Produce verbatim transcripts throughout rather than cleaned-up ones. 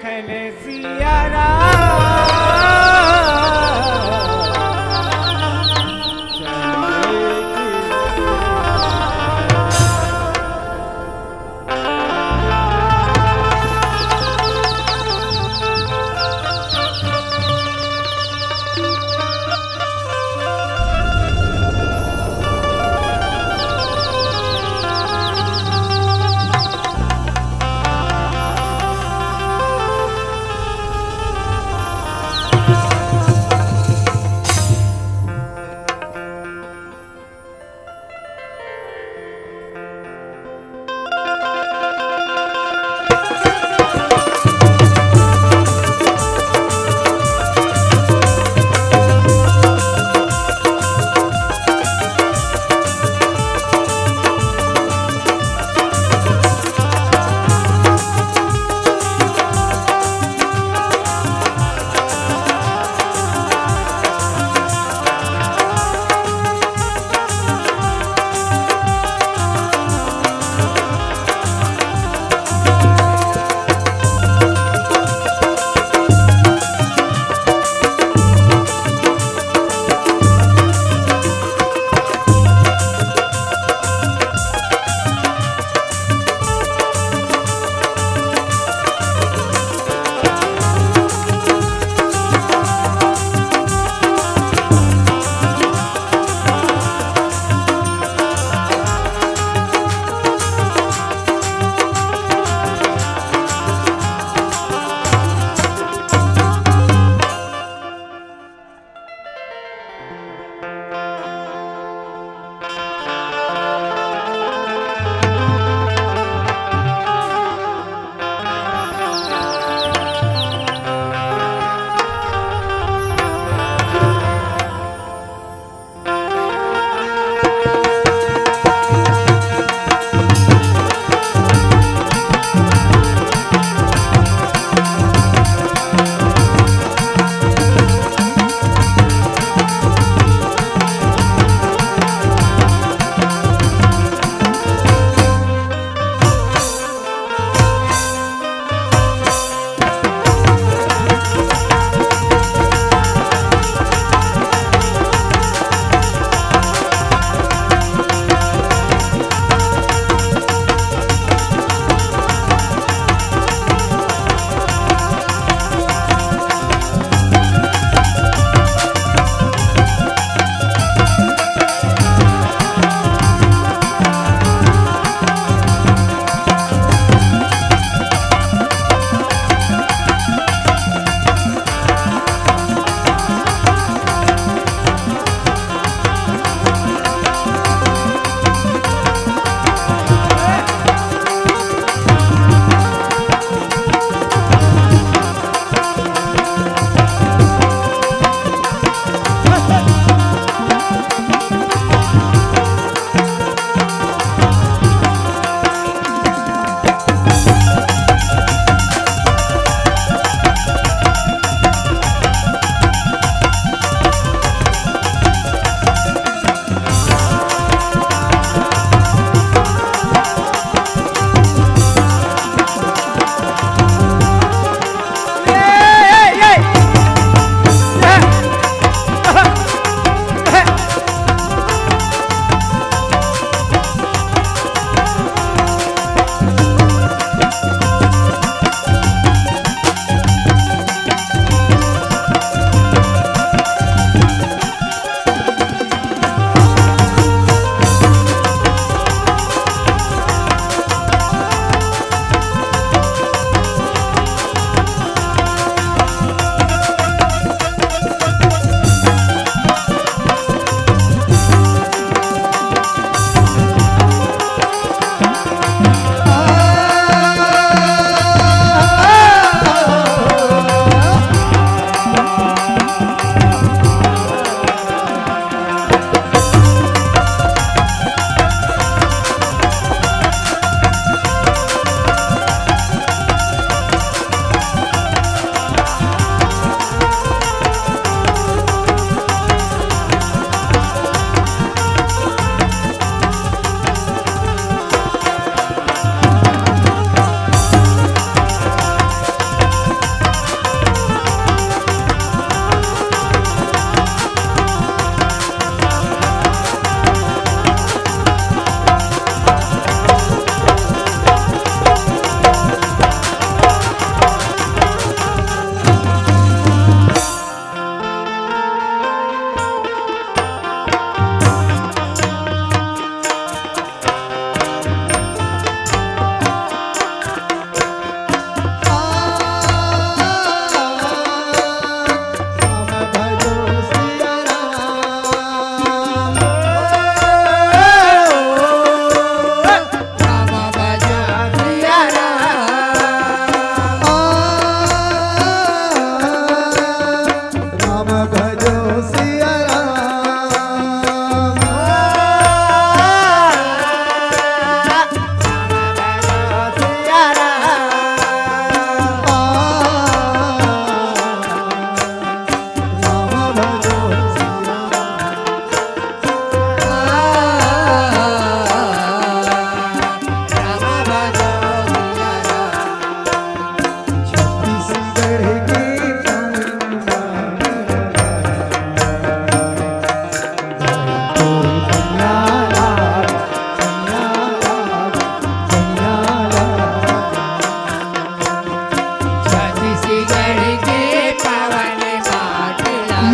खैले सिया राम।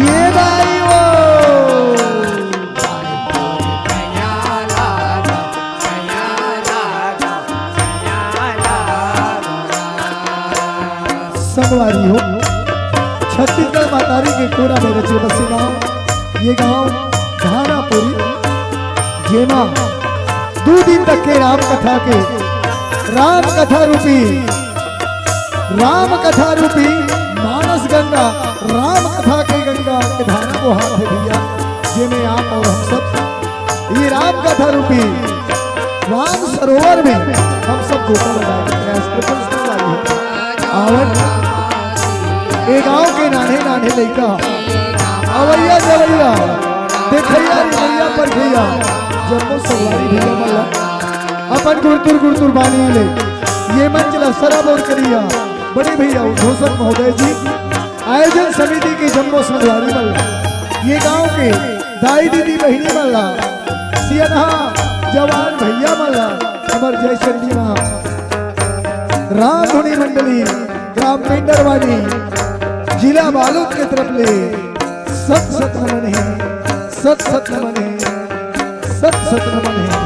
ये दाई वो। संगवारी हो, छत्तीसगढ़ महतारी के कोरा में रचे बसे गांव, ये गांव धानापुरी, जेमा दू दिन तक के राम कथा के, राम कथा रूपी, राम कथा रूपी मानस गंगा, राम कथा के गंगा के धारा बोहात हे भैया, जेमे आप और हम सब ये राम कथा रूपी राम सरोवर में हम सब गोता लगाए के प्रयास करत हन। आवत ए गांव के नान्हे नान्हे लइका, अवैया जवैया, देखैया रिझैया परखैया, जम्मो संगवारी भैया मन ला अपन गुरतुर गुरतुर बानी ले ये मंच ला सराबोर करिया। बड़े भैया उद्घोषक महोदय जी, आयोजन समिति के जम्मो संगवारी मन ला, ये गांव के दाई दीदी बहिनी मन ला, सियनहा जवान भैया मन ला, हमर जय चंडी मां रामधुनी मंडली, ग्राम पेंडरवानी, जिला बालोद के तरफ ले सत सत नमन हे, सत सत नमन हे, सत सत नमन हे।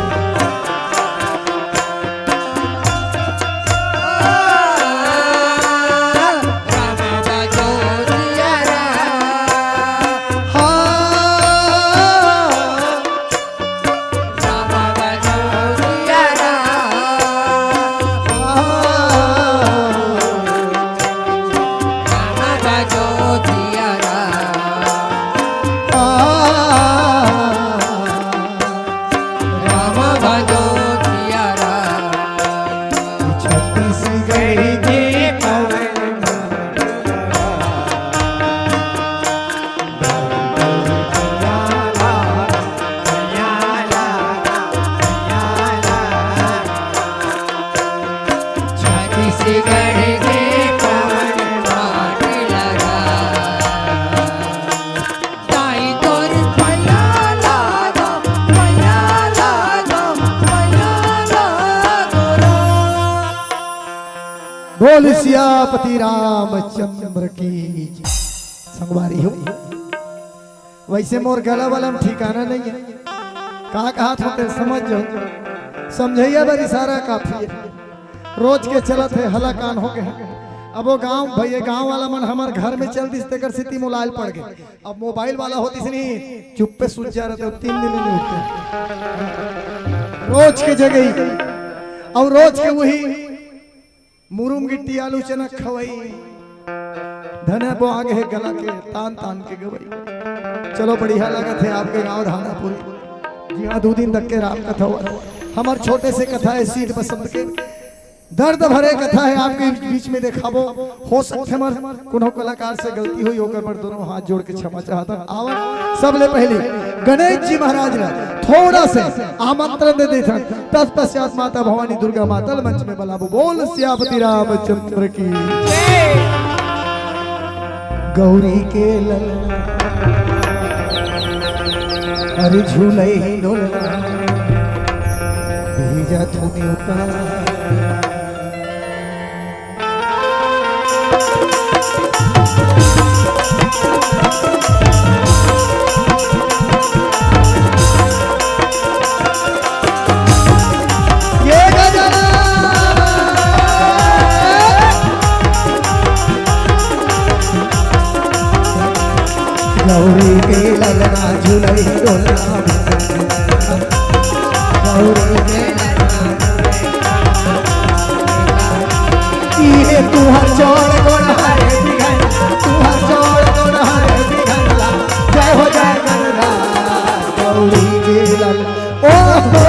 बोल सियापति रामचंद्र की। संगवारी हो, वैसे मोर गला वाला में ठिकाना नहीं है, का कहा था तेरे समझ जाओ, समझैया बर इशारा काफी है। रोज के चलत हे हला कान हो गए। अब वो गांव भैया गांव वाला मन हमर घर में चल दिस तेकर सेती मोलाइल पड़ गए। अब मोबाइल वाला होतिस नहीं, चुप्पे सुत जा रहते, तीन दिन नहीं उठते। रोज के जगह और रोज के वही मुरुम गिट्टी आलू चना खवई। धने बोआ गे हे गला के तान तान के गवई। चलो बढ़िया लगत हे आपके गांव धानापुरी। जी हाँ, दू दिन तक के राम कथा हुआ। हमर छोटे से कथा हे सीत बसंत के। दर्द भरे कथा हे आपके बीच में देखाबो। हो सकथे हमर कोनो कलाकार से गलती होई, ओकर बर दोनों हाथ जोड़ के क्षमा चाहत हन। आवत सबले पहले गणेश जी महाराज ला थोड़ा से आमंत्रण दे देथन। तत्पश्चात माता भवानी दुर्गा माता ल मंच में बलाबो। बोल सियापति रामचंद्र की। गौरी के ललना, अरे झूलई डोलना, भीजा थुनी उतार। ये गजानन। गौरी के ललना झुलई डोलना, गौरी के ये तुहर जोड़ गोड़ हरे बिघन, तुहर जोड़ गोड़ हरे बिघन ला, जय हो जय गणराज गौरी के लल। ओहो!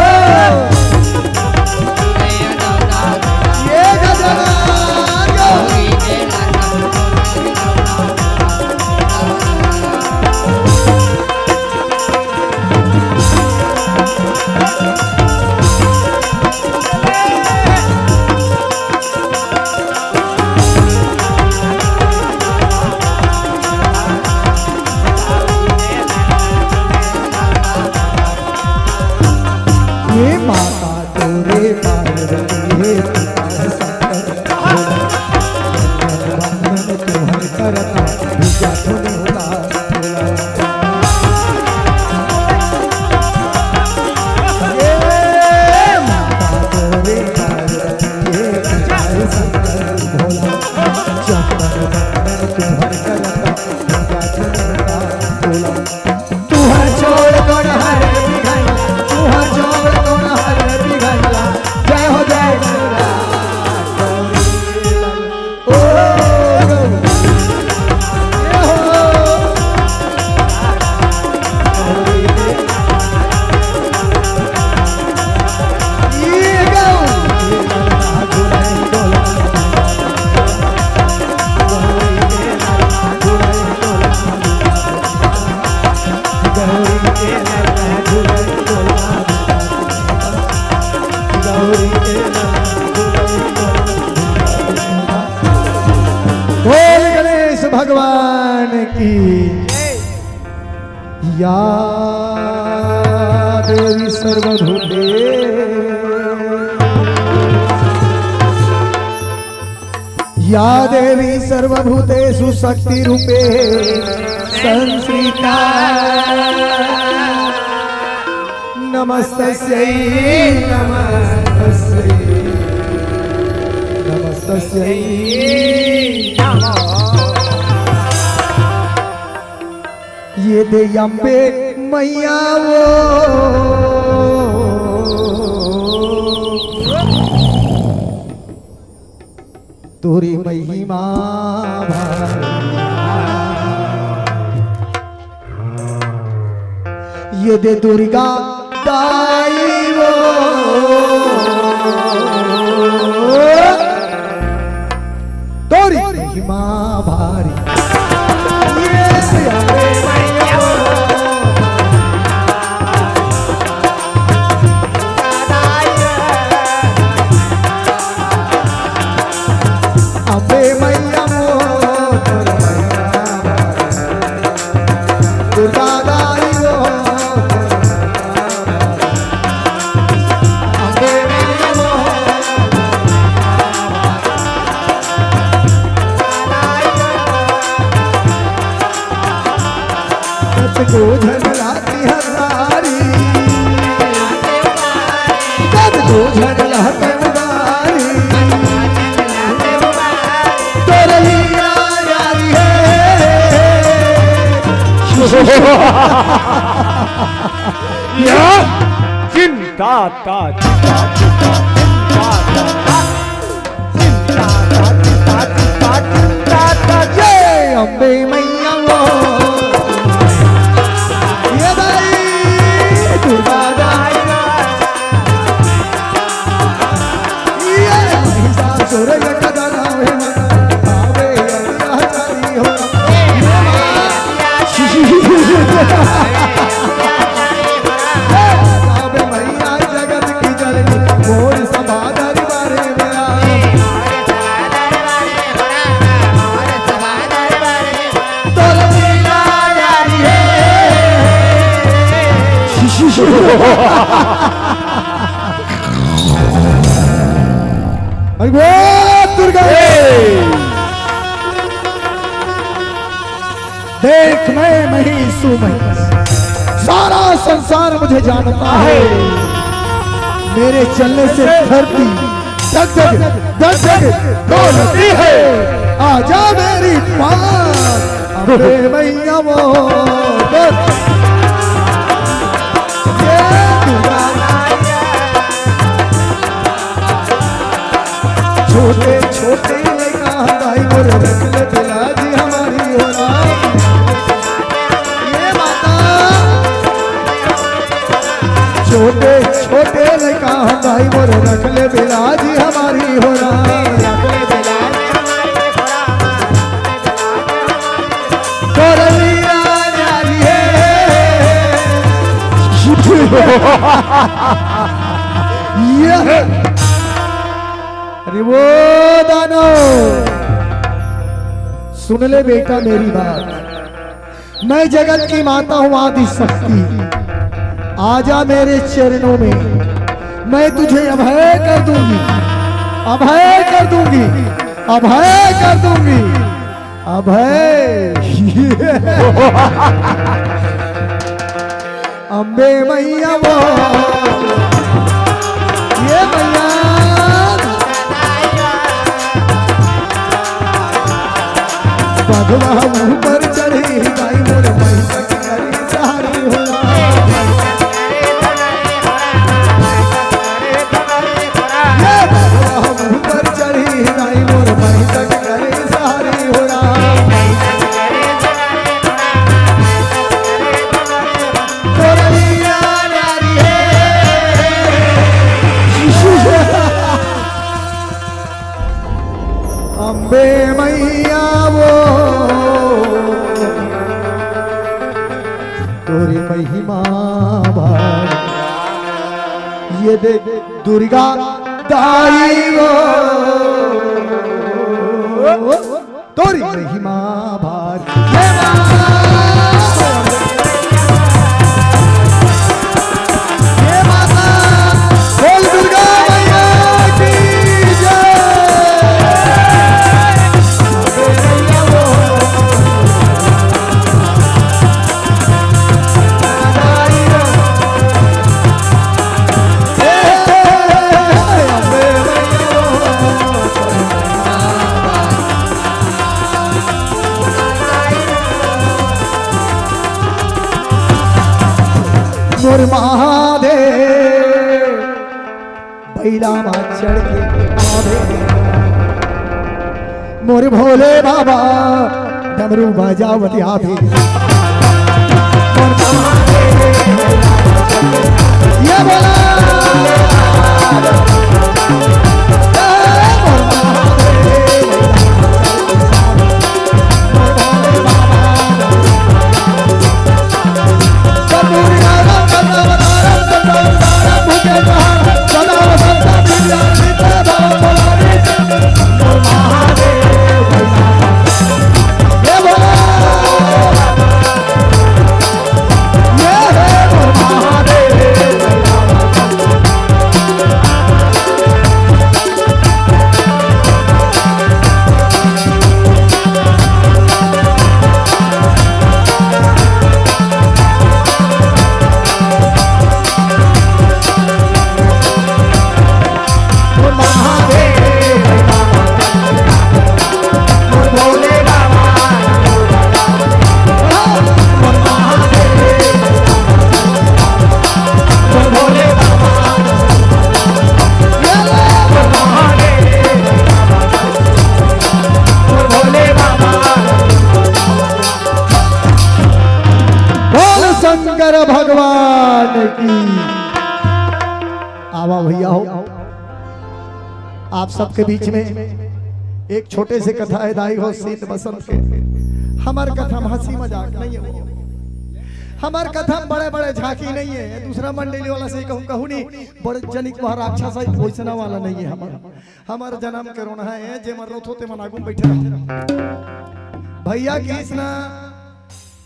ये गजराज! भगवान की। या देवी सर्वभूते, या देवी सर्वभूतेषु शक्ति रूपे संस्थिता। नमस्तस्यै, नमस्तस्यै, नमस्तस्यै नमः। ये दे अम्बे मैया वो। तोरी महिमा भारी। ये दे दुर्गा दाई वो। तोरी महिमा भारी। ये दे अम्बे मैया वो। अम्बे मैया मोर, दुर्गा दाई मोर। अम्बे मैया मोर। कतको झन लाती हजारी, कतको झन लाती हजारी, तोर लीला यारी हे। या चिंता ता, चिंता, चिंता, चिंता ता। जय अम्बे मैया वो। ये दाई, दुर्गा दाई। ये महिषासुर का दाना है, आवे अत्याचारी हो। ये माँ। आवे मैया जगत की जननी, मोर सभा दरबारे में आ। तोर लीला यारी हे। अरे वो दुर्गा। देख, मैं महिषी हूँ, महिषी। सारा संसार मुझे जानता है। मेरे चलने से धरती धक धक, धक धक डोलती है। आजा मेरी पास, अबे मैया वो। ये दुआ छोटे छोटे लइका दाई मोर रख ले बिलाजी हमारी हो ना। ये माता। छोटे छोटे लइका दाई मोर रख ले बिलाजी हमारी हो ना। तोर लीला न्यारी हे। ये। अरे वो दानव, सुन ले बेटा मेरी बात। मैं जगत की माता हूँ, आदि शक्ति। आजा मेरे चरणों में, मैं तुझे अभय कर दूंगी, अभय कर दूंगी, अभय कर दूंगी, अभय। अम्बे मैया वो, ये मैया। बघवा ऊपर चढ़ी, दाई मोर महिषा के करी सहारी हो। ये बघवा ऊपर चढ़ी, दाई मोर महिषा के करी सहारी हो। तोर लीला न्यारी हे। अम्बे मैया वो, तोरी महिमा भारी। ये दे दुर्गा दाई वो। तोरी महिमा भारी। ये माँ, ये माता, बोल दुर्गा मैया की जय। मोर महादेव बैला मा चढ़ के आवे, मोर भोले बाबा डमरू बजावत आवे। ये बोला। बोल शंकर भगवान की। आवा भैया हो, आप सबके बीच में एक छोटे से कथा हे दाई हो, सीत बसंत के। हमर कथा में हंसी मजाक नहीं हे, हमर कथा में बड़े बड़े झांकी नहीं हे। दूसरा मंडली वाला से कहूँ, कहूँ नहीं, बड़े जनिक महाराक्षस है, वैसना वाला नहीं हे हमर। हमर जनम के रोना हे, जे मन रोत होते मन आगू में बैठे रहो। भैया कृष्णा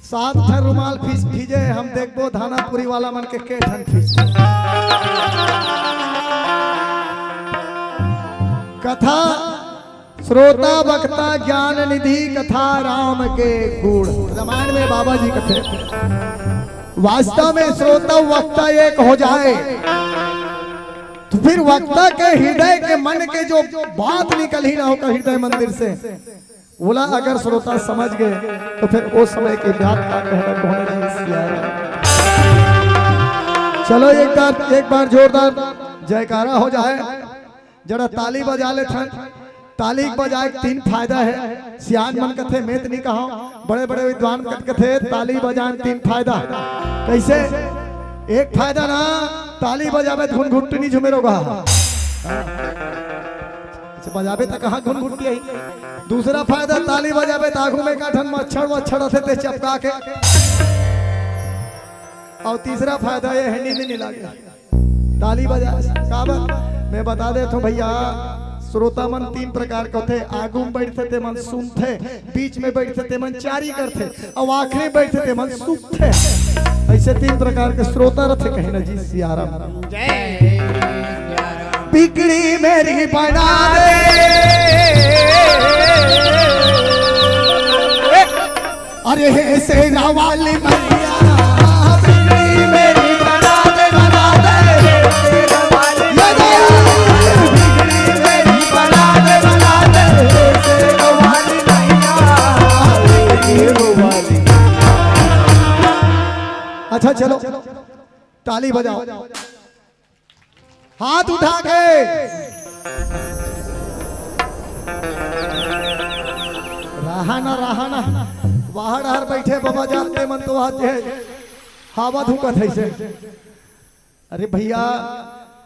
सात ठन रुमाल फीस फीजे, हम देखबो धानापुरी वाला मन के के ठन फीस। कथा श्रोता वक्ता ज्ञान निधि, कथा राम के गुण। रामायण में बाबा जी कथे, वास्तव में श्रोता वक्ता एक हो जाए, तो फिर वक्ता के हृदय के मन के जो बात निकलही ना होकर हृदय मंदिर से, ओला अगर श्रोता समझ गए, तो फिर ओ समय के बात का कहना, कहना जी सिया राम। चलो एक बार, एक बार जोरदार जयकारा हो जाए, जरा ताली बजा ले थन। ताली बजाए के तीन फायदा हे। सियान मन कथे, मैं त नहीं कहा, बड़े बड़े विद्वान कथे ताली बजाए तीन फायदा। कैसे? एक फायदा ना, ताली बजाबे त घुनघुट्टी नहीं झूमे रोगा। अच्छा, बजाबे त कहाँ घुनघुट्टी आई? दूसरा फायदा, ताली बजाबे त आगू में का ठन मच्छर वच्छर रथे ते चपका के। और तीसरा फायदा ये हे, नींद नहीं लागे। ताली बजा, काबर? मैं बता देत हूँ भैया, श्रोता मन तीन प्रकार के होथे। आगू में बैठथे ते मन सुनथे, बीच में बैठथे ते मन चारी करथे, अउ आखिरी में बैठथे ते मन सुतथे। ऐसे तीन प्रकार के श्रोता रथे, कहे ना जी सिया राम। जय सिया राम। बिगड़ी मेरी बना दे। अरे हे शेरा वाली मैया, बिगड़ी मेरी बना दे, बना दे। शेरा वाली मैया, बिगड़ी मेरी बना दे, बना दे। शेरा वाली मैया, शेरा वाली। अच्छा चलो, ताली बजाओ। हाथ उठा के। रहा ना, रहा ना। बाहर हर बैठे बाबा जानते मन तो आज है। हवा धुकत है से। अरे भैया,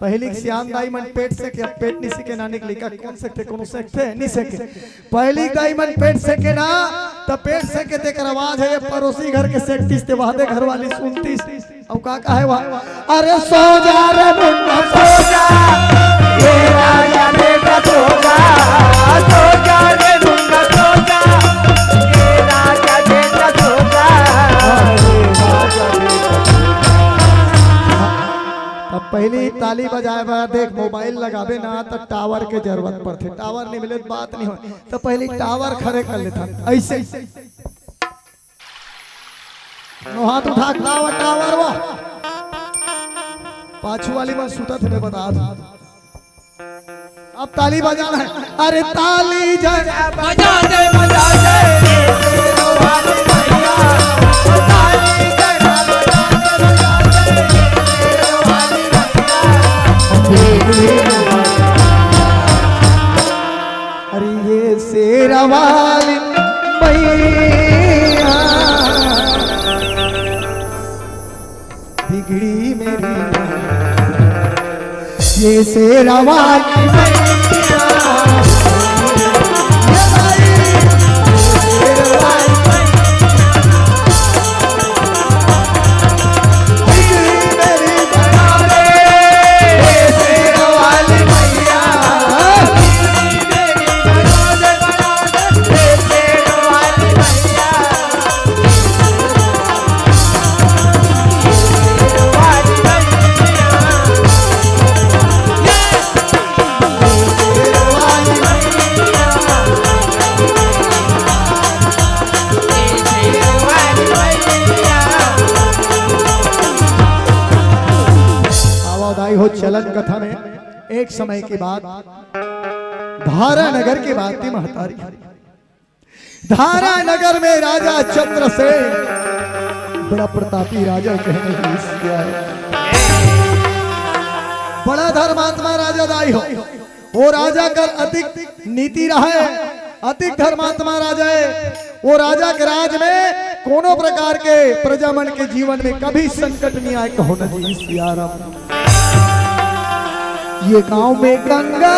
पहली के सियान दाई मन पेट से के, अब पेट नहीं से के ना निकली का, कौन से थे, कौन से थे, नहीं से के। पहली के दाई मन पेट से के ना, त पेट से के तेकर आवाज है, ये पड़ोसी घर के सेकतीस ते वादे घर वाली सुनतीस। अब का कहे वा? अरे सो जा रे मुन्ना, सो जा। ये राजा बेटा सो जा, सो जा रे मुन्ना, सो जा। ताली बजाए बर, देख, मोबाइल लगाबे ना, त टावर के जरूरत पड़थे। टावर नहीं मिले, त बात नहीं होय। त पहली टावर खड़े कर लेथन, ऐसे। नो हाथ उठा के लावा टावर वो। पाछू वाली मन सुतत हे, मैं बता दूं। अब ताली बजाना है। अरे ताली जा। बजा दे, बजा दे। अरे ये शेरा वाली मैया, बिगड़ी मेरी, ये शेरा वाली मैया। आवा दाई हो, चलन कथा में एक समय के बात, धारा नगर के बात थी महतारी। धारा नगर में राजा चंद्रसेन, बड़ा प्रतापी राजा कहने की इसलिए आए। बड़ा धर्मात्मा राजा दाई हो। वो राजा कर अधिक नीति रहे, अधिक धर्मात्मा राजा है। वो राजा के राज में कोनो प्रकार के प्रजा मन के जीवन में कभी संकट नहीं आए। कहो न जी सिया राम। ये गांव में गंगा,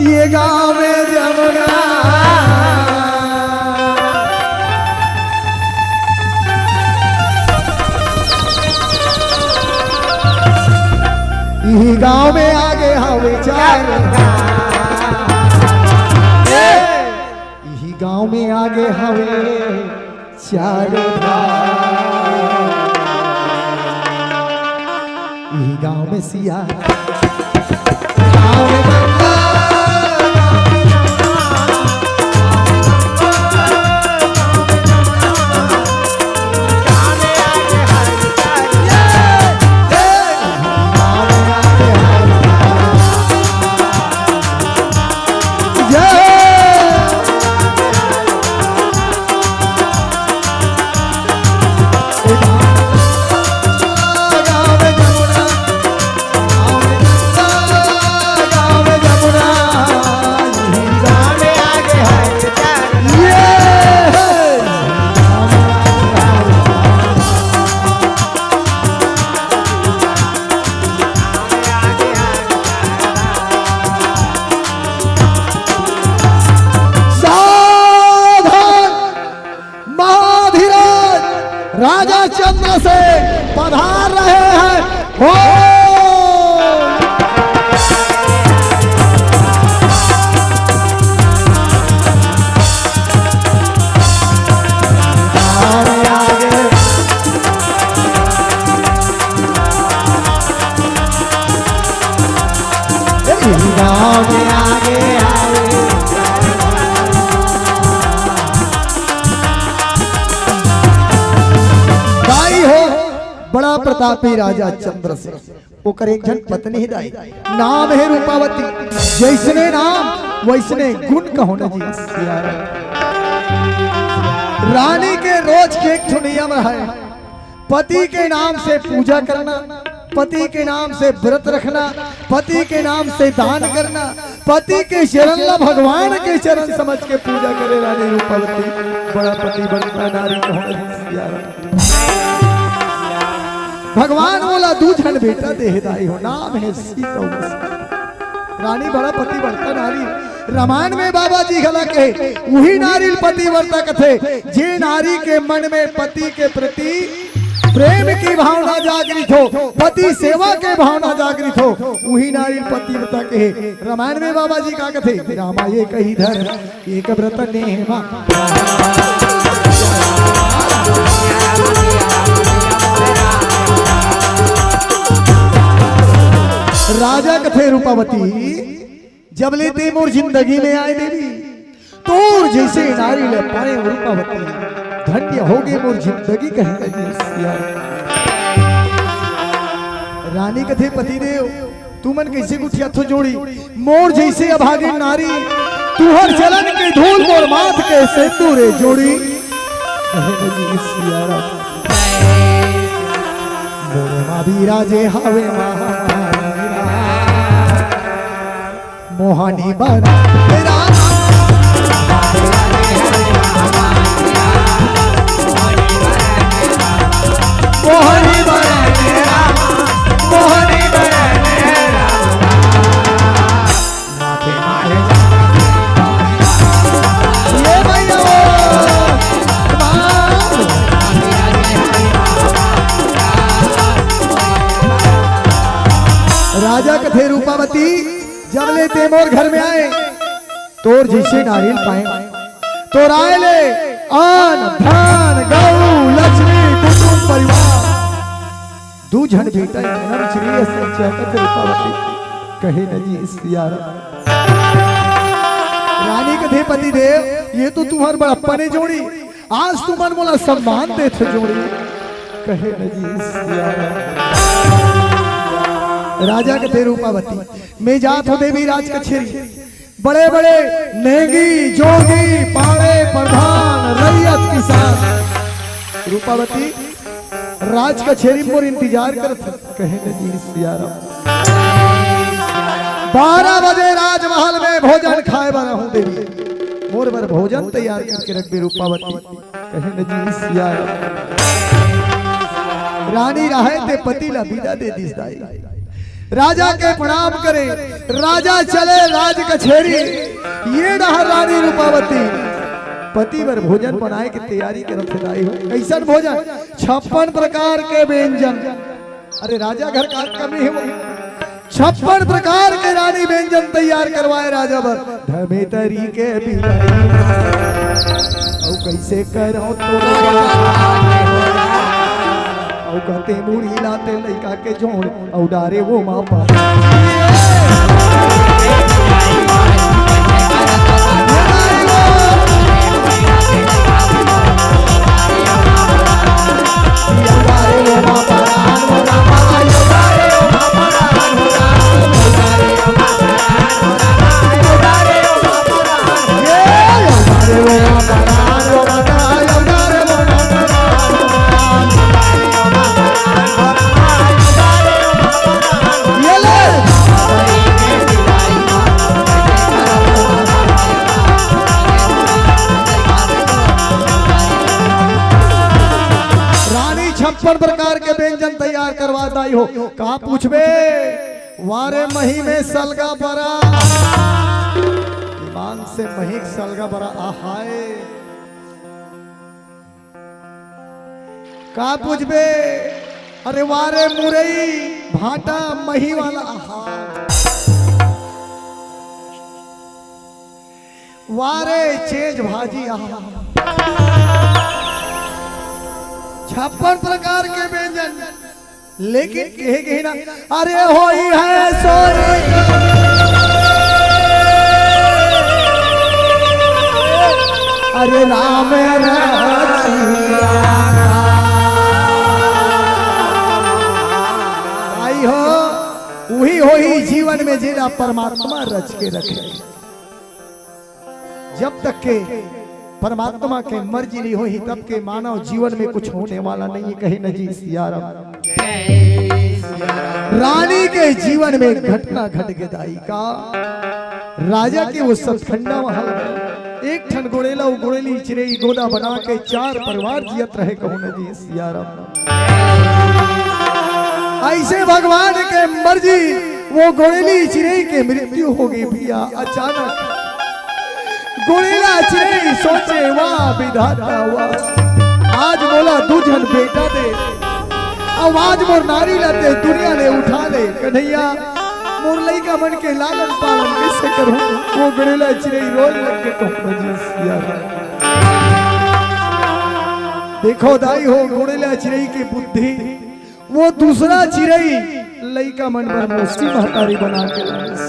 ये गांव में जमुना। इही गांव में आगे हवे चार। ए, इही गांव में आगे हवे चार धाम। इही गांव में सिया। सावधान! महाधिराज राजा चंद्रसेन पधार रहे हैं। हो! भाई हो, बड़ा प्रतापी राजा चंद्रसेन, ओकर एक झन पत्नी हे दाई, नाम हे रूपावती। जैसने नाम वैसने गुण कहो न जी। रानी के रोज के एक ठो नियम रहे, पति के नाम से पूजा करना, पति के नाम से व्रत रखना, पति के नाम से दान करना, पति के चरण ला भगवान के चरण समझ के पूजा करे रानी रूपावती। बड़ा पतिव्रता नारी कहो न जी सिया राम। भगवान ओला दू झन बेटा दे हे दाई हो, नाम हे सीता उमा। रानी बड़ा पतिव्रता नारी। रामायण में बाबा जी घला कहे, उही नारी पतिव्रता कथे, जे नारी के मन में पति के प्रति प्रेम की भावना जागृत हो, पति सेवा के भावना जागृत हो, उही नारी पतिव्रता कहे। रामायण में बाबा जी का कथे, रामा एकही धर्म एक व्रत नेमा। राजा कथे रूपावती, जब ले ते मोर जिंदगी में आए देवी, तोर जइसे नारी ल पाए रूपावती, धन्य होगे मोर जिंदगी कहे लगी सिया। रानी कथे पतिदेव, तुमन कइसे गोठियाथो जोड़ी, मोर जइसे अभागिन नारी, तुंहर चरन के धूल मोर माथ के सेंदूर ए जोड़ी। कहे लगी सिया राम। मोरे माँ बिराजे हवे महारानी राम। मोहनी बन राम। मोहनी बन राम। मोहनी बन राम। ये भैया, राजा कथे रूपावती, जब ले ते मोर घर में आए, तोर जइसे नारी ल पाए, तोर आए ले अन, धन, गऊ, लक्ष्मी, कुटुंब, परिवार, दू झन बेटा, इतना चिरई असन चहकत रूपावती, कहे न जी सिया राम। रानी कथे पतिदेव, ये तो तुंहर बड़प्पन ए जोड़ी, आज तुमन मोला सम्मान देथो जोड़ी, कहे न जी सिया राम। राजा कथे रूपावती, मैं जात हों देवी राज कचेरी, बड़े-बड़े नेंगी, जोगी, पाड़े, प्रधान, रैयत, किसान। रूपावती, राज कचेरी मोर इंतजार करत हे। कहे न जी सिया राम। बारह बजे राजमहल में भोजन खाए बर आहूं देवी। मोर बर भोजन तैयार करके रखबे रूपावती। कहे न जी सिया राम। रानी राहे ते पति ला बिदा दे दिस दाई। राजा के प्रणाम करे, राजा चले राज कचेरी। ये डहर रानी रूपावती पति बर भोजन बनाए के तैयारी करत हे दाई हो। कइसन भोजन? छप्पन प्रकार के व्यंजन। अरे राजा घर का कमी हे वो? छप्पन प्रकार के रानी व्यंजन तैयार करवाए राजा बर। धमेतरी के बिलाई। अउ कइसे करव तोर अउ कते मुड़ी लाते लइका के जोड़ अउ डारे वो माँ पर। रानी छप्पन प्रकार के व्यंजन तैयार करवा दाई हो। का पूछबे? वारे मही में सलगा बरा। ईमान से मही के सलगा बरा आहाय। का पूछबे? अरे वारे मुरई भाटा मही वाला आहाय। वारे चेज भाजी आहाय। छप्पन प्रकार के व्यंजन। लेकिन कहे कहे ना, अरे होई है सोरी, अरे राम रचिया। आई हो, उही होही जीवन में जेला परमात्मा रच के रखे। जब तक के परमात्मा के मर्जी नहीं होही, तब के मानव जीवन में कुछ होने वाला नहीं है। कहे न जी सिया राम। रानी के जीवन में घटना घट गे दाई का। राजा के वो सतखंडा महल में एक ठन गोड़ेला, वो गोड़ेली चिरई गोदा बना के चार परिवार जियत रहे। कहूँ न जी सिया राम। ऐसे भगवान के मर्जी, वो गोड़ेली चिरई के मृत्यु हो गई भैया अचानक। गोड़ेला चिरई सोचे, वाह विधाता वाह, आज मोला दू झन बेटा दे, अब आज मोर नारी ला ते दुनिया ले उठा ले कन्हैया, मोर लइका मन के लालन पालन कइसे करहूं? वो गोड़ेला चिरई रोए लग के कहूं जी सिया राम। देखो दाई हो, गोड़ेला चिरई के बुद्धि, वो दूसरा चिरई लइका मन बर मौसी महतारी बना के लानिस।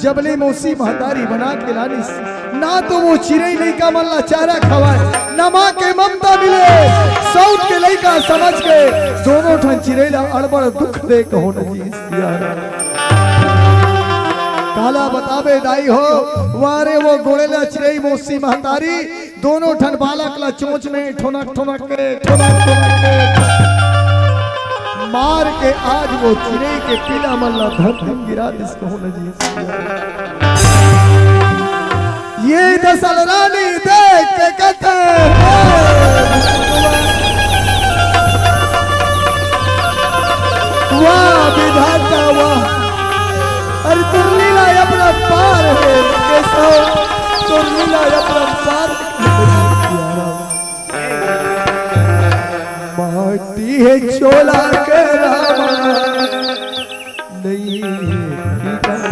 जब ले मौसी महतारी बना के लानिस, ना तो वो चिरई लइका मन ला चारा खवाय, ना माँ के ममता मिले। सौत के लइका समझ के दोनों ठन चिरई ला अड़बड़ दुख दे कहो न जी सिया राम। काला बताबे दाई हो, वारे वो गोड़ेला चिरई मौसी महतारी, दोनों ठन बालक ला चोंच में ठोनक ठोनक के, ठोनक ठोनक के मार के आज वो चिरई के पीला मन ला धरती में गिरा दिस कहो न जी। ये दसल रानी देख के कथे, वाह विधाता वाह। अरे तोर लीला अपरंपार हे केशव, तोर लीला अपरंपार हे। माटी हे चोला के रामा, नहीं हे ठिकाना।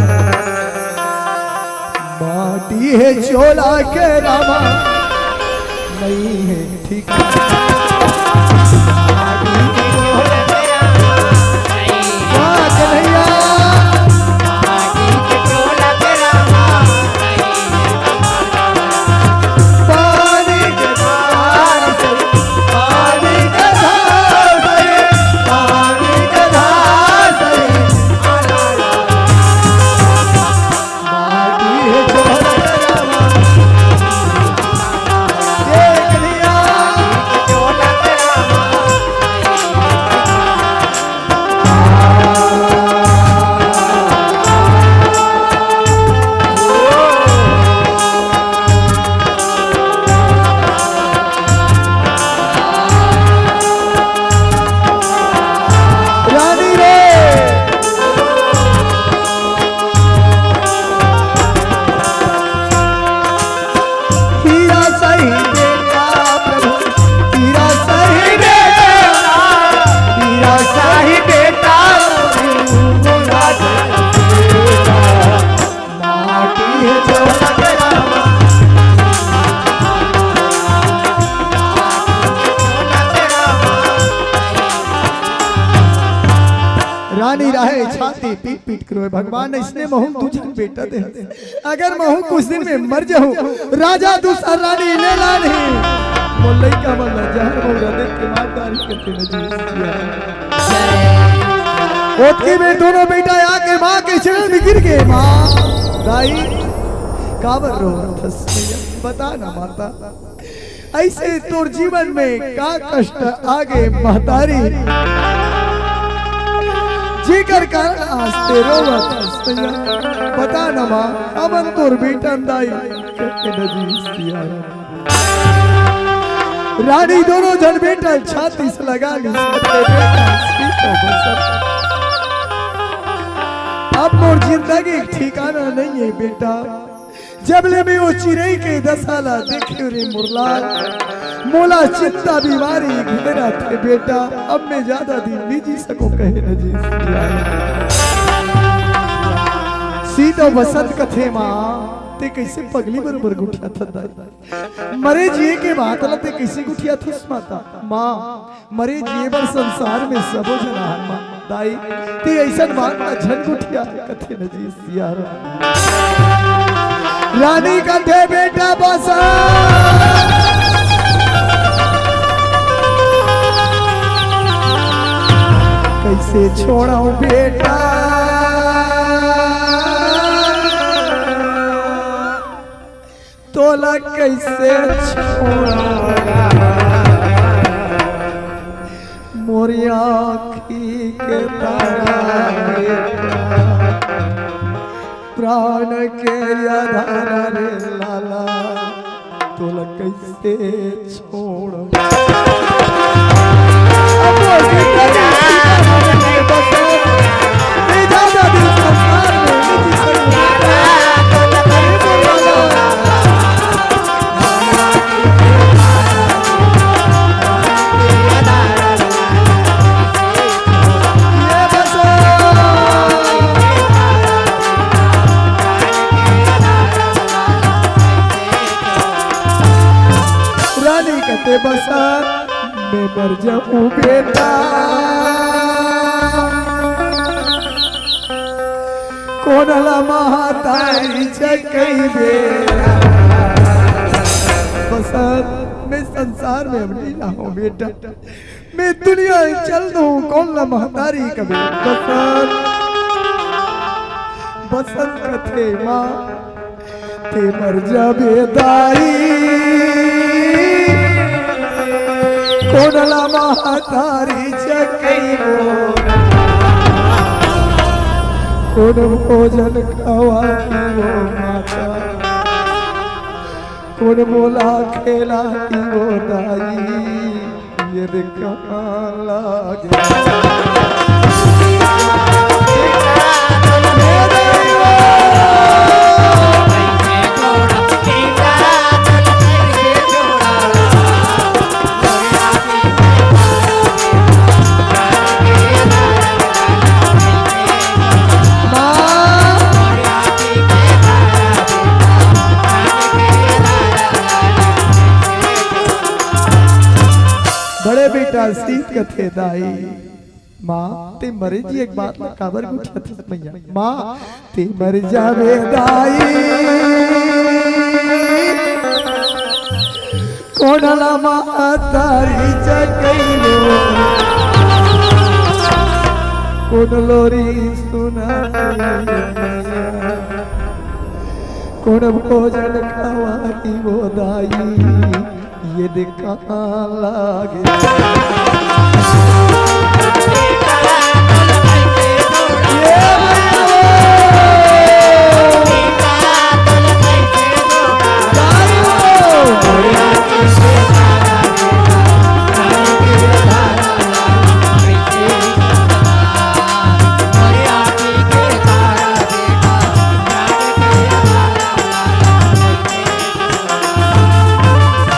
माटी हे चोला के रामा, नहीं हे ठिकाना। वाह कन्हैया। पानी के धार से, पानी के धार से, पानी के धार से। रानी रे। हीरा सही बेटा प्रभु, हीरा सही बेटा, हीरा सही बेटा प्रभु, माटी हे चोला के रामा। रानी राहे छाती पीट पीट के रोए, भगवान इसने महू दू झन बेटा दे। अगर महू कुछ दिन में मर जाहूं, राजा दूसर रानी ले लानही। मोर लइका मन ला जहर मउरा दे के मार डारी करते न जी। ओतकी में दोनों बेटा आके माँ के चरण में गिर गए। माँ, दाई, काबर रोवत हस? बता ना माता। ऐसे तोर जीवन में का कष्ट आगे महतारी, जेकर कारण आज ते रोवत हस? बता न माँ, हमन तोर बेटन दाई करके न जी सिया। रानी दोनों झन बेटा छाती से लगा ली। अब मोर जिंदगी ठिकाना नहीं है बेटा। जब ले मैं वो चिरई के दसा ला देखे रे मोर लाल, मोला चिंता बीमारी घेरा थे बेटा, अब मैं ज्यादा दिन नहीं जी सको कहे न जी। सीता बसंत कथे माँ, ते कैसे पगली बरोबर गुठिया था दाई? मरे जिए के बात ला ते कैसे गुठिया थस माता? माँ, मरे जिए बर संसार में सबो झन आन माँ। दाई, ते अइसन बात ला झन गुठिया कथे न जी सिया राम। रानी कथे बेटा बसा, कैसे छोड़ाऊं बेटा? तोला कैसे छोड़ा मोर आँखी के तारा बेटा, प्राण के आधार रे लाला, तोला कैसे छोड़ा। अब वो जिंदगी रानी कथे बसा, मैं मर जाऊं बेटा। कोन ला महतारी जगइबे। बसंत, मैं संसार में अब नहीं रहूं बेटा, मैं दुनिया चल दूं, कोन ला महतारी कबे। बसंत, बसंत कथे माँ, ते मर जाबे दाई, कोन ला महतारी जगइबो, कोन भोजन खवाइबो माता, कोन मोला खेलाइबो दाई, ये दे कहाँ लागे। बड़े बेटा सीत कथे दाई, माँ, ते मरे जी एक बात ला काबर गुठियाथस मैया? माँ, ते मर जाबे दाई, कोन ला महतारी जगइबो, कोन लोरी सुनाई, कोन भोजन खवाइबो दाई, ये दे कहाँ लागे।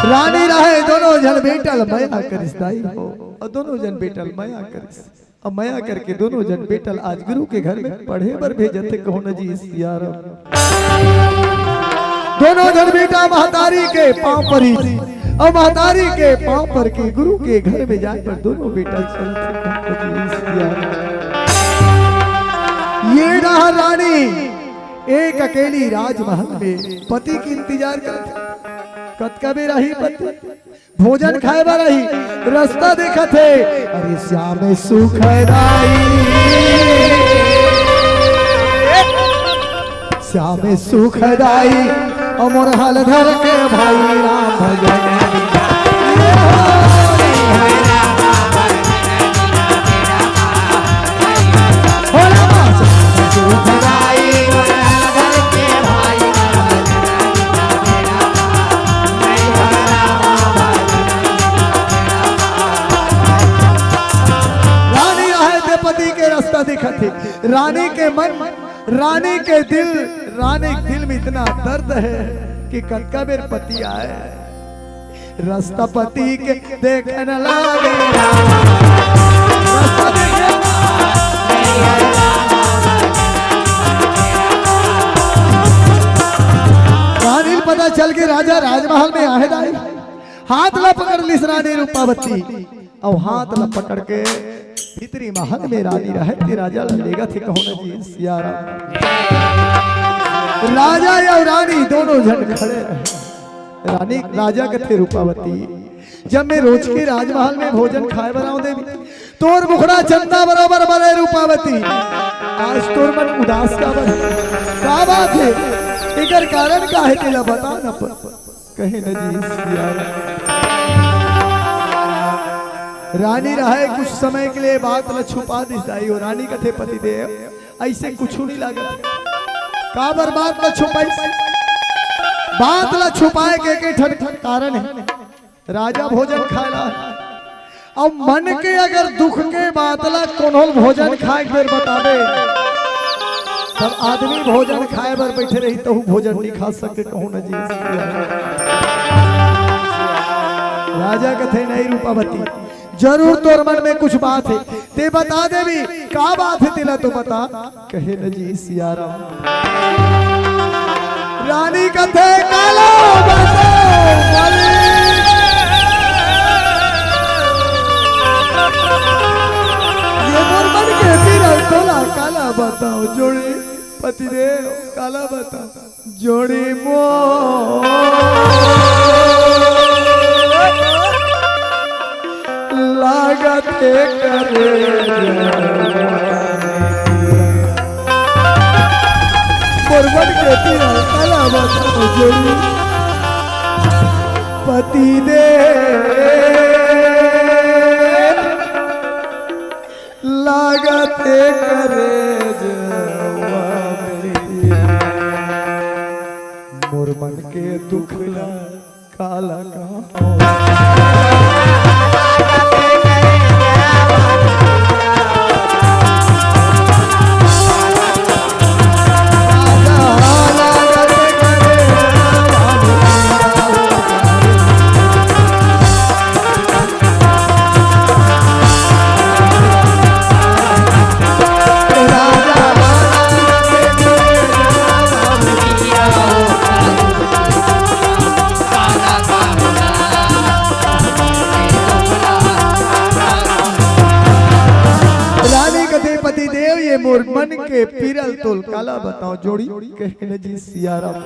रानी राहे दोनों झन बेटा ल मया करिस दाई हो, अउ दोनों झन बेटा ल मया करिस। अब मया करके दोनों झन बेटा ल आज गुरु के घर में पढ़े बर भेजत हे, कहो न जी सियाराम। दोनों झन बेटा महतारी के पांव परिस, अउ महतारी के पांव पर के गुरु के घर में जाय बर दोनों बेटा चलत हे, कहो न जी सियाराम। ये रहा रानी, एक अकेली राजमहल में पति के इंतजार करत हे। कतका बेर आही पति, भोजन खाय बर आही, रस्ता देखत हे, अरे श्याम सुखदाई, श्याम सुखदाई, अउ मोर हल धर के भाई राम भजन। रानी राहे ते पति के रस्ता दिखत हे। रानी के मन, रानी के दिल, रानी के दिल में इतना दर्द हे कि कतका बेर पति आय, रस्ता पति के देखन लागे। रस्ता देखे। रानी ल पता चल के राजा राजमहल में आहे दाई, हाथ ला पकड़ लिस रानी रूपावती। अउ हाथ ला पकड़ के भीतरी महल में रानी रहत के राजा ला लेगत हे, कहो न जी सियाराम। राजा अउ रानी दोनों झन खड़े रहे। रानी, राजा कथे रूपावती, जब मैं रोज के राजमहल में भोजन खाय बर आंव देवी, तोर मुखड़ा चंदा बरोबर बरे रूपावती, आज तोर मन उदास काबर हे? का बात हे? एकर कारण का हे तेला बता न प-, कहे न जी सियाराम। रानी राहे कुछ समय के लिए बात ल छुपा दिस दाई हो। रानी कथे पति देव, अइसे कुछु नइ लागत। काबर बात ल छुपाइस? बात ल छुपाय के एक ठन कारण हे। राजा भोजन खाय ला, अउ मन के अगर दुख के बात ला कोनो ल भोजन खाय के बेर बताबे, तब आदमी भोजन खाय बर बइठे रही, तहू भोजन नइ खा सके, कहूं न जी। राजा कथे, "नहीं रूपावती, जरूर तोर मन में कुछ बात हे, ते बता देवी, का बात हे तेला तो बता।" कहे न जी सियाराम। रानी कथे, "काला बताओ बली, ये मोर मन के पीरा तोला काला बताओ जोड़ी।" पतिदेव, काला बता, जोड़ी मोर लागत हे करे। मोर मन के पीरा, काला बता, जोड़ी पतिदेव। लागत हे करे जवानी। मोर मन के दुख ला काला कहां। रानी कथे पति देव, ये मोर मन के पीरल तोल काला बताओ जोड़ी, कहे न जी सियाराम।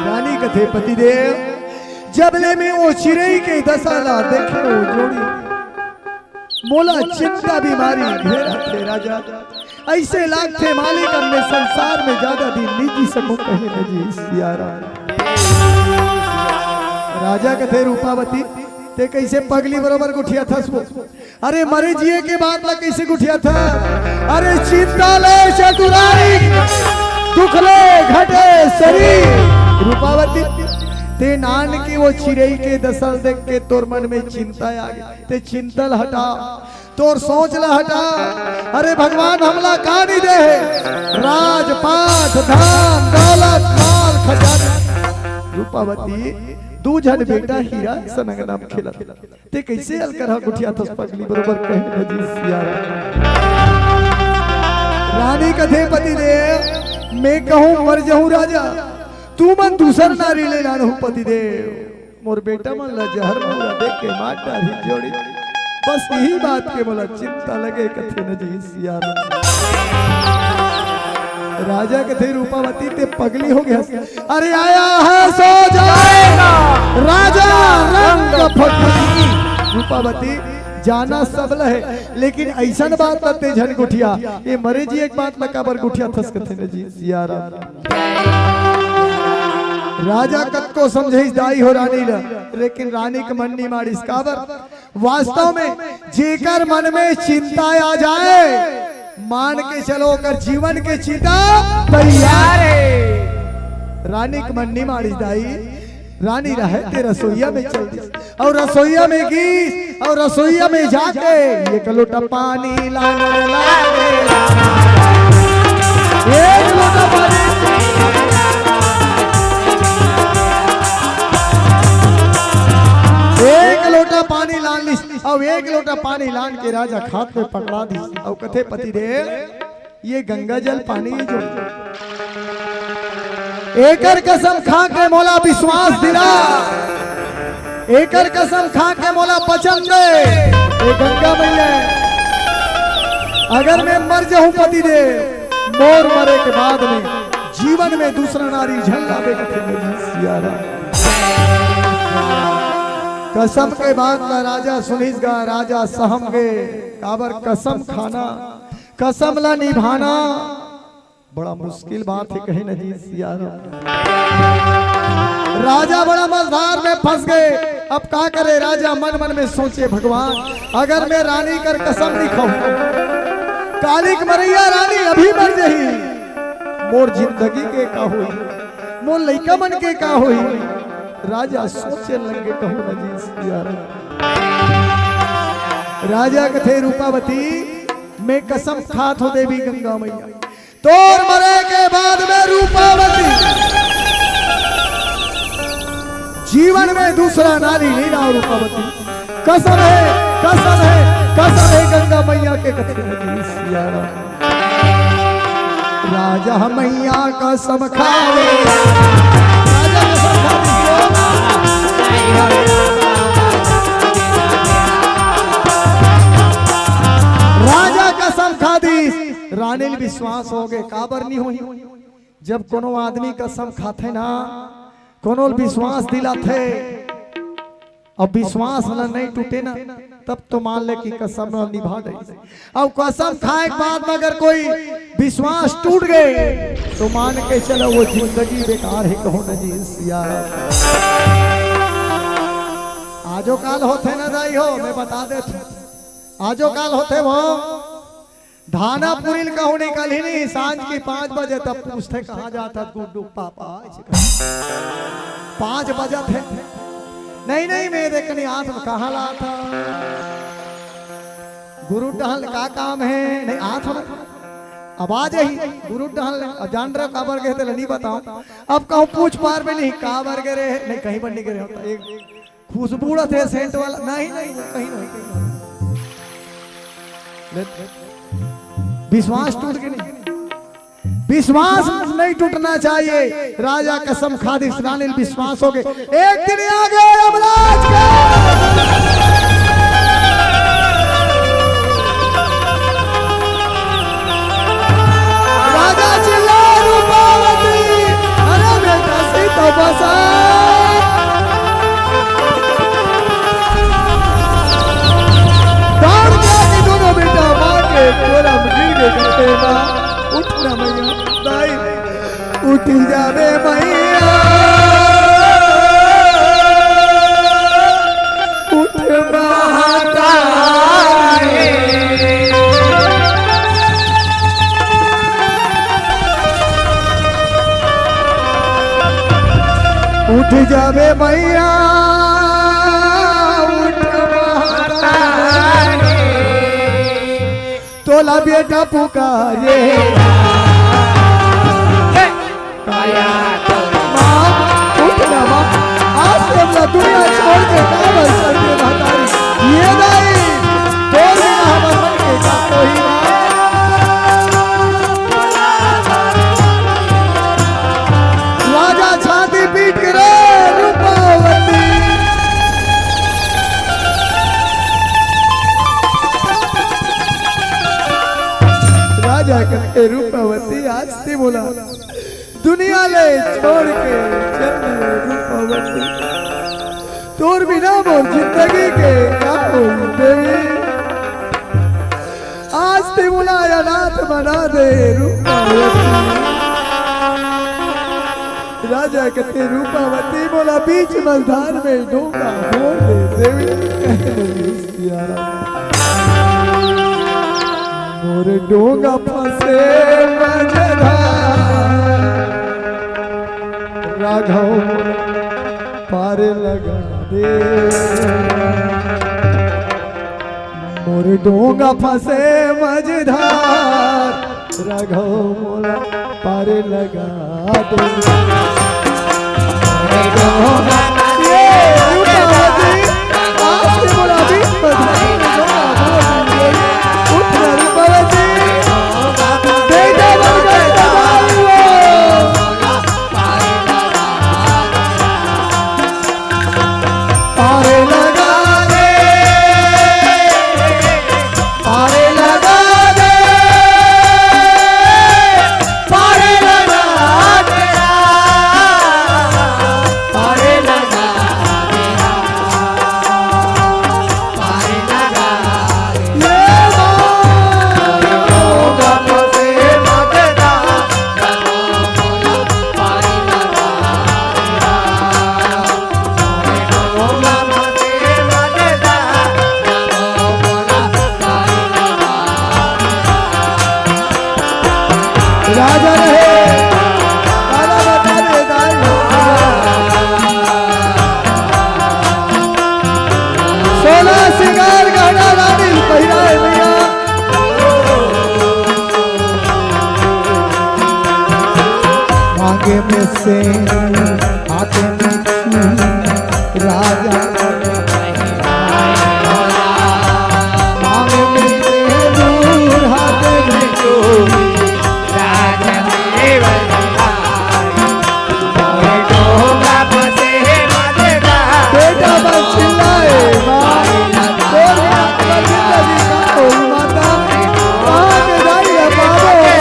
रानी कथे पति देव, जब ले मैं वो चिरई के दशा ला देखे हो जोड़ी, मोला चिंता बीमारी घेरा थे राजा। ऐसे लागथे मालिक, अब मैं संसार में ज्यादा दिन नहीं जी सकूं, कहे न जी सियाराम। राजा कथे रूपावती, ते कैसे पगली बरोबर गुठिया थस वो? अरे मरे जिए के बात ला कैसे गुठिया था? अरे चिंता ले चतुराई, दुख ले घटे शरीर। रूपावती, ते नान के वो चिरई के दशा देख के तोर मन में चिंता आ गई। ते चिंता ल हटा, तोर सोच ल हटा। अरे भगवान हमला का नहीं दे हे? राजपाट, धन, दौलत, माल, खजाना। रूपावती, दू झन बेटा हीरा संग नाम खेलत। ते कैसे अलकर हा गुठिया थस पगली बरोबर कहे न जी सियाराम। रानी कथे पति देव, मैं कहूं मर जाऊं राजा, तू मन दूसर नारी ले लान हो पति देव। मोर बेटा मन ला जहर मुरा दे के मार डारी जोड़ी। बस यही बात के मोला चिंता लगे कथे न जी सियाराम। राजा कथे रूपावती ते पगली हो गया। अरे आया है सो जाएगा राजा रंग फकीर। रूपावती जाना सब ल हे, लेकिन ऐसन बात ल ते झन गुठिया, ये मरे जी एक बात ल काबर गुठिया थस कथे न जी सियाराम। राजा कतको समझाइस दाई हो रानी ल, लेकिन रानी के मन नहीं मारिस। काबर? वास्तव में जेकर मन में चिंता आ जाए, मान के चलो, ओकर जीवन के चिता तैयार हे। रानी के मन नहीं मारिस दाई, रानी रहे ते रसोईया में चल दिस, अउ रसोईया में गीस, अउ रसोईया में जाके एक लोटा पानी लाने लागे। एक लोटा पानी, एक लोटा पानी लान लिस, अउ एक लोटा पानी लान के राजा के हाथ में पकड़ा दिस, अउ कथे पति देव, ये गंगा जल पानी हे जो, एकर कसम खा के मोला विश्वास दिला, एकर कसम खा के मोला वचन दे, ए गंगा मैया, अगर मैं मर जाऊं पति देव, मोर मरे के बाद में जीवन में दूसरा नारी झन लाबे कथे न जी सियाराम। कसम के बात ला राजा सुनिस गा, राजा सहम गे, काबर कसम खाना, कसम ला निभाना बड़ा मुश्किल बात हे, कहे न जी सियाराम। राजा बड़ा मझधार में फंस गे। अब का करे राजा, मन मन में सोचे, भगवान, अगर मैं रानी कर कसम नहीं खाऊं, कालिक मरैया रानी अभी मर जही, मोर जिंदगी के का होही, मोर लइका मन के का होही? राजा सोचे लगे, कहूं न जी सियाराम। राजा कथे रूपावती, मैं कसम खात हो देवी गंगा मैया, तोर मरे के बाद में रूपावती जीवन में दूसरा नारी नहीं लाव रूपावती। कसम हे, कसम हे, कसम हे गंगा मैया के कथे में जी सियाराम। राजा मैया कसम खावे। राजा कसम खा दी। राजा कसम खा दी। रानी ल विश्वास होगे, काबर नहीं होही? जब कोनो आदमी कसम खाथे ना, कोनो ल विश्वास दिलाथे, अब विश्वास ल नहीं टूटे ना, तब तो मान ले कि कसम ल निभा दे। अब कसम खाए के बाद में अगर कोई विश्वास टूट गए, तो मान के चलो वो जिंदगी बेकार है, कहो ना जी सिया। आजो काल होथे ना दाई हो, मैं बता देथों, आजो काल होथे वो। धानापुरी ल कहूँ निकलही नहीं, सांझ के पाँच बजे तब पूछथे, "कहाँ जात हस गुड्डू पापा?" ऐसे कहथे। पाँच बजत हे, "नहीं, नहीं, मैं देख नहीं, आज हम कहाँ लात हस?" गुरु डहन का काम हे? नहीं, आज हम अब आ जाही। गुरु डहन अब जान रहे काबर गए थे, नहीं बताऊं। अब कहूँ पूछ पार में नहीं, काबर गए रहे? नहीं, कहीं पर नहीं गए रहे। एक खुशबू उड़त हे, सेंट वाला। नहीं, नहीं, वो कहीं नहीं, कहीं नहीं। ले, विश्वास टूट के नहीं, विश्वास नहीं टूटना चाहिए। राजा कसम खादिस, रानी ल विश्वास होगे। एक दिन आ गए यमराज के। राजा चिल्ला, "रूपावती, अरे बेटा सीता बसा।" दौड़ के आके दोनों बेटा माँ के गोरा में गिर गए, कहते, "माँ, उठ ना मैया, दाई, उठ जावे मैया।" उठ महारानी। उठ जावे मैया, उठ महारानी। तोला बेटा पुकारे। माँ, उठ ना माँ, आज तो हमला दुनिया छोड़ के काबर चल दे महतारी। ये दाई, तोर बिना हमर मन के का होही माँ। राजा छाती पीट के रे रूपावती। राजा कथे, "रूपावती, आज ते मोला दुनिया ले छोड़ के चल दे रूपावती। तोर बिना मोर जिंदगी के का होही देवी? आज ते मोला अनाथ बना दे रूपावती।" राजा कथे, "रूपावती, मोला बीच मझधार में डोंगा फोड़ दे देवी।" मोर डोंगा फंसे मझधार, राघव पार लगा दे। मोर डोंगा फंसे मझधार, राघव मोला पार लगा दे। ये रूपावती, आज से मोला भी बधाई। उठ ना रूपावती, बेटा बन गए बधाई हो। पार लगा दे, पार लगा दे, पार लगा दे, पार लगा दे। राजा रहे, तारा बता दे दाई। सोना सिंगार गहना रानी पहिराए मैया। मांगे में से हाथ में राजा। मांगे में से दूर हाथ में बेटा बस चिल्लाए, माँ, तोर बिना हमर जिंदगी का होई माता, कहाँ के जाई रे बाबू?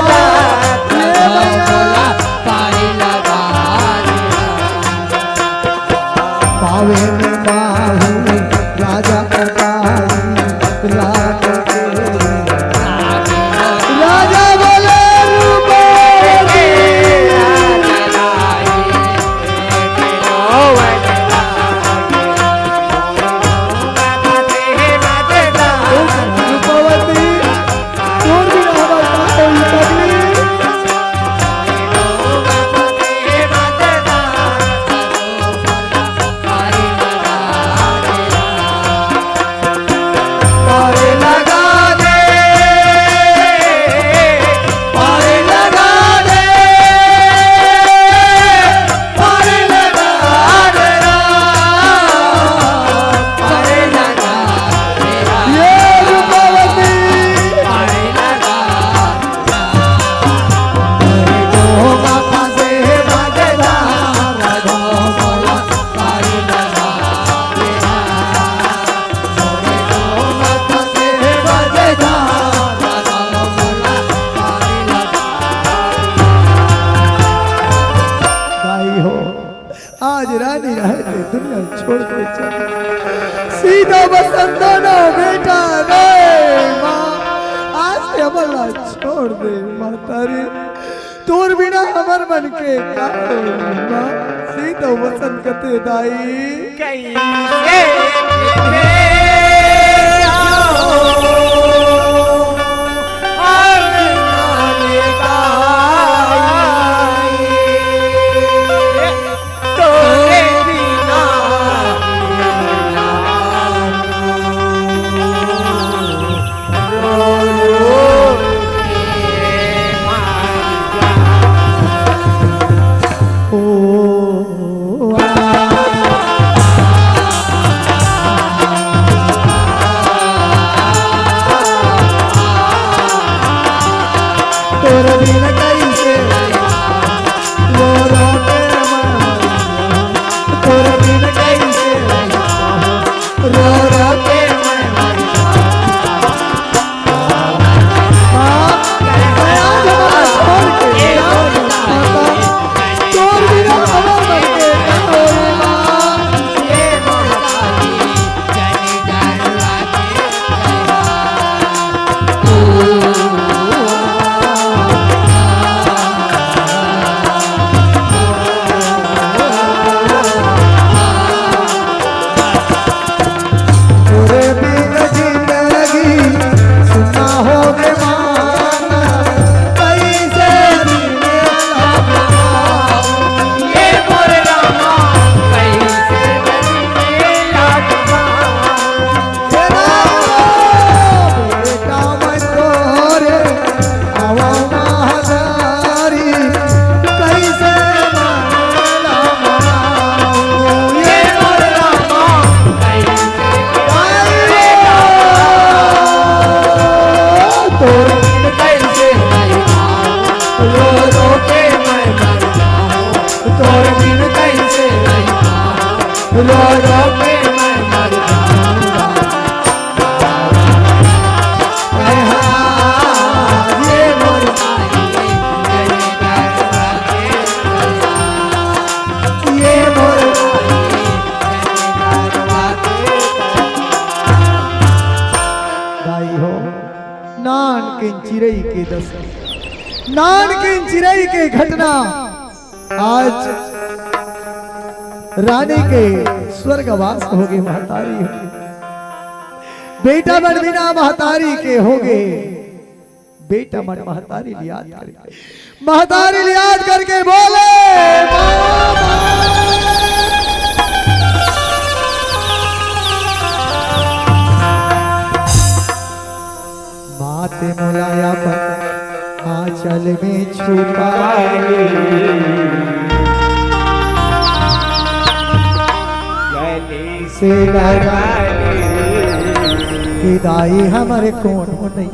आज रानी रहे ते दुनिया छोड़ के चल। सीता बसंत दोनों बेटा रे माँ, आज ते हमला छोड़ दे महतारी, तोर बिना हमर मन के का होई माँ। सीता बसंत कथे दाई। कैसे दाई हो, नानकिन चिरई के दस, नानकिन चिरई के घटना। आज रानी के स्वर्गवास होगे महतारी हो। बेटा मन बिना महतारी के होगे। बेटा मन महतारी ल याद करके, महतारी ल याद करके बोले, "माँ, माँ।" माँ ते मोला अपन आंचल में छुपा ले। गले से लगा ले। कि दाई हमर कोनो नहीं।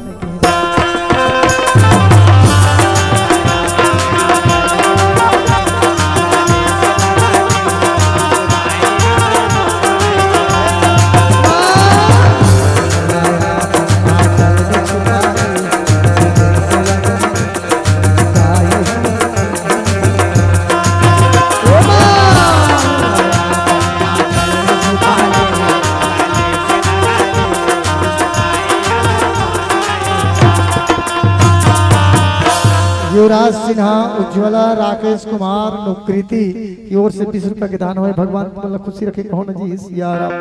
युवराज सिन्हा, उज्ज्वला, राकेश कुमार, नुकृति की ओर से बीस रुपया के दान होय। भगवान तुमन ला खुशी रखे, कहो न जी, सिया राम।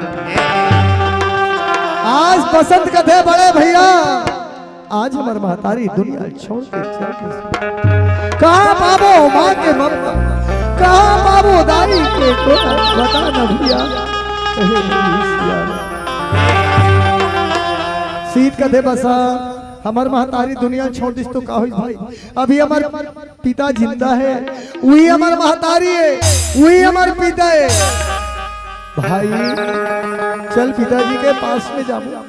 आज बसंत कथे बड़े भैया, आज हमर महतारी दुनिया छोड़ के चल गे। कहाँ पाबो माँ के ममता, कहाँ पाबो दाई के कोरा, बता न भैया। सीत कथे बसा, हमर महतारी दुनिया छोड़ दिस तो का होई भाई? अभी हमर पिता जिंदा है, वही हमर महतारी है, वही हमर पिता है। भाई, चल पिताजी के पास में जाबो,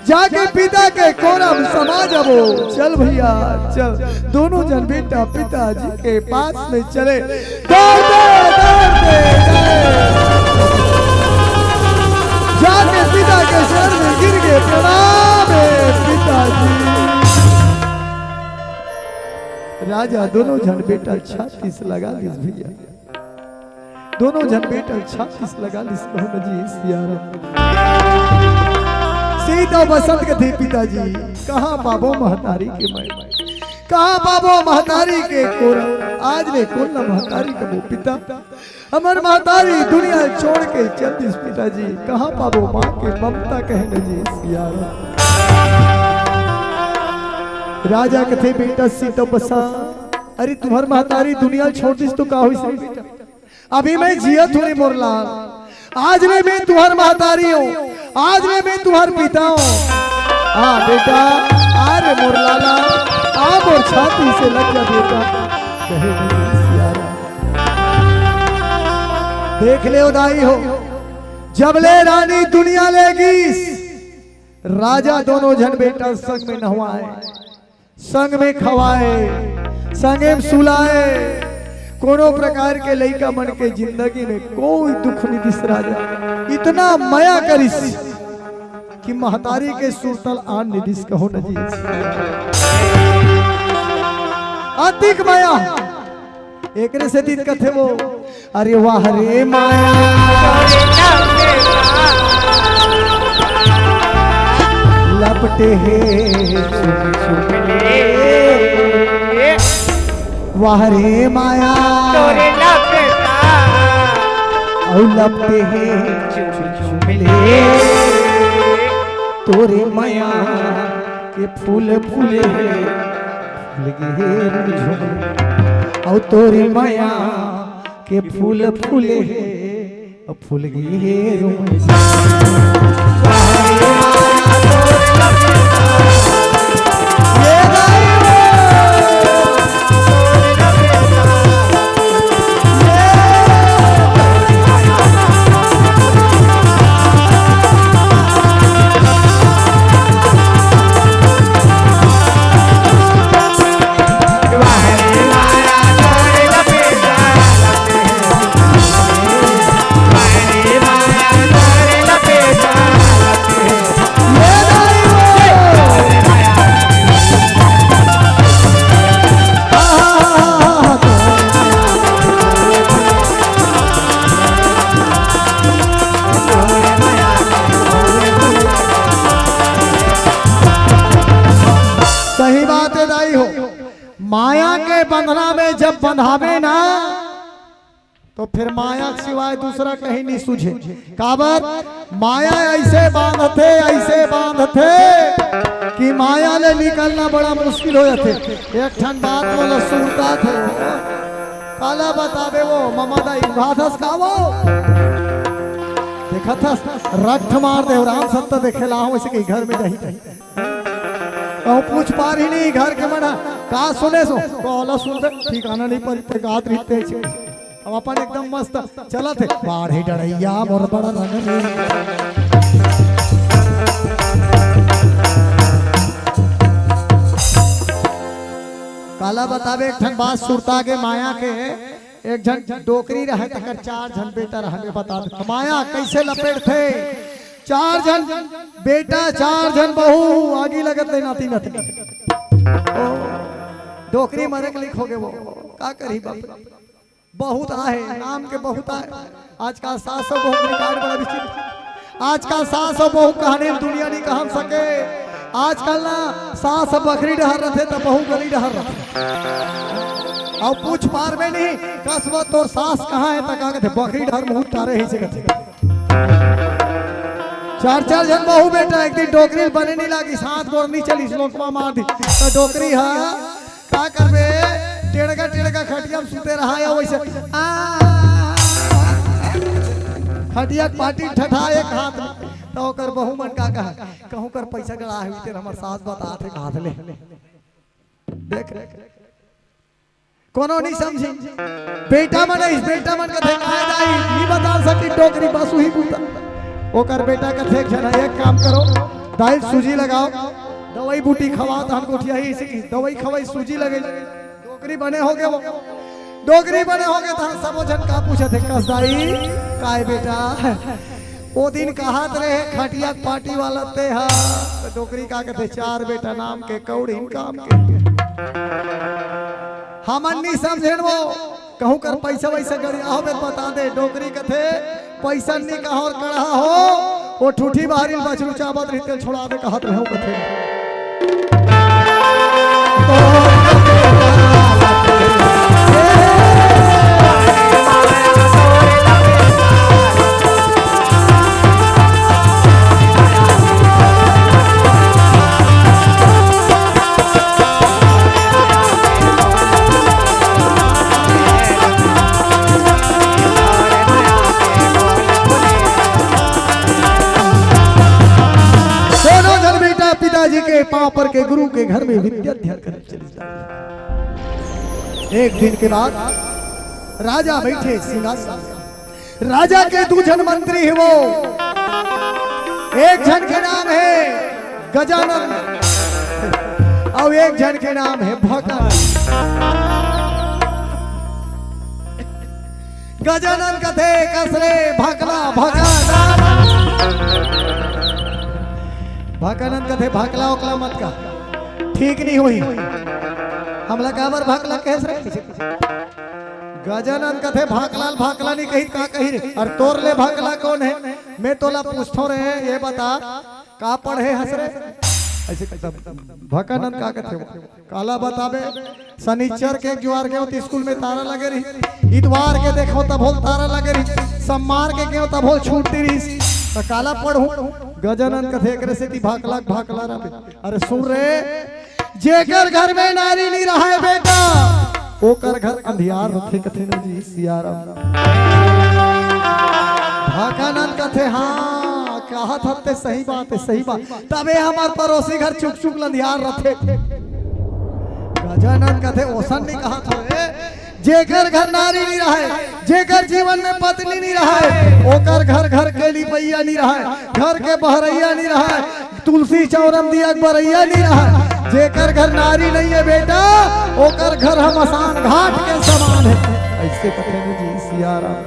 जाके पिता के कोरा में समा जाबो। चल भैया, चल, दोनों जन बेटा पिताजी के पास में चले। दौड़ते, दौड़ते गए। जाके पिता के चरण में गिर के प्रणाम है पिताजी। राजा दोनों जन बेटा छाती से लगा दिस भैया। दोनों झन बेटा छाती से लगा लिस, कहूं न जी सियाराम। सीता बसंत कथे पिताजी, कहां पाबो महतारी के मैं, कहां पाबो महतारी के कोरा। आज ले कोन ला महतारी कबो पिता, हमर महतारी दुनिया छोड़ के चल दिस पिताजी, कहां पाबो मां के ममता कहे न जी सियाराम। राजा कथे बेटा सीता बसंत, अरे तुम्हर महतारी दुनिया छोड़ दिस तो का होइस रे बेटा? अभी मैं जियत हूं रे मोर लाल, आज ले मैं तुम्हर महतारी हूं, आज ले मैं तुम्हर पिता हूं। आ बेटा, आ रे मोर लाला, आ मोर छाती से लग जा बेटा, कहे न जी सियाराम। देख ले दाई हो, जब ले रानी दुनिया ले गिस, राजा दोनों झन बेटा संग में नहवाए, संग में खवाए, संगे में सुलाए, कोनो प्रकार के लइका मन के जिंदगी में कोई दुख नइ दिस राजा। इतना मया करिस कि महतारी के सुरतल आन नइ दिस, कहो न जी। अतिक मया। एकरे सेती कथे वो, अरे वाह रे माया, लपटे हे चुम चुम ले। वाह रे माया, तोरे लपटा। अउ लपटे हे चुम चुम ले। तोरे मया के फूल फूले हे, फूल गे हे रुमझुम। अउ तोरे मया के फूल फूले हे, फूल गे हे रुमझुम। सही बात हे दाई हो, माया के बंधना में जब बंधाबे ना, तो फिर माया के सिवाय दूसरा कहीं नइ सूझे। काबर? माया अइसे बांधथे, अइसे बांधथे कि माया ले निकलना बड़ा मुश्किल हो जाथे। एक ठन बात मोला सुरताथे, काला बताबे वो ममा दाई, उघाथस का वो? देखत हस, रट्ठ मार दे, राम सत्ता देखे ला हूं, अइसे कहीं घर में जाही। कहूं पूछ पारही नहीं घर के मन ह, का सुनेस? काला सुनबे, ठिकाना नइ परे, ते गात रहिथे। अब अपन एकदम मस्त चलत हे, बाढ़े डड़ैया मोर बड़ा रंग में। काला बताबे, एक ठन बात सुरता के माया के, एक झन डोकरी रहे, तकर चार झन बेटा रहे, मैं बता देथंव। माया कइसे लपेटथे, चार झन बेटा, चार झन बहू, आगी लगत ले नाती नतनी। ओ, डोकरी मरे के लिख हो गे वो, का करही बाप रे। बहुत आहे, नाम के बहुत आहे। आजकल सास अउ बहू के रिकॉर्ड बड़ा विचित्र। आजकल सास अउ बहू कहानी में दुनिया नइ कहन सके। आजकल ना सास बखरी डहर रथे त बहू गली डहर रथे। अउ पूछ पारबे नहीं, कस वो तोर सास कहां हे त का कथे, बखरी डहर मुंह टारे हे से कथे। चार चार झन बहू बेटा, एक दिन डोकरी बने नइ लागिस, हाथ गोड़ नइ चलिस, लोकवा मार दिस। त डोकरी ह का करबे, टेड़गा टेड़गा खटिया में सुते रहा या वइसे, आ, खटिया के पाटी ठठा एक हाथ में, त ओकर बहू मन का कहा, कहूं कर पैसा गड़ा हे, तेरे हमर सास बतात हे, हाथ ले। देख, कोनो नइ समझे। बेटा मन अइस, बेटा मन कथे, "काय दाई, नइ बता सकी डोकरी, बस उही बूता।" ओकर बेटा कथे, "एक झन, एक काम करो, दाई सूजी लगाओ, दवाई बूटी खवाओ, तहन गोठियाही।" अइसे कि दवाई खवाई, सूजी लगई, डोकरी बने हो गे वो। डोकरी बने हो गे, तहन सबो झन का पूछत हे, "कस दाई, काय बेटा?" ओ दिन कहत रहे, "खटिया के पाटी वाला ते हा।" त डोकरी का कथे, "चार बेटा नाम के, कौड़ीन काम के।" हमन नइ समझेन वो। कहूँ कर पैसा वैसा गरिया होबे त बता दे। डोकरी कथे, "पैसा नी कहा और कड़हा हो, वो ठूठी बाहरी बछरू चाबत रही, तेल छोड़ा दे," कहत रहे हो कथे। दोनों झन बेटा पिताजी के पांव पर के गुरु के घर में विद्या अध्ययन करे चले जाते। एक दिन के बाद राजा बैठे सिंहासन में। राजा के दू झन मंत्री हे वो। एक झन के नाम हे गजानन अउ एक झन के नाम हे भकानन। गजानन कथे, "कस रे भकला, भकानन।" भकानन कथे, "भकला ओकला मत का, ठीक नहीं होही।" "हमला काबर भकला कहेस रे?" गजानन कथे, "भाकलाल भाकला नहीं कही, का कही रे? अरे तोर ले भाकला कौन है? मैं तोला पूछथों रे, ये बता, का पढ़े हस रे?" ऐसे कहता। भकानन का कथे, "काला बताबे, शनिचर के एक जुआर गेंव त स्कूल में तारा लगे रही, इतवार के देखेंव तभो ले तारा लगे रही, सम्मार के गेंव तभो ले छुट्टी रही, त काला पढ़हूं?" गजानन कथे, "एकरे सेती भाकला भाकला रहे।" अरे सुन रे, जेकर घर में नारी नी रहय बेटा, ओकर घर अंधियार रथे, कथे न जी सियाराम। भकानन कथे, "हाँ, कहत हते सही बात हे, सही बात। तभे हमर परोसी घर चुक चुक ले अंधियार रथे।" गजानन कथे, "ओसन नी कहत हों रे, जेकर घर नारी नी रहय, जेकर जीवन में पत्नी नी रहय, ओकर घर घर के लिपइया नी रहय, घर के बहरइया नी रहय, तुलसी चौरम दिया के बरइया नी रहय। जेकर घर नारी नहीं है बेटा, ओकर घर ह मसान घाट के समान हे।" ऐसे कथे न जी सियाराम।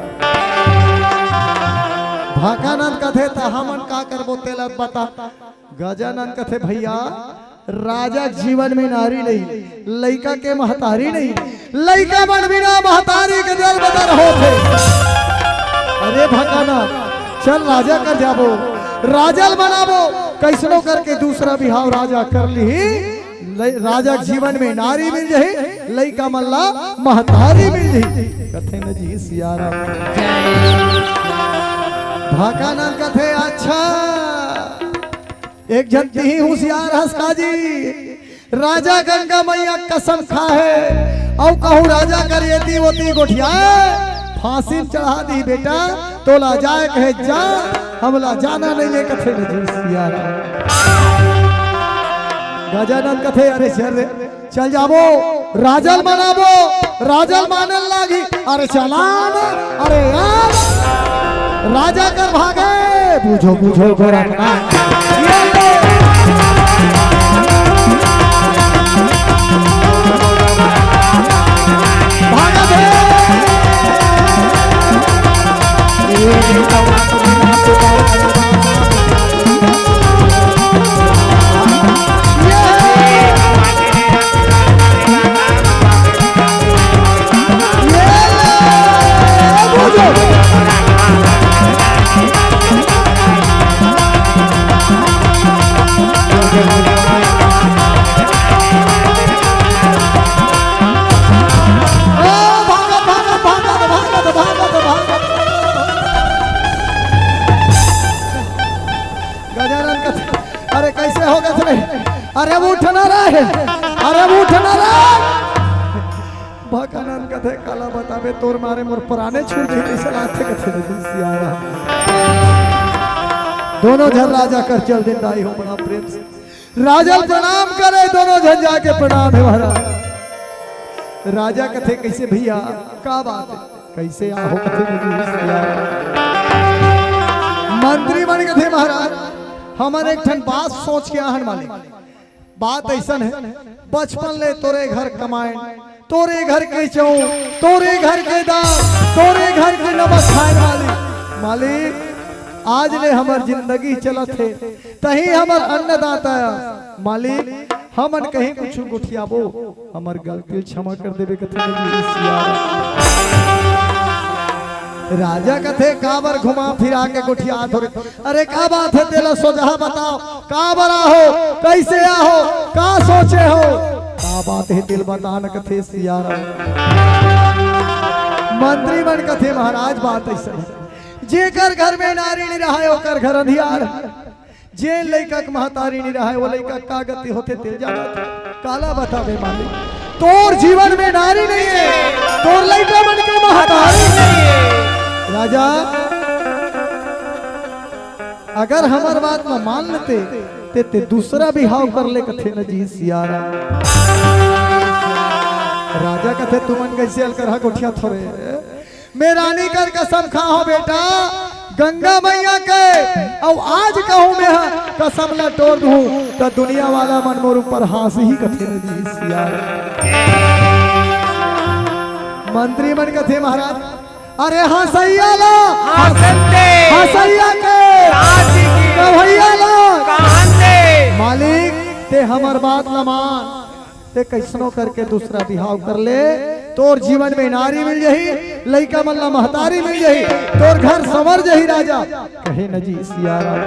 भकानन कथे, "त हमन का करबो तेला बता।" गजानन कथे, "भैया, राजा के जीवन में नारी नहीं, लइका के महतारी नहीं, लइका मन बिना महतारी के जल बदर होथे।" अरे भकानन, चल राजा कर जाबो, राजा ल मनाबो, कइसनो करके दूसरा बिहाव राजा कर लिही, लइ-, राजा के जीवन में नारी मिल जाही, लइका मन ला महतारी मिल जाही। कथे न जी सियाराम। भकानन कथे, "अच्छा, एक झन तिही हुसियार हस का जी, राजा गंगा मैया कसम खाहे, अउ कहूँ राजा कर एती ओती गोठियाए, फांसी में चढ़ा दी बेटा, तोला जाए कहे जा, हमला जाना नहीं है।" कथे न जी सियाराम। गजानन कथे, "अरे चल रे, चल जाबो, राजा ल मनाबो, राजा ल माने ल लागही।" अरे चला ना, अरे यार, राजा कर भागे, बूझो, बूझो, गोरखनाथ। भागा दे। गजानन कथे, "अरे कइसे हो गए रे? अरे उठ ना रे, अरे उठ ना रे।" भकानन कथे, "काला बताबे, तोर मारे मोर पराने छूट जाही, कइसे लागथे?" कथे, "नहीं, सियारा।" दोनों झन राजा कर चल दिन दाई हो, बड़ा प्रेम से राजा ल प्रणाम करे, दोनों झन जाके प्रणाम हे महाराज। राजा कथे, "कइसे भैया, का बात हे? कइसे आहो?" कथे, "नहीं, सियारा।" मंत्री मन कथे, "महाराज, हमन एक ठन बात सोच के आहन मालिक।" बात अइसन हे, बचपन ले तोरे घर कमाए, तोरे घर के चाउर, तोरे घर के दाल, तोरे घर के नमक खाए वाली। मालिक, आज ले हमर जिंदगी चलत हे, तही हमर अन्नदाता। मालिक, हमन कहीं कुछ गोठियाबो, हमर गलती ल क्षमा कर देबे कथे न जी सियाराम। राजा कथे, "काबर घुमा फिरा के गोठियात हो रे? अरे का बात हे, तेला सोझा बताव, काबर आहो, कइसे आहो, का सोचे हो, का बात हे, तेला बता न," कथे सियाराम। मंत्री मन कथे, "महाराज, बात अइसन हे, जेकर घर में नारी नइ रहय, ओकर घर अंधियार हे।" जेन लइका के महतारी नइ रहय, वो लइका का गति होथे, तेला जानत हस? काला बताबे मालिक, तोर जीवन में नारी नइ हे, तोर लइका मन के महतारी नइ हे। राजा, अगर हमर बात ल मान लेते, ते, ते दूसरा बिहाव कर ले कथे न जी सियाराम। राजा कथे, "तुमन कइसे अलकरहा गोठियाथो रे?" मैं रानी कर कसम खाहूं बेटा, गंगा मैया के, अउ आज कहूं मैं ह, कसम ला टोर दूं, त दुनिया वाला मन मोर ऊपर हांसही कथे न जी सियाराम। मंत्री मन कथे, "महाराज, अरे हंसइया ला, हंसन दे। हंसइया के, कांसी की। गवइया ला, काहन दे। मालिक, ते हमर बात ला मान।" ते कइसनो करके दूसरा बिहाव कर ले, तोर जीवन में नारी मिल जही, लइका मन ला महतारी मिल जही, तोर घर संवर जही राजा। कहे न जी सियाराम।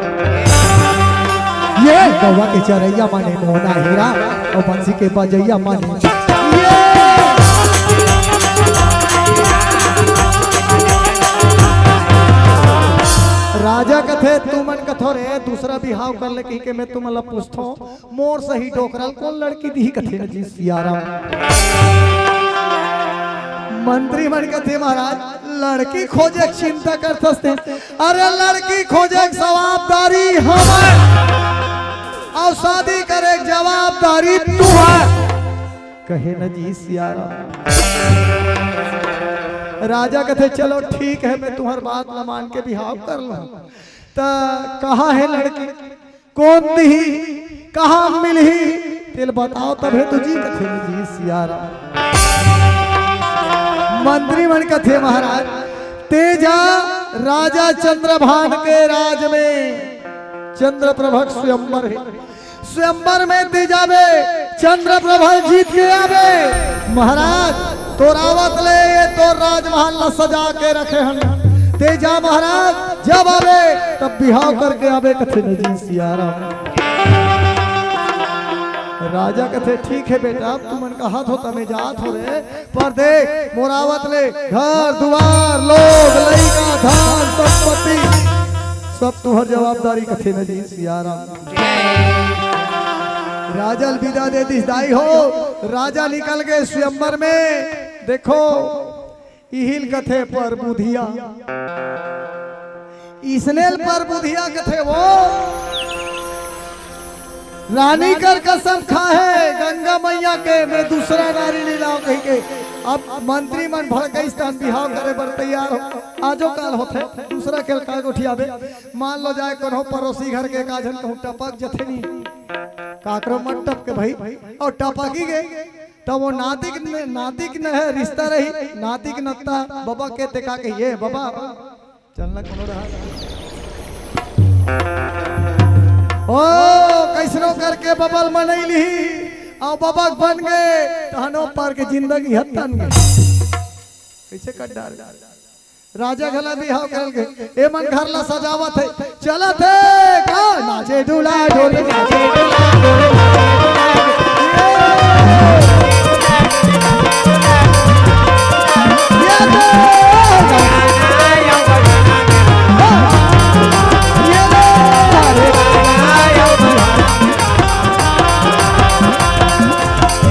ये गौवा के चरैया माने मोना हीरा, अउ बंसी के बजैया माने ये। राजा कथे, "तुमन कथो रे, दूसरा बिहाव कर ले," कहिके मैं तुमन ला पूछथों, मोर सही डोकरा ल कोन लड़की दिही कथे न जी सियाराम। मंत्री मन कथे, "महाराज, लड़की खोजे के चिंता करथस ते? अरे लड़की खोजे के जवाबदारी हमर, अउ शादी करे के जवाबदारी तुहर।" कहे न जी सियाराम। राजा कथे, "चलो ठीक हे, मैं तुहर बात ल मान के बिहाव कर लूं।" त कहां हे लड़की? कोन दिही, कहां मिलही, तेला बताव तभे तो जी कथे जी सियाराम। मंत्री मन कथे, "महाराज, ते जा राजा चंद्रभान के राज में, चंद्रप्रभा के स्वयंवर हे, स्वयंवर में ते जाबे, चंद्रप्रभा जीत के आबे। महाराज, तोर आवत ले ये तोर राजमहल ला सजा के रखे हन। ते जा महाराज, जब आबे तब बिहाव करके आबे," कथे न जी सियाराम। राजा कथे, "ठीक हे बेटा, अब तुमन कहत हो त मैं जात हो रे, पर देख मोर आवत ले घर दुवार, लोग लइका, धन संपत्ति, सब तुहर जवाबदारी," कथे न जी सियाराम। राजा ल बिदा दे दिस दाई हो, राजा निकल गे स्वयंवर में। देखो, इही ल कथे परबुधिया, इसने ल परबुधिया कथे वो। रानी कर कसम खाहे गंगा मैया के, मैं दूसरा नारी नइ लांव कहिके। अब मंत्री मन भड़कइस तहन बिहाव करे बर तैयार हो। आजो काल होथे, दूसरा खेल का गोठियाबे। मान लो जाय कोनो परोसी घर के एक आध झन कहूं टपक जथे नी, काकरो मत टपके भई, अउ टपकी गे, त वो नातिक न-, नातिक न हे, रिश्ता रही, नातिक नत्ता, बबा के देखा के, "ये बबा, चलना कोनो रहा।" ओ, कइसनो करके बबा ल मनई लिही, अउ बबा के बन गे, तहनो पर के जिंदगी हत्तन गे। कइसे कट डारे? राजा घला बिहाव करल गे। ए मन घर ला सजावत हे, चलत हे का? नाचे डुला डोले, नाचे डुला डोले, नाचे डुला डोले। ये दे। ये दे।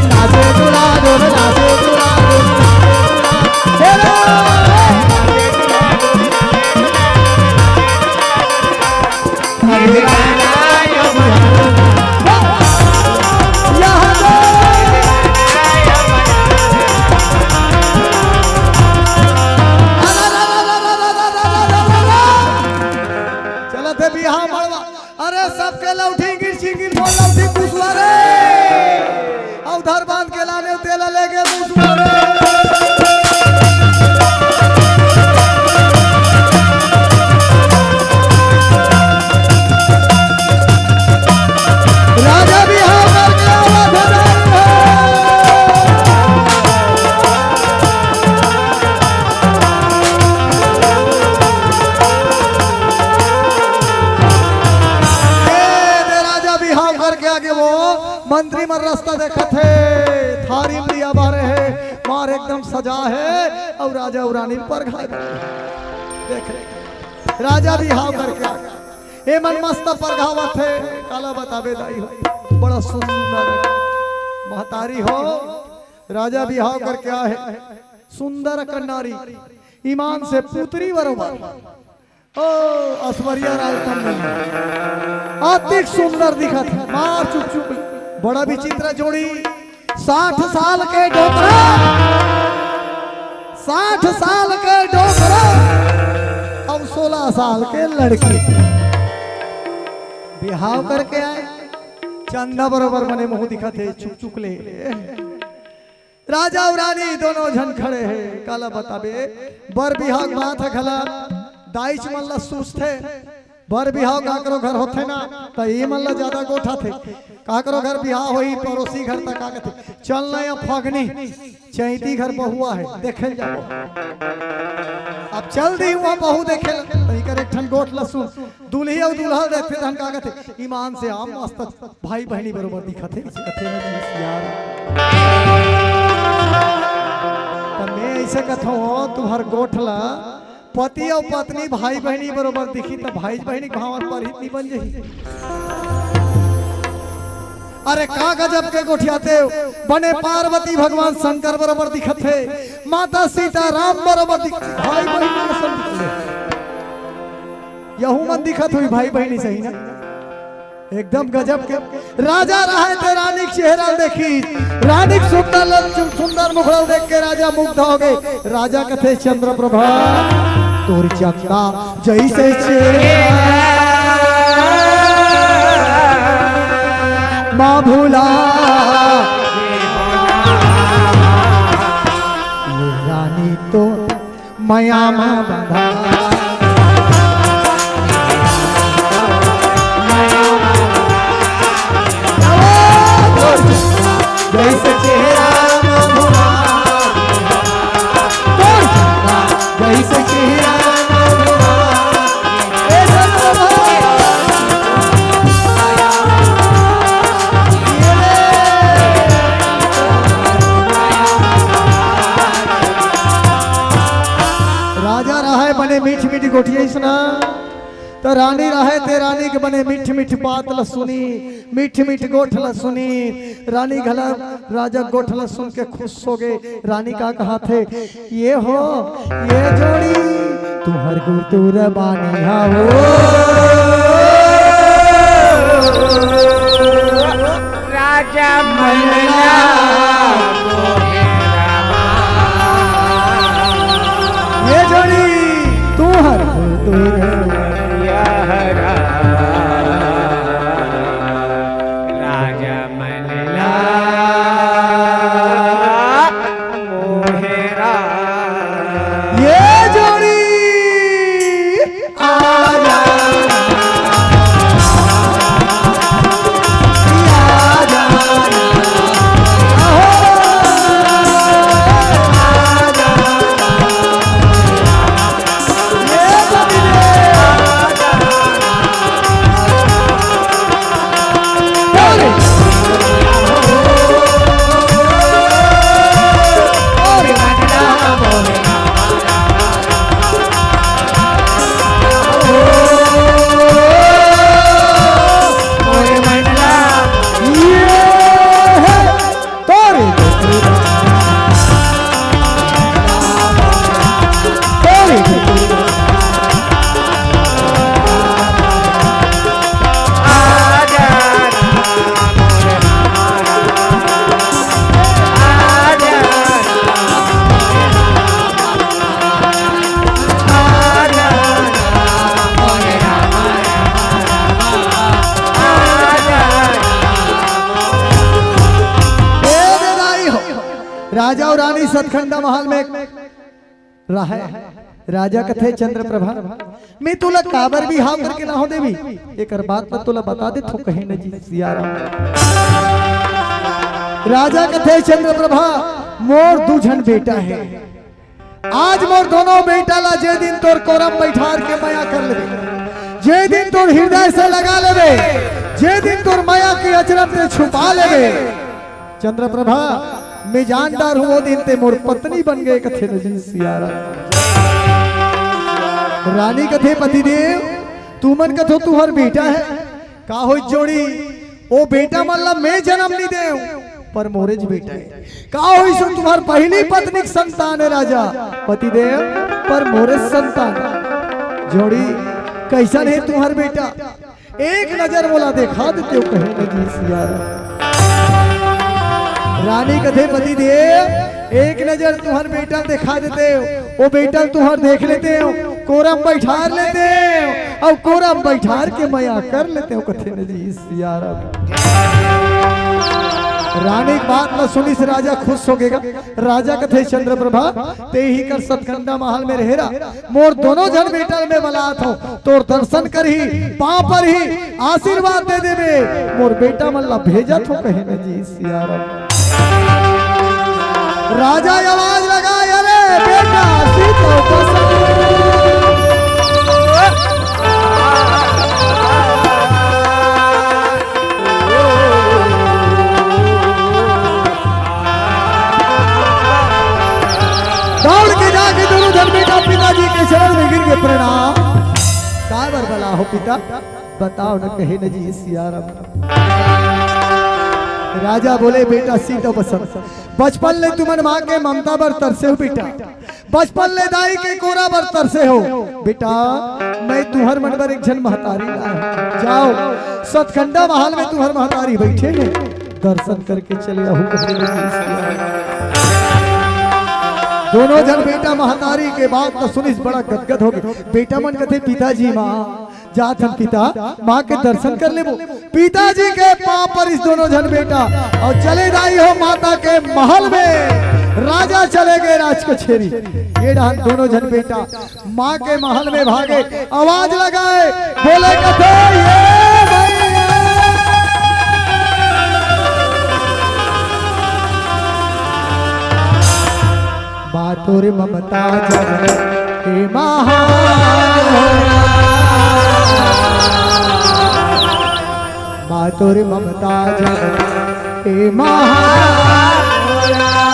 नाचे डुला डोले, नाचे डुला डोले। चलत हे बिहाव मड़वा। अरे सबके लौठी गिर छिंगिल बोल लौठी पुसवा रे। अउ धर बांध के लाने तेला लेके पुसवा रे। राजा बिहाव करके आवत मंत्री मन रस्ता देखत हे, थारी म दिया बारे हे, मार एकदम सजा हे, अउ राजा अउ रानी परघाय। देख, राजा बिहाव करके आ गे, ए मन मस्त परघावत हे, काला बताबे दाई हो, बड़ा सुंदर महतारी हो, राजा बिहाव करके आए हे, सुंदर कन्यारी, ईमान से पुतरी बरोबर। ओ, असवरिया राज तमन। अतिक सुंदर दिखत हे। मार चुक चुक। बड़ा विचित्र जोड़ी। साठ साल के डोकरा, साठ साल के डोकरा अउ सोलह साल के लड़की। बिहाव करके आए, चंदा बरोबर बने मुंह दिखत हे, चुक चुक ले। राजा अउ रानी दोनों झन खड़े हे, काला बताबे, बर बिहाव के बात हे घला, दाईच मन ला सूझथे, बर बिहाव काकरो घर होथे ना, त ए मन ला जादा गोठाथे, काकरो घर बिहाव होही, पड़ोसी घर त का कथे, "चल ना या फगनी, चैती घर बहुआ हे, देखे ल जाबो।" अब चल दी उहां बहू देखे ल, त इकर एक ठन गोठ ला सुन, दुल्ही अउ दुल्हा ल देखथे तहन का कथे, ईमान से आम मस्त भाई बहिनी बरोबर दिखत हे, अइसे कथे ना जी सियार। त मैं अइसे कथंव, तुंहर गोठ ला पति अउ पत्नी भाई बहिनी बरोबर दिखही, त भाई बहिनी के भांवर परहित नइ बन जही। अरे का गजब के गोठियाथे, बने पार्वती भगवान शंकर बरोबर दिखत हे, माता सीता राम बरोबर दिख, भाई बहिनी के संग दिखत हे। यहू मन दिखत होही भाई बहिनी सही ना? एकदम गजब के। राजा रहय ते रानी के चेहरा ल देखिस, रानी के सुंदर ल-, सुंदर मुखड़ा ल देख के राजा मुग्ध होगे। राजा कथे, "चंद्रप्रभा, तोर चंदा जइसे चेहरा मा भुला, ये रानी तो मया मा बंधा।" जइसे चेहरा मा भुला, जइसे चेहरा मा भुला। ए राजा रहय बने मीठ मीठ गोठियाइस ना, त रानी रहय ते रानी के बने मीठ मीठ बात ल सुनी, मीठ मीठ गोठ ल सुनी। रानी घला राजा गोठ ल सुन के खुश होगे। रानी का कहाथे, "ये हो, ये जोड़ी तुंहर गुरतुर बानी हा हो।" राजा मन ला ये जोड़ी तुंहर गुरतुर राजा मन ला मोहेरा। ये जोड़ी आजा, आजा, आजा। राजा अउ रानी सतखंडा महल में रहय। राजा कथे, "चंद्रप्रभा, मैं तोला काबर बिहाव करके लाहूं देवी, एकर बात ल तोला बता देथों," कहे न जी सियाराम। राजा कथे, "चंद्रप्रभा, मोर दू झन बेटा हे। आज मोर दोनों बेटा ला जे दिन तोर कोरा म बइठार के मया कर लेबे, जे दिन तोर हिरदय से लगा लेबे, जे दिन तोर मया के अचरज ते छुपा लेबे चंद्रप्रभा, मैं जान डारहूं, वो दिन ते मोर पत्नी बन गे, कथे न जी सियाराम। रानी कथे, पतिदेव, तुमन कथो तुंहर बेटा हे, का होइस जोड़ी, ओ बेटा मन ला मैं जनम नइ देंव, पर मोरेच बेटा हे। का होइस ओ तुंहर पहिली पत्नी के संतान हे राजा, पतिदेव, पर मोरेच संतान। जोड़ी, कइसन हे तुंहर बेटा? एक नजर मोला देखा देतेव, कहे न जी सियाराम। रानी कथे, पतिदेव, एक नजर तुंहर बेटा ल देखा देतेव, ओ बेटा ल तुंहर देख लेतेव, कोरा म बइठार लेतेव, अउ कोरा म बइठार के मया कर लेतेव, कथे न जी सियाराम। रानी के बात ल सुनिस राजा खुश होगे गा। राजा कथे, चंद्रप्रभा, तें इही कर सतकंडा महल में रहे रहा, मोर दोनों झन बेटा ल मैं बलात हंव, तोर दर्शन करही, पांव परही, आशीर्वाद दे देबे, मोर बेटा मन ला भेजत हंव, कहे न जी सियाराम। राजा आवाज लगाय, अरे बेटा, सीता पसंद। दौड़ के जाके दोनों झन बेटा पिताजी के चरण में गिर के प्रणाम। काय बर बलाय हो पिता, बताव न, कहे न जी सियाराम। राजा बोले, बेटा सीता पसंद, बचपन ले तुमन माँ के ममता बर तरसे हो बेटा, बचपन ले दाई के कोरा बर तरसे हो बेटा, मैं तुंहर मन बर एक झन महतारी लाय हंव। जाव, सतकंडा महल में तुंहर महतारी बइठे हे, दर्शन करके चले आहू। दोनों झन बेटा महतारी के बात ल सुनिस, बड़ा गदगद होगे। बेटा मन कथे, पिताजी, माँ, जात हन पिता, माँ के दर्शन कर लेबो। पिताजी के पांव परिस दोनों झन बेटा अउ चले दाई हो माता के महल में। राजा चले गे राज कचेरी, ये डहन दोनों झन बेटा माँ के महल में भागे, आवाज लगाय, बोले कथे, ये भैया। माँ तोर ममता जग के महान हो राम। माँ तोर ममता जग के महान हो राम।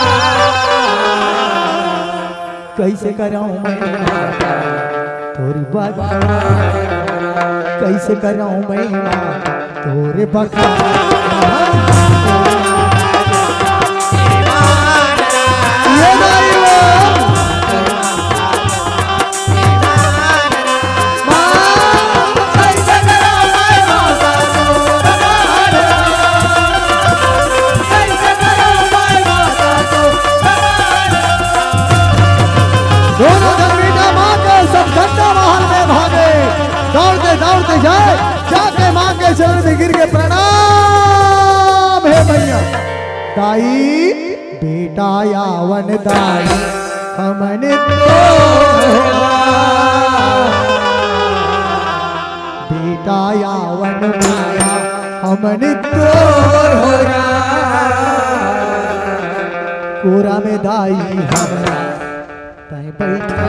कइसे करंव मैं माता तोर बखान, कइसे करंव मैं माता तोर बखान। ये भाई वो। दोनों झन बेटा माँ के सतकंडा महल में भागे, दौड़ते दौड़ते जाय, जाके माँ के चरण में गिर के प्रणाम, हे भैया। दाई, बेटा आवन दाई, हमन तो बेटा आवन माया, हमन तो कोरा में दाई हमरा तैं बइठा,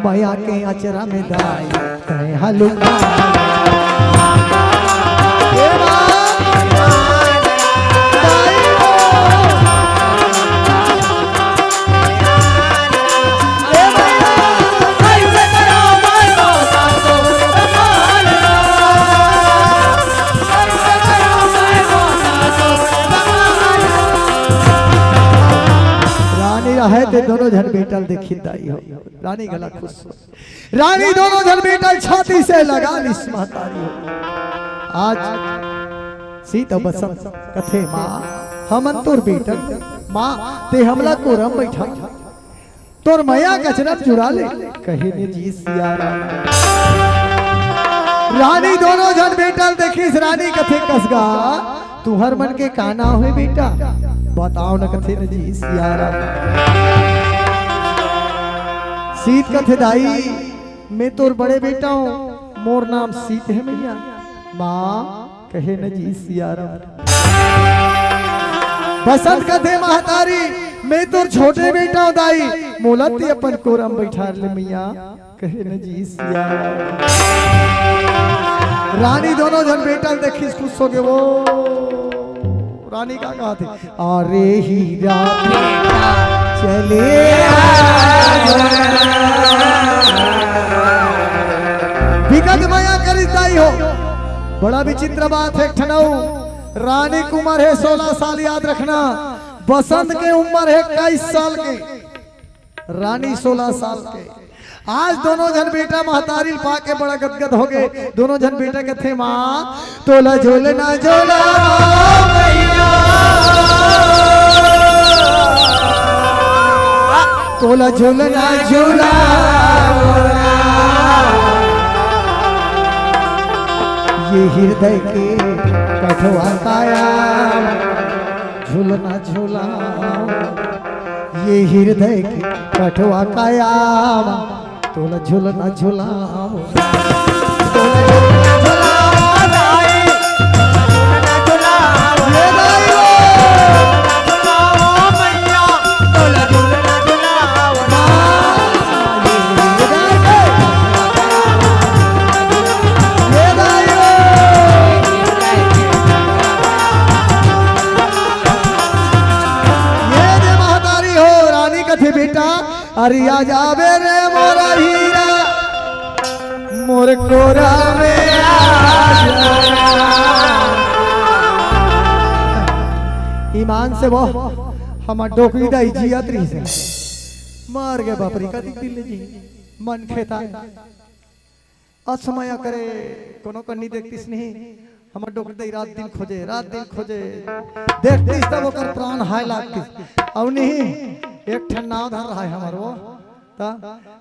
मया के अचरा में दाई तैं हलुका। ए माँ, दाई हो। ए माँ, रानी रहे ते दोनों झन बेटा ल देखिन दाई हो। रानी घला खुश हो। रानी दोनों झन बेटा ल छाती से लगा लिस महतारी हो। आज सीता बसंत कथे, माँ, हमन तोर बेटा, माँ, ते हमला कोरा म बइठा। तोर मया के अचरा म जुड़ा ले, कहे न जी सिया राम। रानी दोनों झन बेटा ल देखिस, रानी कथे, कस गा, तुंहर मन के का नाव हे बेटा? बताव न, कथे न जी सिया राम। सीत कथे, दाई, मैं तोर बड़े बेटा हंव, मोर नाम सीत हे मैया। माँ, कहे न जी सिया राम। बसंत कथे, महतारी, मैं तोर छोटे बेटा हंव दाई, मोला ते अपन कोरा म बइठार ले मैया, कहे न जी सिया। रानी दोनों झन बेटा ल देखिस, खुश होगे वो। रानी का कहत हे, अरे हीरा बेटा चले आ। बिकट मया करिस दाई हो। बड़ा विचित्र बात हे, एक ठन अउ रानी के उमर हे सोलह साल, याद रखना। बसंत के उमर हे इक्कीस साल के, रानी सोलह साल के। आज दोनों झन बेटा महतारी ल पाके बड़ा गदगद होगे। दोनों झन बेटा कथे, माँ तोला झुलना झुला मैया, तोला झुलना झुला, ये हृदय के कठवा काया झुलना झुला, ये हृदय के कठवा काया, तोला झुलना झुला, तोला झुलना झुला, दाई, झुलना झुला, ये दाई हो। झुला मैया, तोला झुलना झुला, ये दाई हो। ये दाई हो। ये दे महतारी हो, रानी कथे बेटा, अरे आ जाबे रे मोरा हीरा, मोर कोरा में आ जा। ईमान से वो हमर डोकरी दाई जियत रहिसे, मर गे बाप रे, कतिक दिन ले जी मन खेता। असमय करे, कोनो कन्नी देखतिस नहीं। हमर डोकरी दाई रात दिन खोजे, रात दिन खोजे, देखतिस तब ओकर प्राण हाय लागतिस। अउ नहीं, एक ठन नाव धर रहा है हमर वो। ता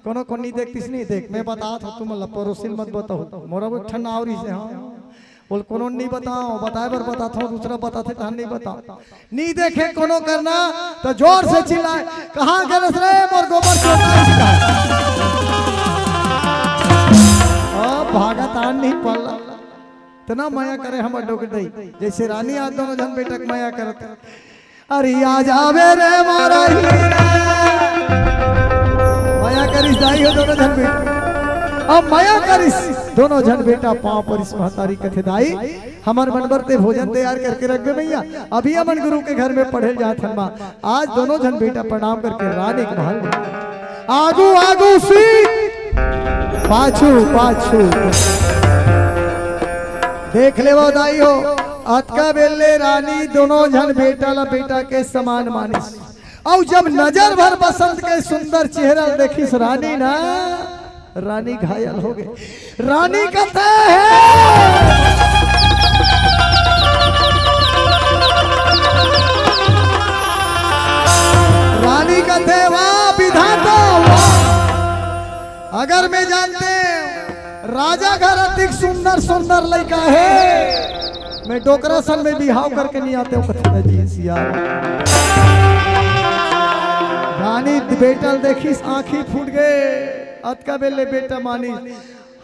कोनो कन्नी देखतिस नहीं, देख, मैं बतात हूँ, तुम ला परोसिन मत बताओ। मोरा वो एक ठन नाव रहिसे, हाँ। बोल, कोनो नहीं बताओ, बताए बर बतात हूँ, दूसरा बताथे तहन नहीं बताओ। नी देखे कोनो करना, तो जोर से चिल्लाए, "कहाँ गेलस रे मोर गोबर चोता?" अब भागत आन नहीं पल्ला। इतना मया करे हमर डोकरी दाई, जैसे रानी आज दोनों झन बेटा के मया करत। अरे आ जाबे रे मोरा हीरा। मया करिस दाई हो दोनों झन बेटा। अब मया करिस दोनों झन बेटा, पाँव परिस महतारी कथे, दाई हमर मन बर ते भोजन तैयार करके रखबे मैया, अभी हमन गुरु के घर में पढ़े जात हन माँ। आज दोनों झन बेटा प्रणाम करके रानी के महल में। आगू आगू सीत, पाछू पाछू। देख लेवो दाई हो, अतका बेर ले रानी दोनों झन बेटा ला बेटा के समान मानिस। अउ जब नजर भर बसंत के सुंदर चेहरा ल देखिस रानी ना, रानी घायल होगे। रानी कथे हे, रानी कथे, "वाह विधाता, वाह, अगर मैं जानते राजा घर अतिक सुंदर सुंदर लइका हे, मैं डोकरा सन में बिहाव करके नहीं आते हो।" कथे जी सिया। रानी बेटा ल देखिस, आँखी फूट गे। अतका बेर ले बेटा मानिस।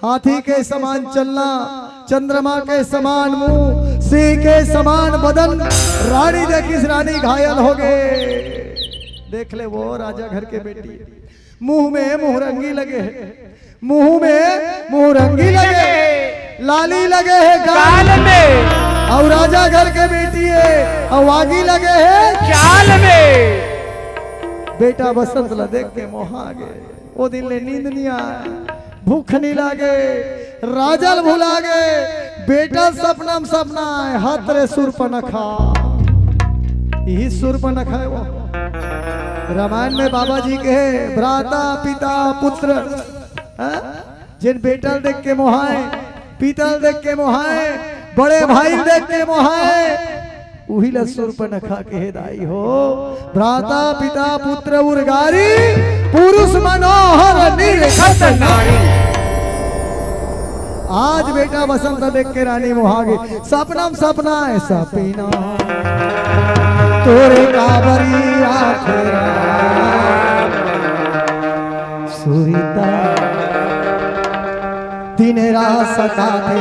हाथी के समान चलना, चंद्रमा के समान मुंह, सिंह के समान बदन। रानी देखिस, रानी घायल होगे। देख ले, वो राजा घर के बेटी, मुंह में मुहरंगी लगे हे, मुंह में मुहरंगी लगे हे, लाली लगे हे गाल में, अउ राजा घर के बेटी हे, अउ आगी लगे हे चाल में। बेटा बसंत ला देख के मोहा गे। ओ दिन ले नींद नहीं आए, भूख नहीं लागे, राजा ल भुला गे। बेटा सपना म सपना आए, हत रे सुरपनखा। यही सुरपनखा हे वो। रामायण में बाबा जी कहे, भ्राता पिता पुत्र, हाँ? जेन बेटा ल देख के मोहाए, पिता ल देख के मोहाए, बड़े भाई ल देख के मोहाए, उही ला सुरपनखा कहे दाई हो। भ्राता पिता पुत्र उरगारी, पुरुष मनोहर निर्घत नारी। आज बेटा बसंत देख के रानी मोहा गे। सपना म सपना हे, सपना तोरे काबरी आखरा सुरता दिन रात सताथे।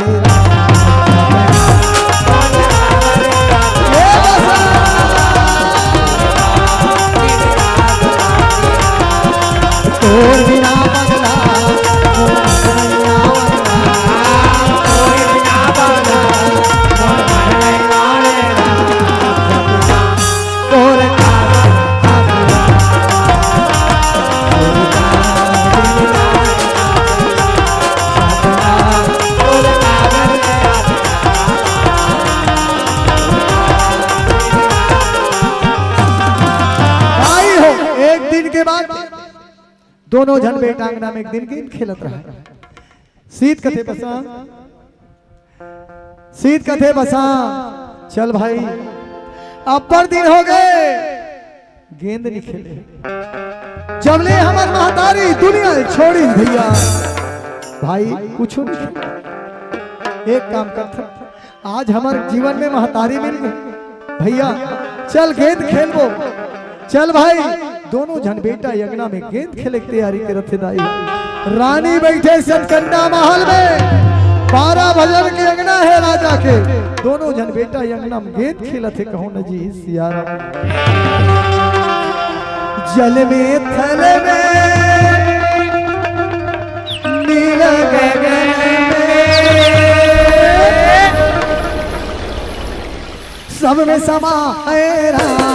दोनों झन बेटा अंगना में एक दिन गेंद खेलत रहा। सीत कथे बसंत, सीत कथे बसंत, चल भाई, अब्बड़ दिन हो गए गेंद नहीं खेले। जब ले हमर महतारी दुनिया छोड़ी भैया, भाई कुछ नहीं खेले। एक काम करथन, आज हमर जीवन में महतारी मिल गई भैया, चल गेंद खेलबो। चल भाई, दोनों झन बेटा अंगना में गेंद खेले के तैयारी करत हे दाई। रानी बैठे सतकंडा महल में, बारह भजन के अंगना है राजा के, दोनों झन बेटा अंगना में गेंद खेलत हे। कहूँ न जी सियाराम। जल में थल में नील गगन में सब में समा है राम।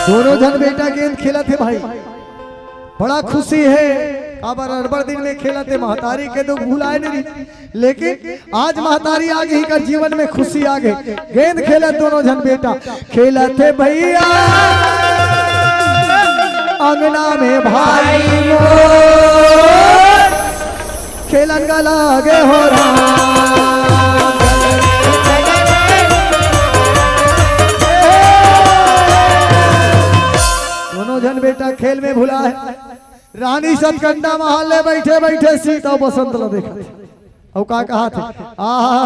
दोनों झन बेटा गेंद खेलत हे भाई, बड़ा खुशी है। काबर अड़बड़ दिन में खेलत हे, महतारी के दुख भुलाए नहीं, लेकिन आज महतारी आ गई, कर जीवन में खुशी आ गई। गेंद खेलत दोनों झन बेटा, खेलत हे भैया अंगना में भाई मोर, खेलन गा लागे हो राम। दोनों झन बेटा खेल में भुला है। रानी सतकंडा महल ले बैठे बैठे सीत अउ बसंत ला देखत हे। अउ का कहत हे? आहा,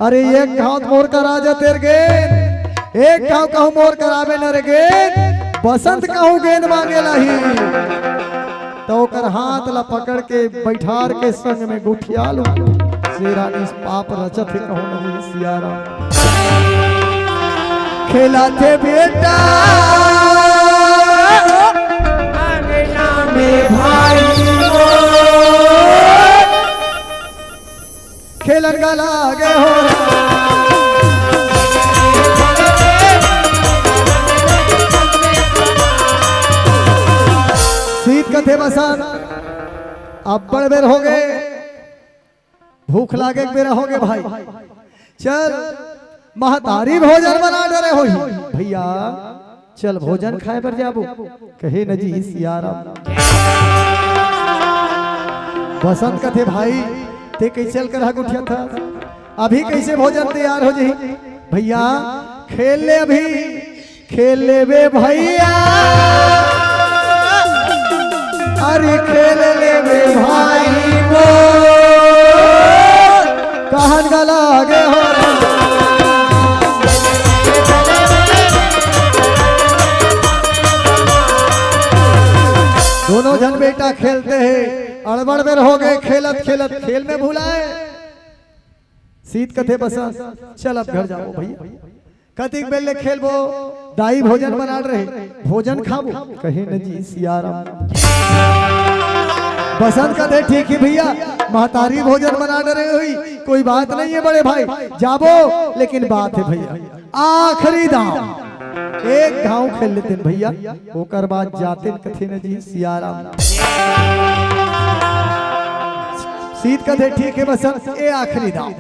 अरे एक घाव मोर करा जा तेर गेंद, एक घाव कहूँ मोर कराबे न रे गेंद, बसंत कहूँ गेंद मांगे लाही। त ओकर हाथ ला पकड़ के बैठार के संग में गोठिया लूं। से रानी पाप रचत हे कहूँ न जी सियाराम। खेलत हे बेटा अंगना में भाई मोर, खेलन गा लागे हो राम। सीत कथे बसंत, अब्बड़ बेर हो गए, भूख लागे के बेरा हो गए भाई, चल महतारी भोजन बना डरे होही भैया, चल भोजन खाए बर जाबो। कहे न जी सियाराम। बसंत कथे भाई, ते कैसे कर गुठिया था, अभी कैसे भोजन तैयार हो जाही? भैया खेल ले अभी, खेल लेबे भैया, अरे खेल लेबे भाई मोर, कहन गा लागे हो राम। दोनों झन बेटा खेलत हे, अड़बड़ बेर हो गए खेलत खेलत, खेल में भुलाए। सीत कथे बसंत, चल अब घर जाबो भैया। कतिक बेर ले खेलबो, दाई भोजन बनात रहे, भोजन खाबो। कहे न जी सियाराम। बसंत कथे ठीक हे भैया, महतारी भोजन बनात रहे होही, कोई बात नहीं है बड़े भाई, जाबो, लेकिन बात है भैया, आखिरी दांव, एक घाव खेल लेतेन भैया, ओकर बाद जातेन। कथे न जी सियाराम। सीत कथे ठीक हे बसंत, ए आखिरी दांव,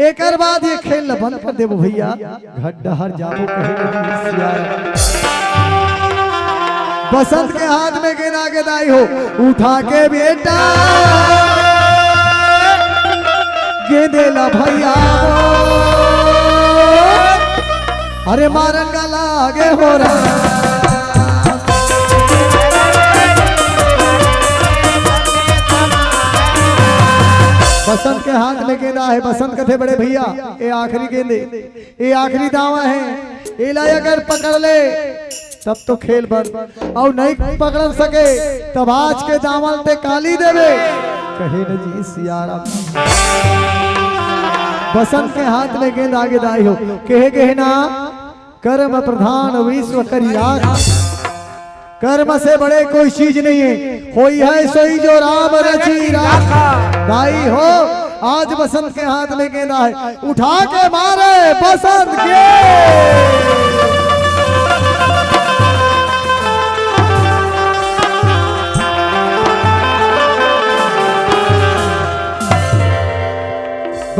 एकर बाद ये खेल ल बंद कर देबो भैया, घर डहर जाबो। कहे न जी सियाराम। बसंत के हाथ में गेंद आगे दाई हो, उठा के बेटा गेंदे ला भैया, अरे मारन गा लागे हो राम। बसंत के हाथ में गेंदा है, बसंत कथे बड़े भैया, ए आखिरी गेंदे, ए आखिरी दावा है, एला अगर पकड़ ले तब तो खेल बंद, अउ नहीं पकड़ सके तब आज के दामन ते काली देवे। कहे न जी सियाराम। बसंत के हाथ में गेंद आगे दाई हो, कहे कहे ना, कर्म प्रधान विश्व करी राख। कर्म से बड़े कोई चीज नहीं है, होई है सोई जो राम रची राखा। दाई हो, आज बसंत के हाथ में गेंदा है, उठा के मारे बसंत के।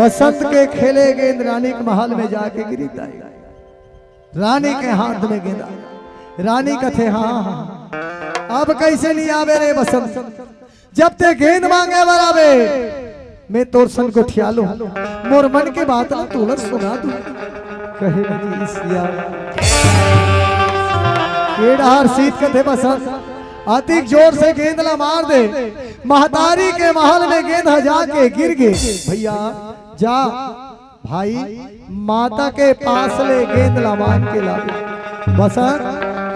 बसंत के खेले गेंद रानी के महल में जाके गिरी दाई। रानी के हाथ में गेंदा। रानी कथे, "हाँ, हाँ।" "अब कइसे नइ आबे रे बसंत? जब तें गेंद मांगे बर आबे, मैं तोर संग गोठिया लूं, मोर मन के बात ला तोला सुना दूं।" कहे, "नहीं सिया।" ये डहर सीत कथे, "बसंत, अतिक जोर से गेंद ला मार दे।" महतारी के महल में गेंद ह जाके गिर गे। भइया, जा भाई, माता के पास ले गेंद ला मांग के ला। बसंत,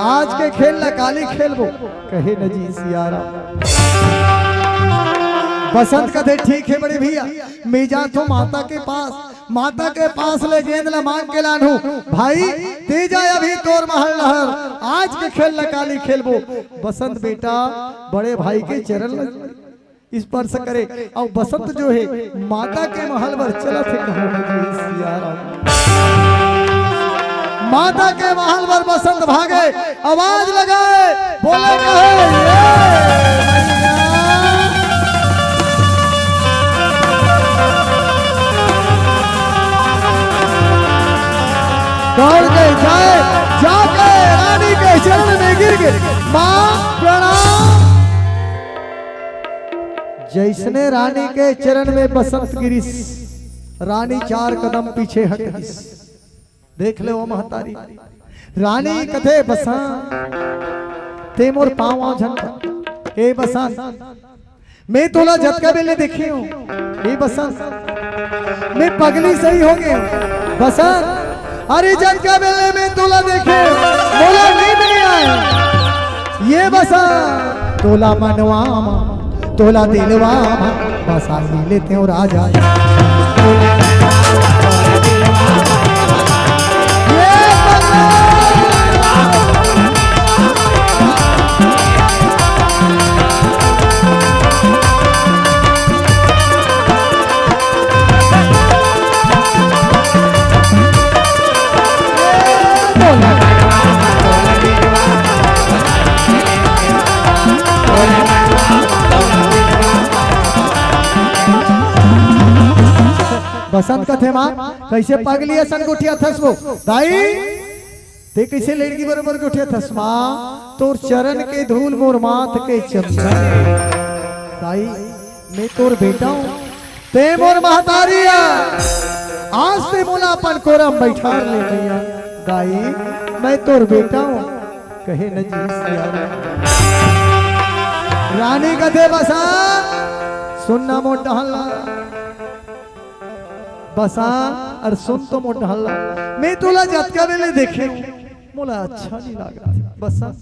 आज के खेल ला काली खेलबो। कहे, "न जी सिया राम।" बसंत कथे, "ठीक हे बड़े भइया, मैं जाथों माता के पास, माता के पास ले गेंद ला मांग के लानहूं।" "भाई, तें जा अभी तोर महल डहर, आज के खेल ला काली खेलबो।" बसंत बेटा बड़े भाई के चरण ल स्पर्श करे, अउ बसंत जो हे माता के महल बर चलत हे। कहो न जी सिया राम। माता के महल बर बसंत भागे, आवाज लगाए, बोले, कहे, "ये मैया।" दौड़ के जाए, जाके रानी के चरण में गिर गे, "माँ प्रणाम।" जइसने रानी के चरण में बसंत गिरिस, रानी चार कदम पीछे हट गिस। देख ले वो महतारी, रानी कथे, "बसंत, तें मोर पाँव झन पर। ए बसंत, मैं तोला जतका बेले देखे हंव, ए बसंत, मैं पगली सही हो गे हंव। बसंत, अरे जतका बेले मैं तोला देखे हंव, मोला नींद नइ आए। ए बसंत, तोला मनवा म, तोला दिलवा म बसा लेतेंव राजा।" ए बसंत, बसंत कथे, "माँ, कइसे पगली असन गोठियाथस वो? दाई, तें कइसे लड़की बरोबर गोठियाथस माँ? तोर चरण के धूल मोर माथ के चंदन। दाई, मैं तोर बेटा हंव, तें मोर महतारी अस। आज तें मोला अपन कोरा म बइठार ले मैया। दाई, मैं तोर बेटा हंव।" कहे, "न जी सिया राम।" रानी कथे, "बसंत, सुन ना मोर डहर ला। बसंत, अरे सुन तो मोर डहर ला। मैं तोला जतका बेले देखे हंव, मोला अच्छा नइ लागत। बसंत,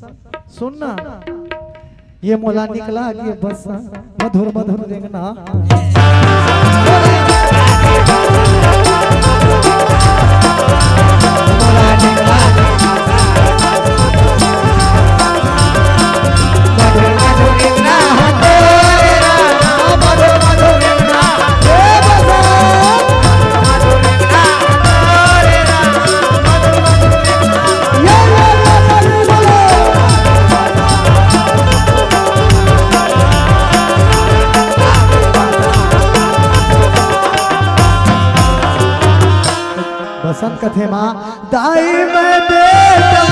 सुन ना, ए मोला निकला के बसंत, मधुर मधुर रेंगना।" बसंत कथे, "माँ, दाई मैं बेटा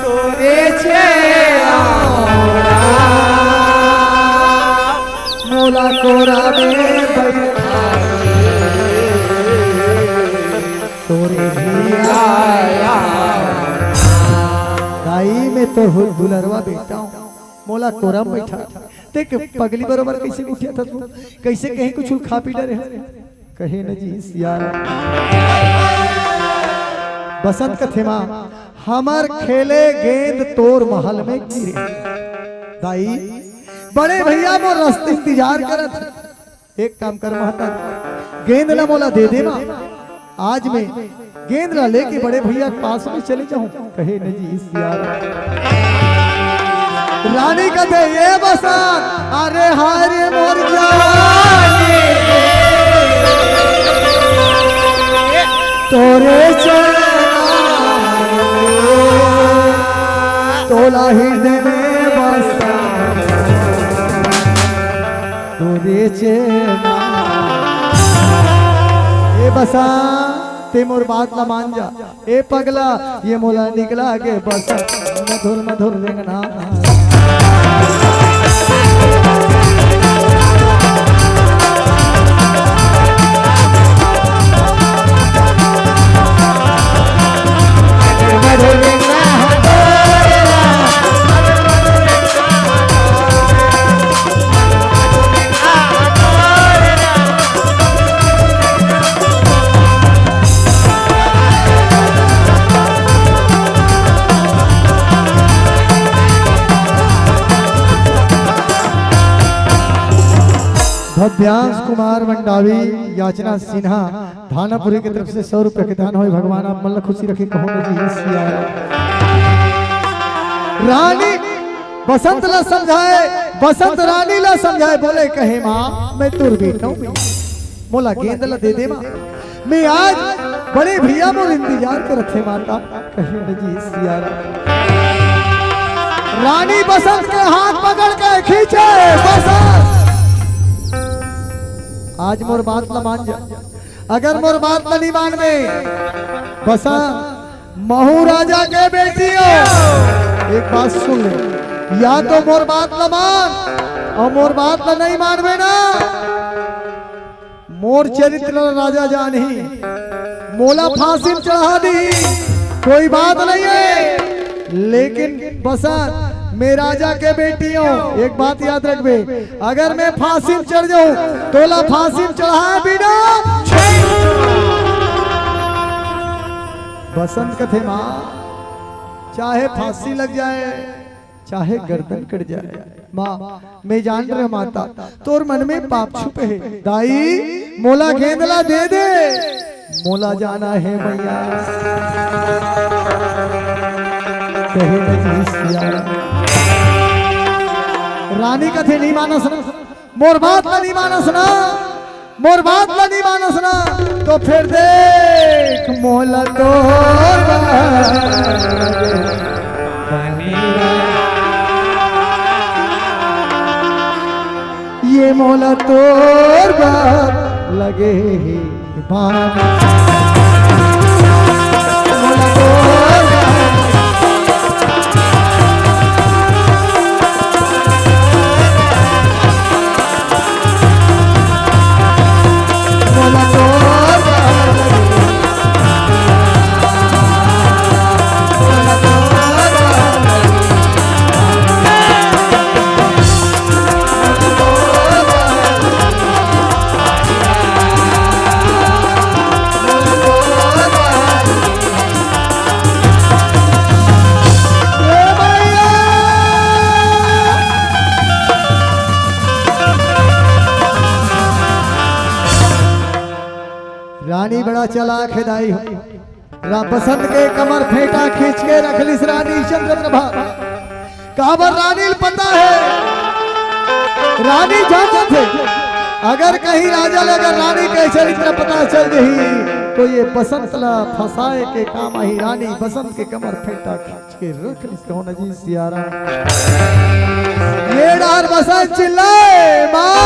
तोरे चेहरा, मोला कोरा में बइठा, तोरे भी आया।" दाई, मैं तोर दुलरवा बेटा हंव, मोला कोरा में बइठा। तें पगली बरोबर कइसे गोठियाथस? कइसे कहीं कुछ खा पी डरे हस? कहे, "न जी सिया राम।" बसंत कथे, "माँ, हमर खेले गेंद तोर महल में गिरे। दाई, बड़े भइया मोर रस्ते इंतजार करत हे। एक काम कर महतारी, गेंद ला मोला दे दे माँ, आज मैं गेंद ला लेके बड़े भइया के पास में चले जाहूं।" कहे, "न जी सिया राम।" रानी कथे, "ए बसंत, अरे हाय रे मोर जवानी, तोरे चरना में, तोला हृदय में बसा।" ए बसंत, ते मोर बात ला मान जा। ए पगला, ये मोला निकला के बसंत, मधुर मधुर रेंगना। भव्यांश कुमार मंडावी, याचना सिन्हा, धानापुरी की तरफ से सौ रुपया के दान होय। भगवान आप मन ला खुशी रखे, कहो न जी सिया राम। रानी बसंत ला समझाए, बसंत रानी ला समझाए, बोले कहे माँ, मैं तोर बेटा हूँ, मोला गेंद ला दे दे माँ। मैं आज बड़े भैया मोर इंतजार करत हे माता, कहे न जी सिया राम। रानी बसंत के हाथ पकड़ के खींचे, बसंत आज मोर बात ला मान जा, अगर मोर बात ला नहीं मानबे बसंत, महू राजा के बेटी हो, एक बात सुन ले, या तो मोर बात ला मान अउ मोर बात ला नहीं मानबे ना, मोर चरित्र ला राजा जानही, मोला फांसी में चढ़ा दी, कोई बात नहीं है। लेकिन बसंत, मैं राजा के बेटी हूँ, एक बात याद रखबे, अगर मैं फांसी में चढ़ जाऊँ, तोला फांसी में चढ़ाए बिना छोड़। बसंत कथे माँ, चाहे फांसी लग जाए, चाहे गर्दन कट जाए, माँ, मैं जान रहे माता, तोर मन में पाप छुपे हे। दाई, मोला गेंद ला दे दे, मोला जाना हे मैया। कहे न जी सिया। रानी कथे नहीं मानस ना, मोर बात ला नहीं मानस ना, मोर बात ला नहीं मानस ना, तो फिर देख मोला तोर बात, ये मोला तोर बात लगे हे बात। मोला तोर बात रानी बड़ा चालाक हे दाई हो। रा-, बसंत के कमर फेंटा खींच के रख लिस रानी चंद्रप्रभा। काबर रानी ल पता हे, रानी जानत हे, अगर कहीं राजा ल अगर रानी के चरित्र पता चल जही, तो ये बसंत ला फंसाए के काम आही। रानी बसंत के कमर फेंटा खींच के रख लिस, कहो न जी सिया राम। ये डहर बसंत चिल्लाए, माँ।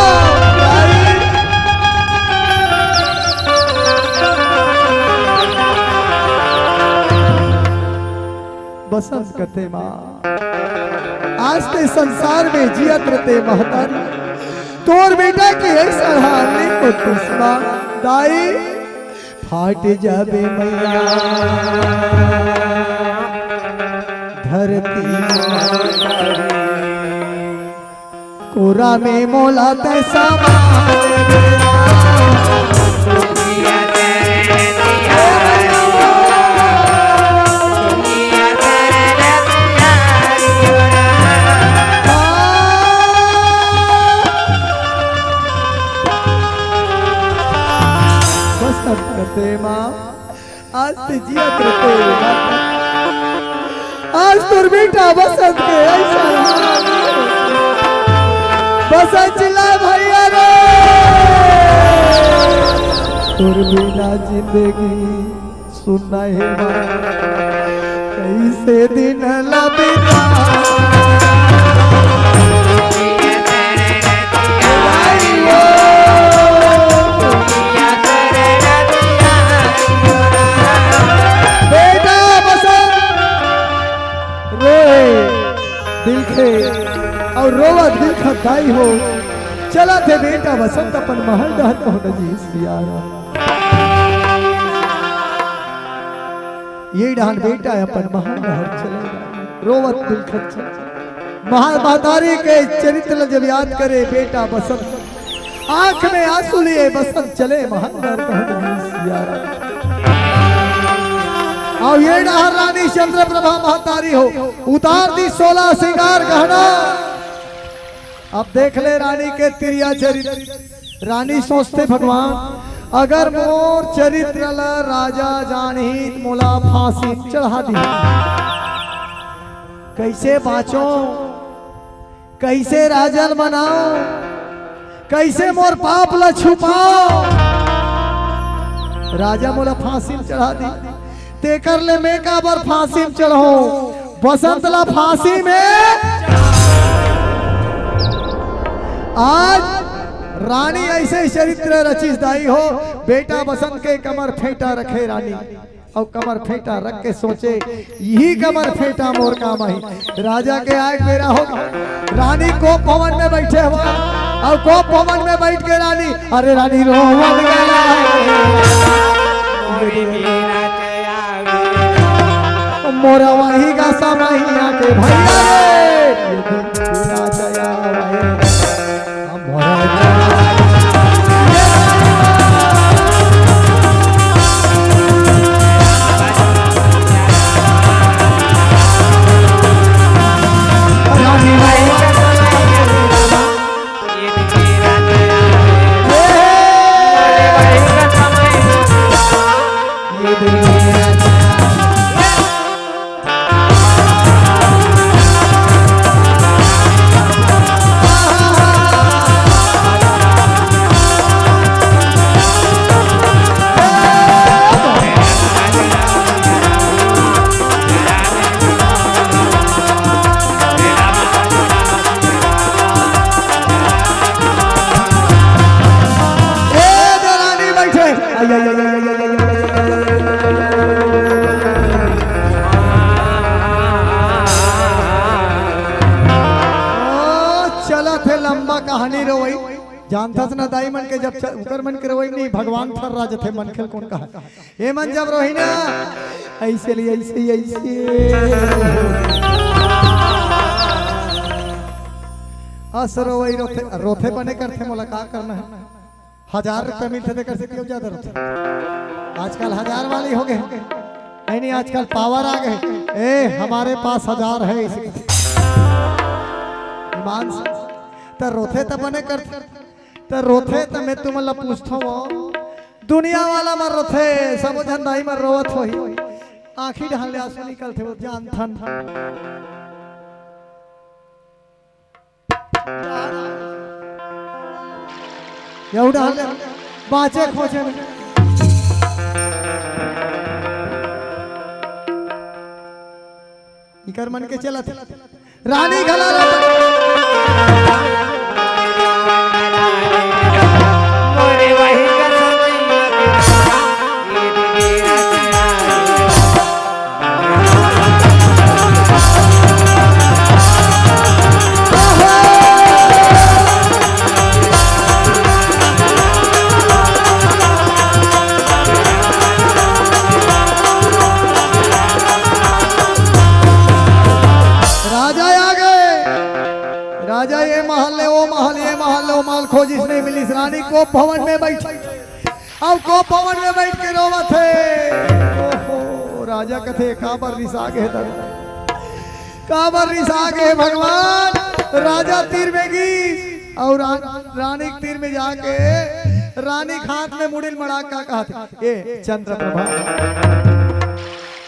बसंत कथे माँ, आज ते संसार में जियत रते महतारी, तोर बेटा के ऐसा हाल नहीं होतिस माँ। दाई, फाट जाबे मैया धरती महतारी, कोरा में मोला तै समा ले। बसंत कथे माँ, आज ते जियत रते, आज तोर बेटा बसंत के ऐसा हाल। बसंत चिल्ला भैया रे, तोर बिना जिंदगी सुना हे माँ, कैसे दिन ला बिता। आई हो, चलत हे बेटा बसंत अपन महल डहर पहुंच जी सिया राम। ये डहर बेटा अपन महल डहर चले, रोवत बिलखत चले। महा-, महतारी के चरित्र ल जब याद करे बेटा बसंत, आंख में आंसू लिए बसंत चले महल डहर पहुंच जी सिया राम। अउ ये डहर रानी चंद्रप्रभा महतारी हो, उतार दी सोला सिंगार गहना। अब देख ले रानी के तिरिया चरित्र। रानी सोचथे, भगवान, अगर मोर चरित्र ल राजा जानही त मोला फांसी म चढ़ा दिही। कइसे बांचों, कइसे राजा ल मनाओं, कइसे मोर पाप ल छुपाओं? राजा मोला फांसी म चढ़ा दिही। तेकर ले मैं काबर फांसी म चढ़ों? बसंत ला फांसी में। आज रानी अइसे चरित्र रचिस दाई हो, बेटा बसंत के कमर फेंटा रखे रानी, अउ कमर फेंटा रख के सोचे, यही कमर फेंटा मोर काम आही। राजा के आए के बेरा हो, रानी कोप भवन में बइठे हवय, अउ कोप भवन में बइठ के रानी, अरे रानी रोवन गला हे। मोरा वही का समैया के भैया रे, ये दिन पूरा जया रे। मोरा रानी भाई का समैया। ए दलानी बइठे। आई, आई, आई। ओ, चलत हे लंबा कहानी रोवई। जानथस ना दाई मन के जब च-, उकर मन के रोवई नहीं, भगवान थर्रा जथे, मनखे ल कोन कहा। ए मन जब रोही ना, अइसे ले, अइसे, अइसे। अस रोवई रोथे, रोथे बने करथे, मोला का करना हे? हजार रुपया मिलथे तेकर से क्यों ज्यादा रोथे? आजकल हजार वाली हो गए। नहीं, नहीं, आजकल पावर आ गए। ए, हमारे पास हजार है, इसे ईमान से। त रोथे त बने करथे। त रोथे त मैं तुमन ला पूछथंव, दुनिया वाला मन रोथे, सबो झन दाई मन रोवत होही। आंखी डहन ले आंसू निकलथे, वो जानथन। यहू डहन ले बाँचे खोजे में। इकर मन के चलत हे। रानी घला रो। राजा आ गए। राजा ये महल ले, वो महल, ये महल ले, वो महल खोजिस नहीं मिलिस। रानी कोप भवन में बैठी। अब कोप भवन में बैठ के रोवत हे। ओहो, राजा कथे, "काबर रिसा गे हे दादा? काबर रिसा गे हे भगवान?" राजा तीर में गिस अउ रा-, रानी के तीर में जाके रानी के हाथ में मुड़ी ल मड़ा का कहत हे, "ए चंद्रप्रभा,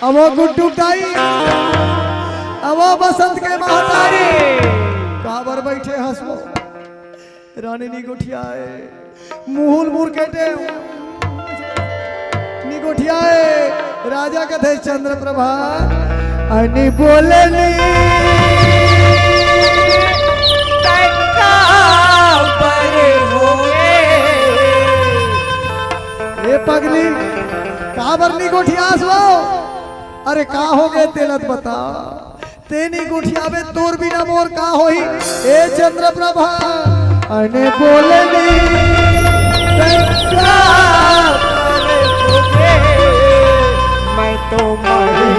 अब वो गुड्डू दाई, अब वो बसंत के महतारी, काबर बैठे हस वो?" रानी नी गोठियाए, मुहुल मुर के टे नी गोठियाए। राजा कथे, "चंद्रप्रभा, अनी बोले नी, तंगा पर होए।" ए पगली, काबर नी गोठियास वो? अरे का हो गे तेला त बता। तें नइ गोठियाबे तोर बिना मोर का होही? ए चंद्रप्रभा, अने बोलनी मैं तो मरी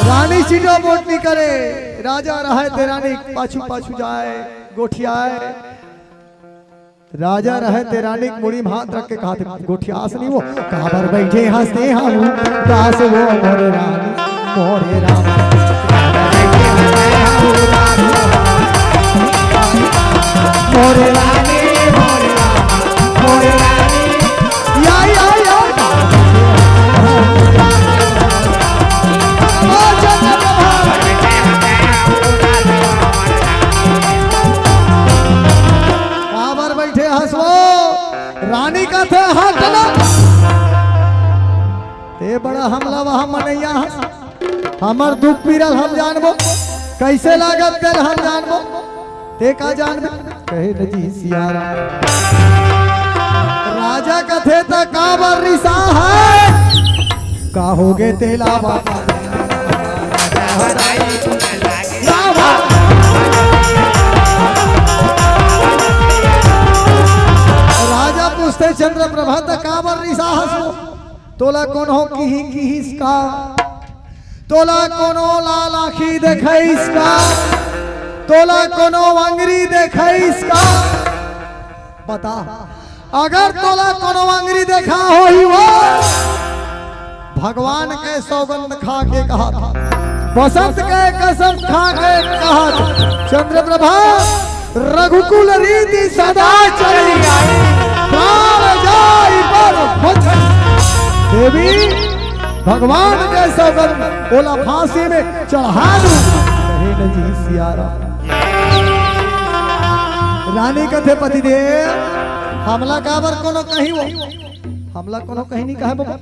रानी चिटो बोट नइ करे। राजा रहय ते रानी पाछू पाछू जाय, गोठियाय। राजा रहय ते रानी के मुड़ी म हाथ रख के कहत, गोठियास नहीं वो, काबर बैठे हंसते हम दास वो मोरे रानी, मोरे राम। मोरे रानी, मोरे राम, मोरे रानी। या, या, या। ओ चंद्रप्रभा। काबर बैठे हंसवो? रानी कथे हट ना। ते बड़ा हमला वहां मनैया हंस। हमर दुख पीरल हम जानबो। कैसे लागत तेल हम जानबो। ते का जानबे? कहे न जी सियारा। राजा कथे त काबर रिसा है? का होगे तेला बता। राजा पूछते चंद्रप्रभा त काबर रिसा हंसो? तोला कोनो किही किहिस का? तोला कोनो लाल आँखी देखइस का? तोला कोनो अंगरी देखइस का? बता, अगर तोला कोनो अंगरी देखा होही वो, भगवान के सौगंध खा के कहत, बसंत के कसम खा के कहत, चंद्रप्रभा, रघुकुल रीति सदा चली आई, प्राण जाई पर भजन। देवी, भगवान के सौगंध ओला फांसी में चढ़ा दूं। कहे न जी सियारा। रानी कथे पति देव, हमला काबर कोनो कही वो? हमला कोनो कहीं नहीं कहे बाबा।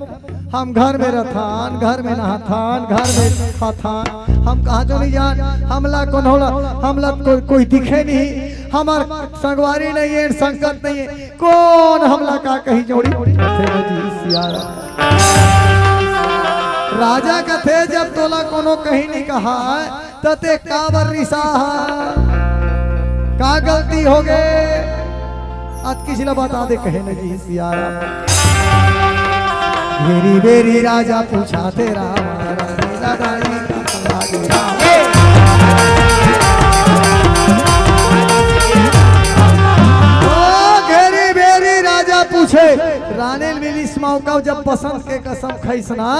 हम घर में रहथान, घर में नहाथान, घर में खाथान। हम कहाँ जो नहीं जान, हमला कोनो ला, हमला को, कोई दिखे नहीं। हमार संगवारी नहीं है, संगत नहीं है। कौन हमला का कहीं जोड़ी? कथे न जी सियारा। राजा कथे जब तोला कोनो कहीं नहीं कहा, त ते काबर रिसा हा? का गलती होगे? अतकिच ल बता दे, कहे न जी सियारा। भेरी भेरी राजा पूछा थे राम, रानी ला दाई का लागे राम। ओ घेरी बेरी राजा पूछे, रानी मिलिस मौका जब बसंत के कसम खइस ना,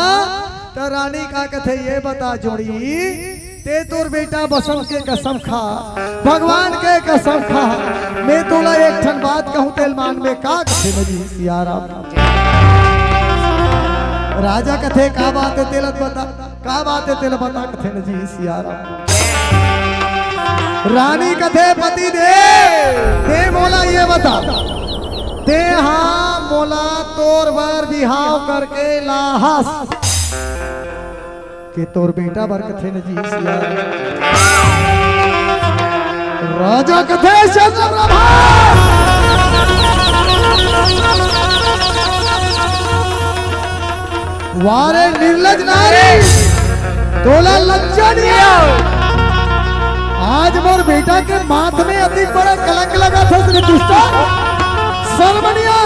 त रानी का कथे, ये बता जोड़ी, ते तोर बेटा बसंत के कसम खा, भगवान के कसम खा, मैं तोला एक ठन बात कहूं, तेल मान में का कथे न जी सियारा। राजा कथे, का बात है तेला बता, का बात है तेला बता, कथे न जी सियारा। रानी कथे, पति देव, ते मोला ये बता, ते हा मोला तोर बर बिहाव करके लाहस के तोर बेटा बर कथे न जी सिया। राजा कथे चंद्रप्रभा। वारे निर्लज नारी, तोला लज्जा नहीं है। आज मोर बेटा के माथ में अति बड़ा कलंक लगा था, तेरे दुष्टा, शर्म नहीं है।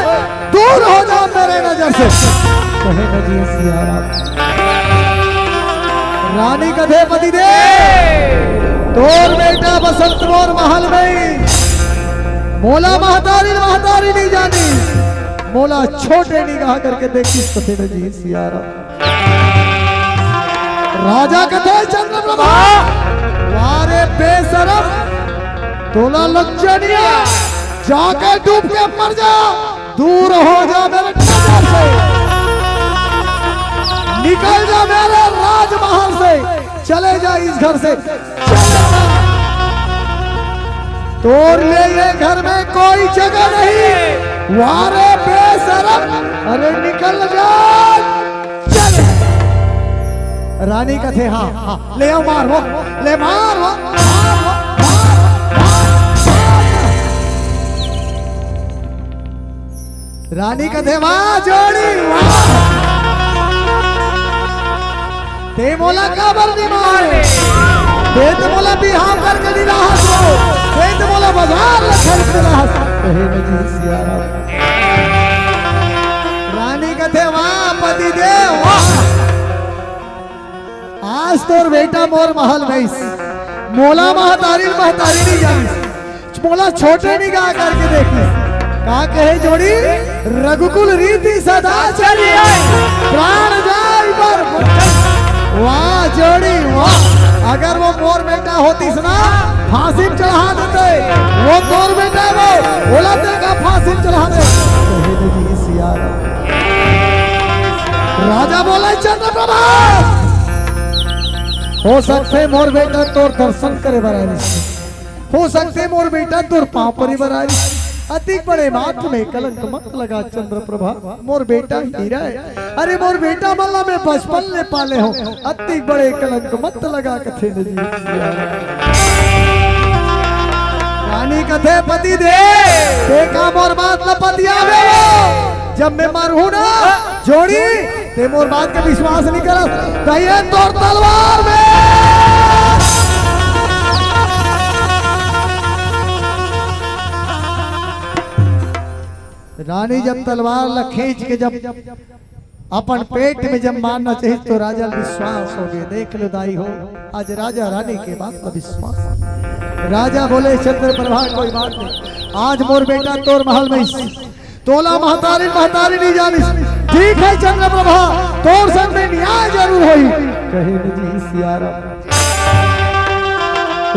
दूर हो जा मेरे नजर से। कहे न जी सिया राम। रानी कथे पति देव, तोर बेटा बसंत मोर महल में, मोला महतारी महतारी नहीं जानी, मोला छोटे निगाह करके देखिस कथे न जी सिया राम। राजा कथे चंद्रप्रभा, वारे बेशरम, तोला लज्जा नहीं है, जाके डूब के मर जा। दूर हो जा मेरे नजर से, निकल जा मेरे राजमहल से, चले जा इस घर से। चले जा। तोर लिए ये घर में कोई जगह नहीं। वाह रे बेशरम, अरे निकल जा, चल। रानी कथे, हाँ, हाँ, ले आओ, मार वो, ले मार वो, मार वो, मार, मार, मार। रानी कथे, वाह जोड़ी, वाह। ते मोला काबर नी मारे? ते तो मोला बिहाव करके नी लाहस हो। ते तो मोला बाजार ले खरीद के लाहस। कहे न जी सिया राम। रानी कथे, वाह पति देव, वाह। आज तोर बेटा मोर महल में आइस। मोला महतारी, महतारी नी जानिस। मोला छोटे निगाह करके देखिस। का कहे जोड़ी, रघुकुल रीति सदा चली आई, प्राण जाय पर। वाह जोड़ी, वाह। अगर वो मोर बेटा होतिस ना, फांसी में चढ़ा देते। वो तोर बेटा हे वो, ओला ते का फांसी में चढ़ा दे। कहे जी सिया राम। राजा बोले, चंद्रप्रभा, हो सकथे मोर बेटा तोर दर्शन करे बर आइस। हो सकथे मोर बेटा तोर पाँव परे बर आइस। अतिक बड़े माथ में कलंक मत लगा चंद्रप्रभा, मोर बेटा हीरा हे। अरे मोर बेटा मन ला मैं बचपन ले पाले हों, अतिक बड़े कलंक मत लगा कथे न जी। रानी कथे पति देव, ते का मोर बात ला पतियावे हो? जब मैं मरहूं ना जोड़ी, ते मोर बात के विश्वास नी करस, त ये तोर तलवार में। रानी जब तलवार ला खींच के जब अपन पेट में जब मारना चाहिए तो राजा ला विश्वास हो गया। देख लो दाई हो, आज राजा रानी के बात ला विश्वास। राजा बोले चंद्रप्रभा कोई बात नहीं, आज मोर बेटा तोर महल में आइस। तोला महतारी, महतारी नी जानिस। ठीक हे चंद्रप्रभा, तोर संग में न्याय जरूर होही। कहे न जी सिया राम।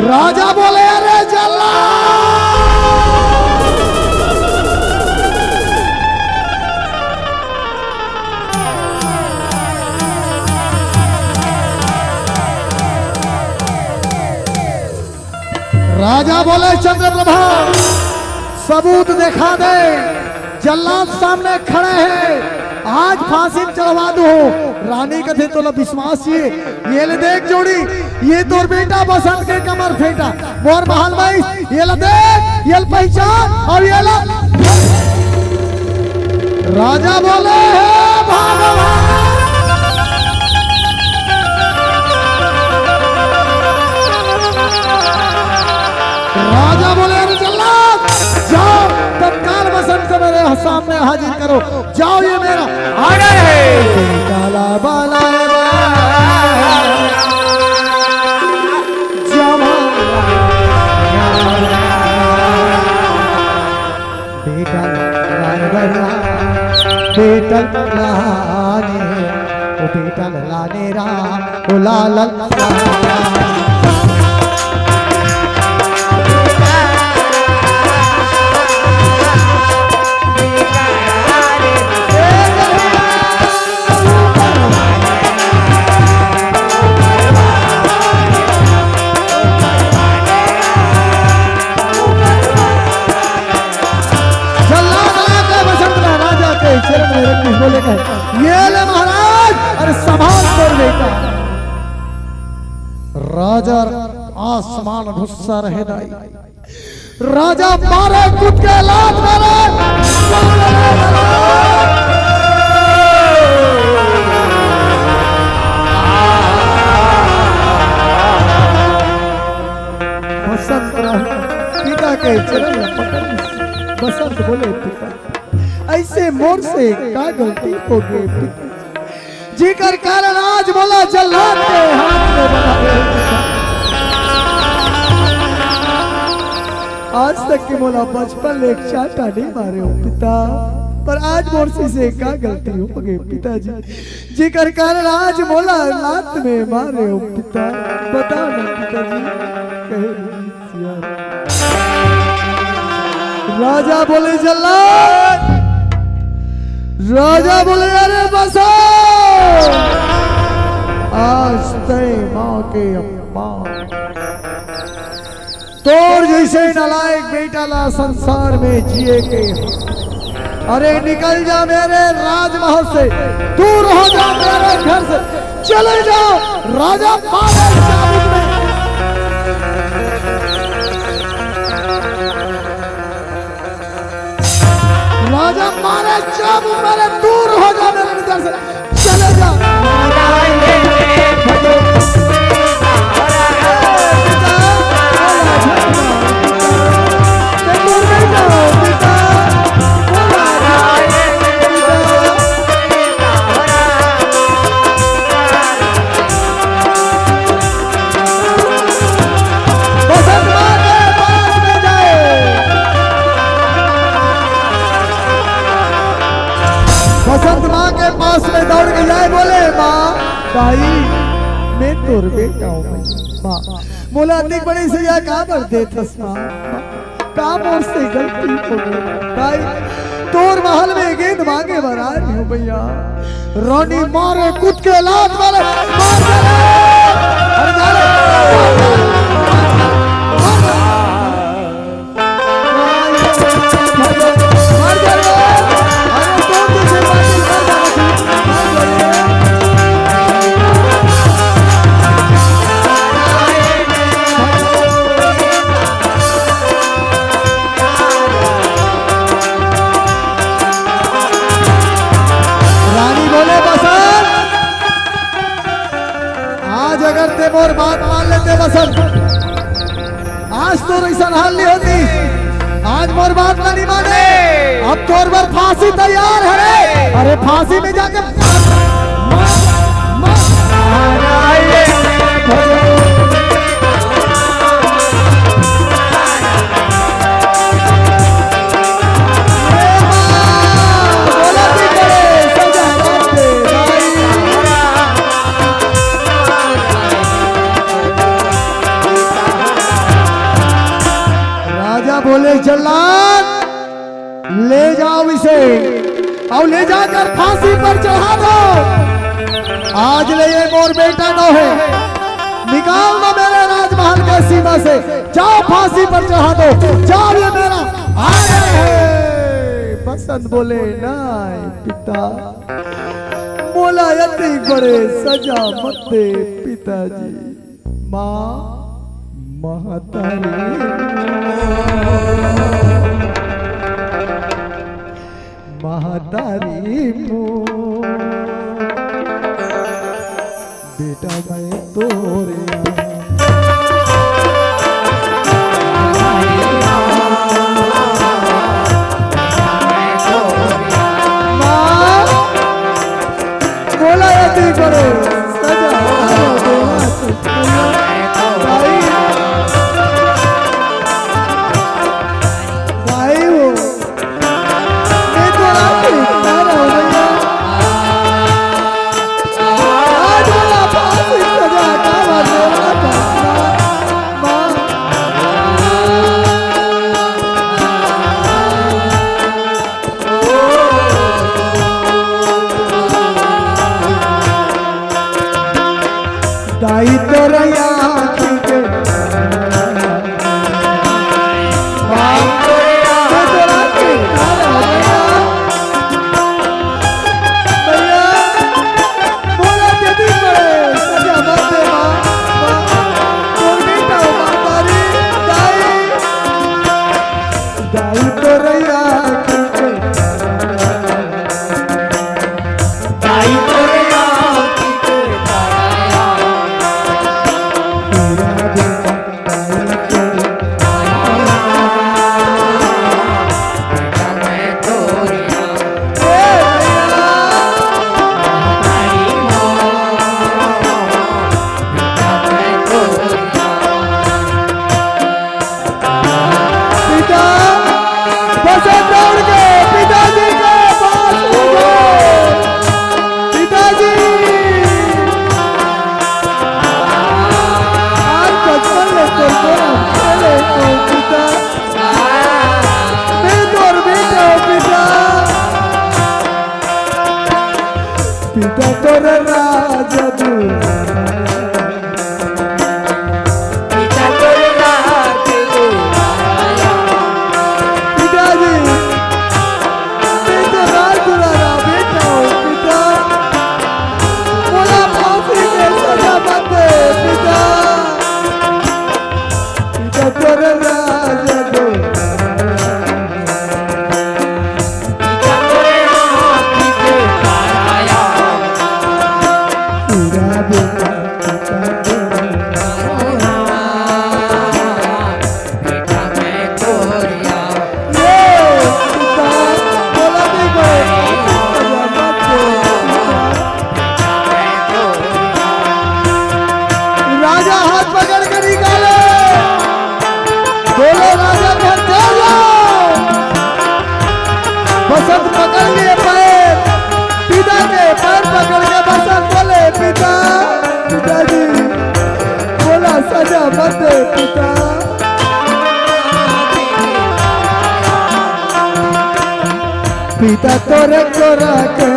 राजा बोले, अरे जल्लाद! राजा बोले, चंद्रप्रभा, सबूत देखा दे, जल्लाद सामने खड़े हे, आज फांसी में चढ़वा दूं। रानी कथे तोला विश्वास हे, ये ले देख जोड़ी, ये तोर बेटा बसंत के कमर फेंटा, मोर महल में, ये ले देख, ये ले पहचान, अउ ये ले राजा बोले, हे भगवान! राजा बोले, अरे जल्लाद, जाओ, तत्काल बसंत को मेरे सामने हाजिर करो। जाओ, ये मेरा ऑर्डर हे। काला बाला जमा। बेटा लाने बर, बेटा लाने, ओ बेटा लाने राम, ओ लाला। जल्लाद आके बसंत राजा के चरण में रख बोले कहे, ये ले महाराज, अरे संभाल तोर बेटा। राजा आसमान गुस्सा रहे दाई। राजा मारे कूद के लात मारे। बसंत राजा पिता के चरण में पकड़, बसंत बोले, पिता, ऐसे मोर से का गलती हो गई पिता, जेकर कारण आज मोला जल्लाद के हाथ में बना दे। आज तक के मोला बचपन ले एक चांटा नहीं मारे हो पिता, पर आज मोर से का गलती हो गई पिताजी, जेकर कारण आज मोला लात में मारे हो पिता, बता ना पिताजी। कहे राजा बोले, जल्लाद। राजा बोले, अरे बसंत, आज तय माँ के अपमान। तोर जइसे नालायक बेटा ला संसार में जिए के, अरे निकल जा मेरे राजमहल से, दूर हो जा मेरे घर से, चले जाओ। राजा मारे चाबुक में, राजा मारे चाबुक, मेरे दूर हो जा मेरे नजर से, चले जा। बसंत माँ के पास में जाए। बसंत माँ के पास में दौड़ के जाए, बोले, "माँ, दाई, मैं तोर बेटा हूँ, माँ, मोला अतिक बड़े सजा काबर देथस माँ? का मोर से गलती हो गई? दाई, तोर महल में गेंद मांगे बर आए हो भैया।" रानी मारे कूद के लात मारे, मार डाले। अरे डाले। रानी बोले, "बसंत, आज अगर ते मोर बात मान लेते बसंत, आज तोर अइसन हाल नहीं होती। आज मोर बात ला नहीं माने, अब तोर बर फांसी तैयार है रे।" अरे फांसी में जाके राजा बोले, "जल्लाद, ले जाओ इसे और ले जाकर फांसी पर चढ़ा दो। आज ले ये मोर बेटा नो है, निकाल दो मेरे राजमहल के सीमा से, जाओ फांसी पर चढ़ा दो, जाओ, ये मेरा आया है।" बसंत बोले, "नहीं पिता, मोला अतिक बड़े सजा मत दे पिताजी।" माँ, महतारी, महतारी मोर, बेटा मैं तोरे माँ, बोला ये ती करो, सजा, भाई, भाई हो। दाई तोरा याद के, दाई तोरा याद के, भैया, बोला जल्दी करे, सजा मत दे माँ, माँ, बोल बेटा, माँ तारी, दाई, दाई तोरा याद के, दाई तोरा याद के, त तोरे तोरा के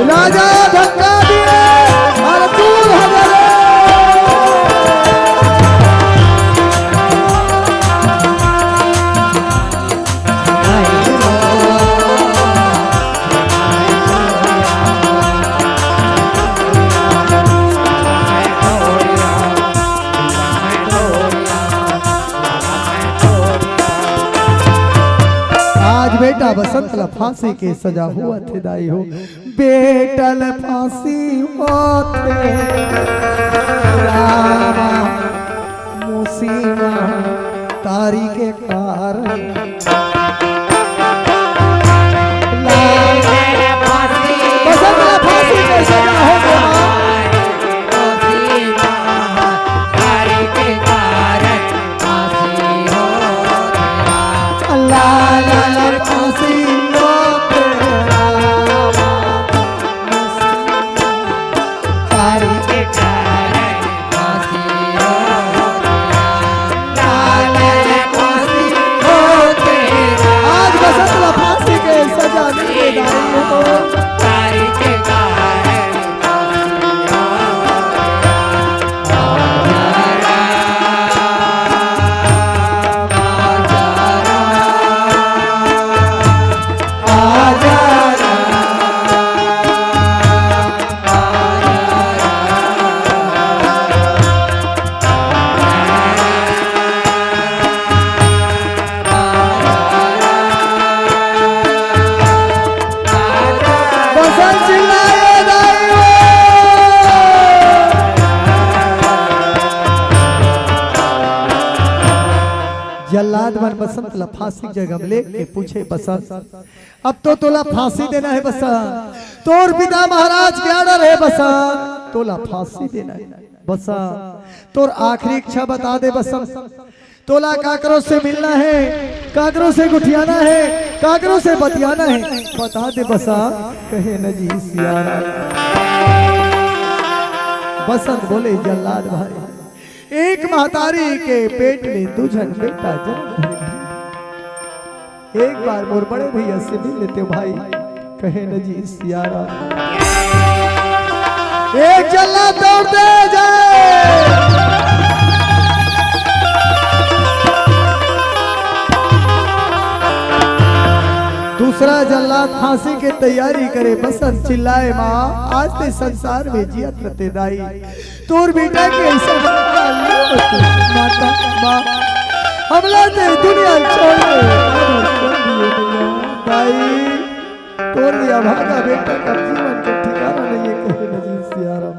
राजा धक्का दिए और दूर हो गए। आज बेटा बसंत ला फांसी के सजा होवत हे दाई हो। बेटा ला फांसी होवत हे रामा, मौसी महतारी के कारण। बसंत ला फांसी के सजा हो गया। ला, ला, ला, फांसी हो गया। आज बसंत ला फांसी के सजा मिले दाई हो। बसंत चिल्लाए दाई हो। जल्लाद मन बसंत ला फांसी के जगह में लेके पूछे, बसंत, अब तो तोला फांसी देना हे बसंत, तोर पिता महाराज के order हे बसंत, तोला फांसी देना हे बसंत, तोर आखिरी इच्छा बता दे बसंत, तोला काकरो से मिलना हे, काकरो से गोठियाना हे, काकरो से बतियाना हे, बता दे बसंत। कहे न जी सियाराम। बसंत बोले, जल्लाद भाई, एक महतारी के पेट में दू झन बेटा जनम धरे। एक बार मोर बड़े भैया से मिल लेते हो भाई। कहे न जी सियाराम। एक जल्लाद दौड़ दे जाए। दूसरा जल्लाद फांसी के तैयारी करे, बसंत चिल्लाए, माँ, आज ते संसार में जियत रते दाई, तोर बेटा के ऐसा माता, माँ, हमला ते दुनिया छोड़ दे। दाई, तोर ये अभागा बेटा का जीवन के ठिकाना नहीं है, कहे न जी सियाराम।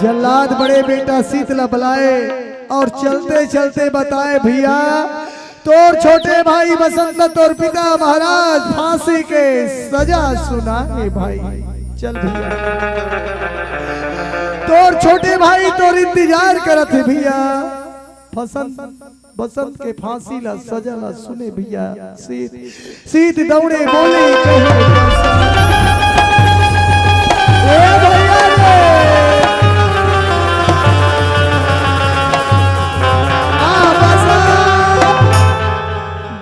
जल्लाद बड़े बेटा सीत ला बलाए और चलते चलते बताए, भैया, तोर छोटे भाई बसंत ला तोर पिता महाराज फांसी के सजा सुनाए भाई। चल भैया, तोर छोटे भाई तोर इंतजार करत हे भैया। बसंत, बसंत के फांसी ला सजा ला सुने भैया। सीत, सीत दौड़े बोले, कहे, ए भैया रे, आ बसंत।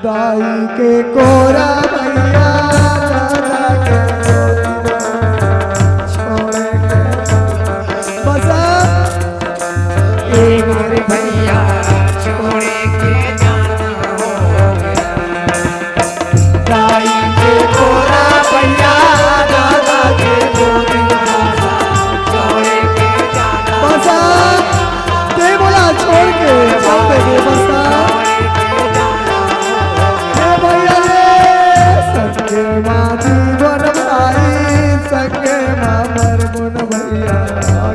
दाई के कोरा भैया, दादा के गोदी छोड़ के बसंत। ए मोरे भैया, छोड़ के जाना हो गया। दाई के कोरा भैया, दादा के गोदी छोड़ के जाना। बसंत, ते मोला छोड़ के चल देबे बसंत। हे भैया रे, संगे मा जीवन भाई, संगे मा मरबो न भैया,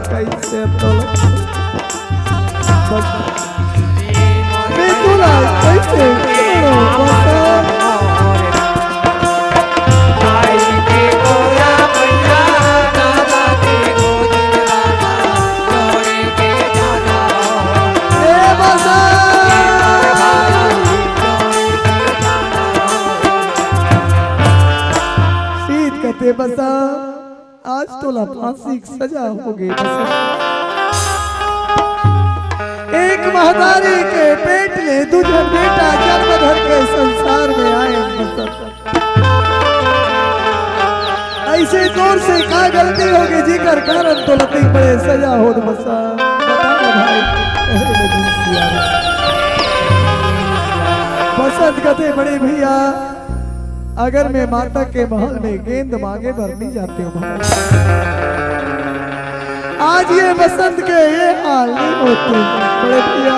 कैसे तो मिथुला, कैसे तो बसंत। ए बसंत। तोला फांसी के सजा हो गे बसंत। एक महतारी के पेट ले दू झन बेटा जन्म धर के संसार में आए बसंत। ऐसे तोर से का गलती हो गे जेकर कारण तोला अतेक बड़े सजा होत बसंत? बता ना भाई। बसंत कथे बड़े भैया, अगर मैं माता के महल में गेंद मांगे बर नहीं जाते हूँ भाई, आज ये बसंत के ये हाल नहीं होते। बड़े भैया,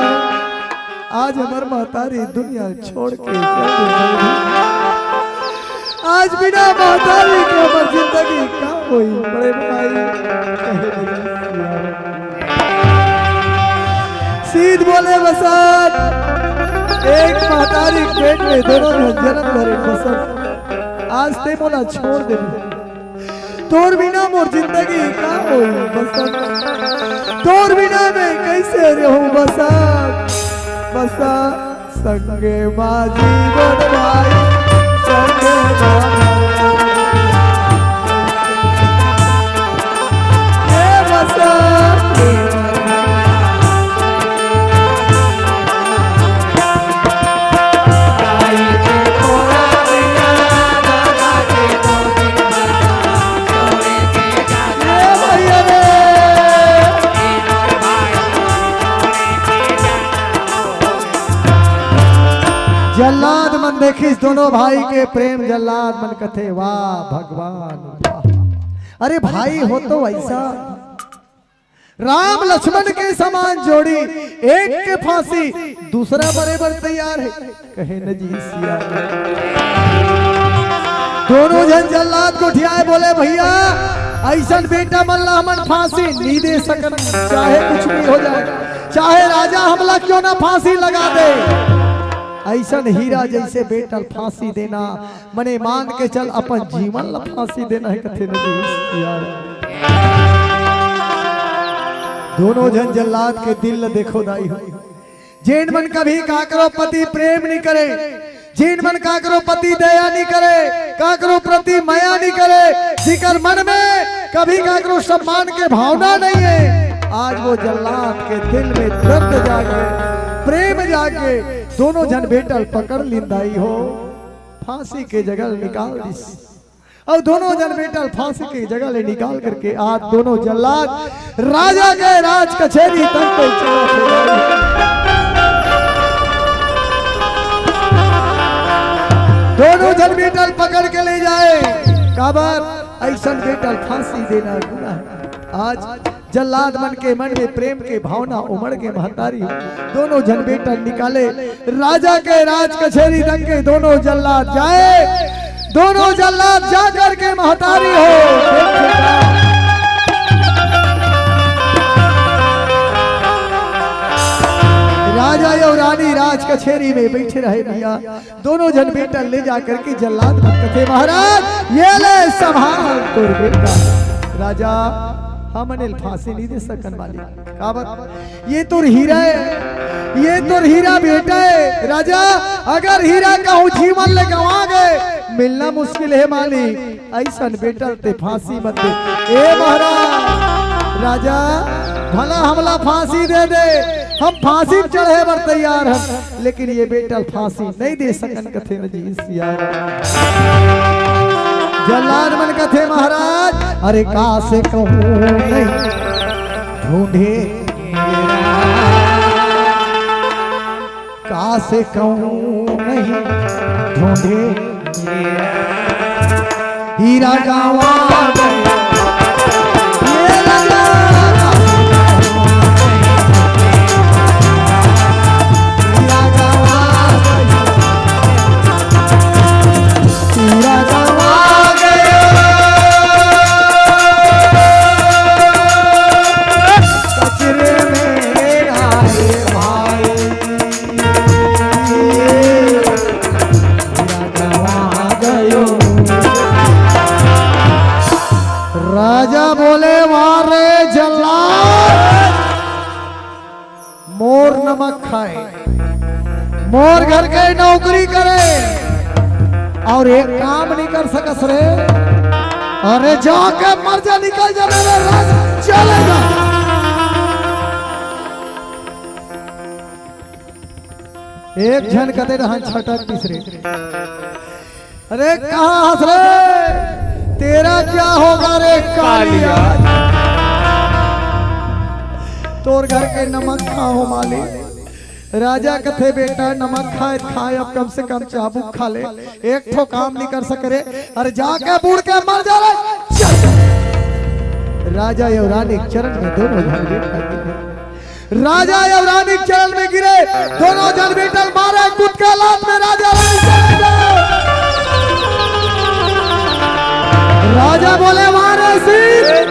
आज हमर महतारी दुनिया छोड़ के चल गे। आज बिना महतारी के हमर जिंदगी का होई? बड़े भाई, कहे लगे। सीध बोले बसंत, एक महतारी के पेट में दोनों झन जन्म धरे बसंत, आज ते मोला छोड़ दे। तोर बिना मोर जिंदगी का होई बसंत? तोर बिना मैं कैसे रहूं बसंत? बसंत संगे मा जीवन भाई, संगे मा ए बसंत। जल्लाद मन देखिस दोनों भाई के प्रेम, जल्लाद मन कथे, "वाह भगवान, वाह।" अरे भाई हो तो ऐसा, राम लक्ष्मण के समान जोड़ी, एक के फांसी, दूसरा मरे बर तैयार हे। कहे न जी सिया। दोनों झन जल्लाद गोठियाए बोले, "भैया, अइसन बेटा मन ला हमन फांसी नहीं दे सकन, चाहे कुछ भी हो जाए, चाहे राजा हमला क्यों ना फांसी लगा दे, अइसन हीरा जैसे बेटा ल फांसी देना, मने मान के चल अपन जीवन ला फांसी देना हे," कथे न जी सिया। दोनों झन जल्लाद के दिल ला देखो दाई हो। जेन मन कभी काकरो प्रति प्रेम नहीं करे, जेन मन काकरो प्रति दया नहीं करे, काकरो प्रति मया नहीं करे, जिकर मन में कभी काकरो सम्मान के भावना नहीं है, आज वो जल्लाद के दिल में दर्द जागे, प्रेम जागे, दोनों झन बेटा ल पकड़ लिंदाई हो, फांसी के जगह निकाल दिस। अउ दोनों झन बेटा ल फांसी के जगह ले निकाल करके आज दोनों जल्लाद राजा के राज कचेरी तक पहुंचे। दोनों झन बेटा ल पकड़ के ले जाए, काबर अइसन बेटा ल फांसी देना गुनाह हे। आज जल्लाद मन के मन में प्रेम के भावना उमड़ के महतारी दोनों झन बेटा निकाले, राजा के राज कचेरी तक के दोनों जल्लाद जाए, दोनों जल्लाद जा करके महतारी हो। राजा अउ रानी राज कचेरी में बैठे रहे भैया, दोनों झन बेटा ले जा करके जल्लाद मन कथे, "महाराज, ये ले संभाल तोर बेटा।" राजा, "हमन एल फांसी नहीं दे सकन मालिक।" "काबर?" "ये तोर हीरा हे, ये तोर हीरा बेटा हे।" "राजा, अगर हीरा कहूं जीवन ले गंवा गे, मिलना मुश्किल हे मालिक, अइसन बेटा ल ते फांसी मत दे।" "ए महाराज, राजा, भला हमला फांसी दे दे, हम फांसी म चढ़े बर तैयार हन, लेकिन ये बेटा ल फांसी नहीं दे सकन," कथे न जी सिया। जल्लाद मन कथे, "महाराज, अरे का से कहूं नहीं ढूंढे, का से कहूं नहीं ढूंढे, हीरा गंवा गयो।" राजा बोले, "वाह रे जल्लाद, मोर नमक खाए, मोर घर के नौकरी करे अउ एक काम नहीं कर सकस रे।" अरे जाके मर जा, निकल जा मेरे राज, चले जा। एक झन कते रहन छटक तीसरे। अरे कहाँ हंस रे? तेरा क्या होगा रे कालिया? तोर घर के नमक खा हो मालिक। राजा कथे, बेटा, नमक खाए खाए अब कम से कम चाबुक खा ले, एक ठो काम नहीं कर सके रे। अरे जाके बूड़ के मर जा रे। चल। राजा अउ रानी के चरण में दोनों झन गिर गिरे। राजा अउ रानी के चरण में गिरे, दोनों झन बीटल मारे, कूद के लात में राजा रानी चले गए। राजा बोले, "वाह रे सीत,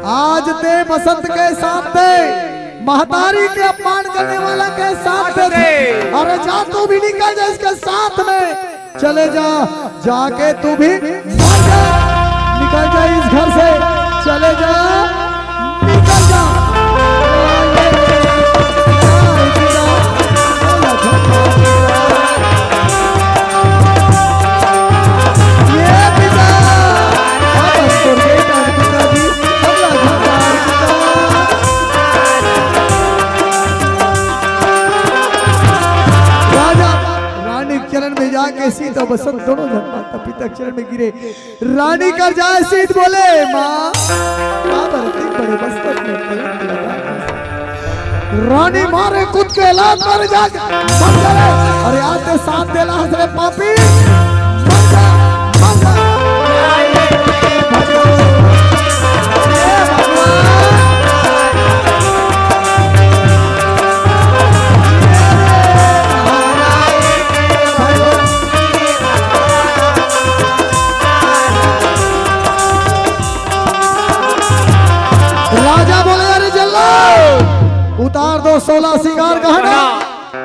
आज ते बसंत के साथ दे।" महतारी के अपमान करने वाला के साथ दे। अरे जा, तू भी निकल जा इसके साथ में, चले जा, जाके तू भी मर जा, निकल जा इस घर से, चले जा, निकल जा। ये पिता, अब हम तो बेटा, पिताजी, अगला घर। राजा रानी के चरण में जाके सीत अउ बसंत दोनों झन माता पिता के चरण में गिरे। रानी कर जाए सीत बोले, "माँ, माँ बरती बड़े मस्तक में कलंक लगा।" रानी मारे कूद के लात मारे जाके, "मर जा रे।" अरे आते साथ देला हंस रे पापी, मर जा, मर जा। राजा बोले, "अरे जल्लाद, उतार दो सोलह सिंगार गहना,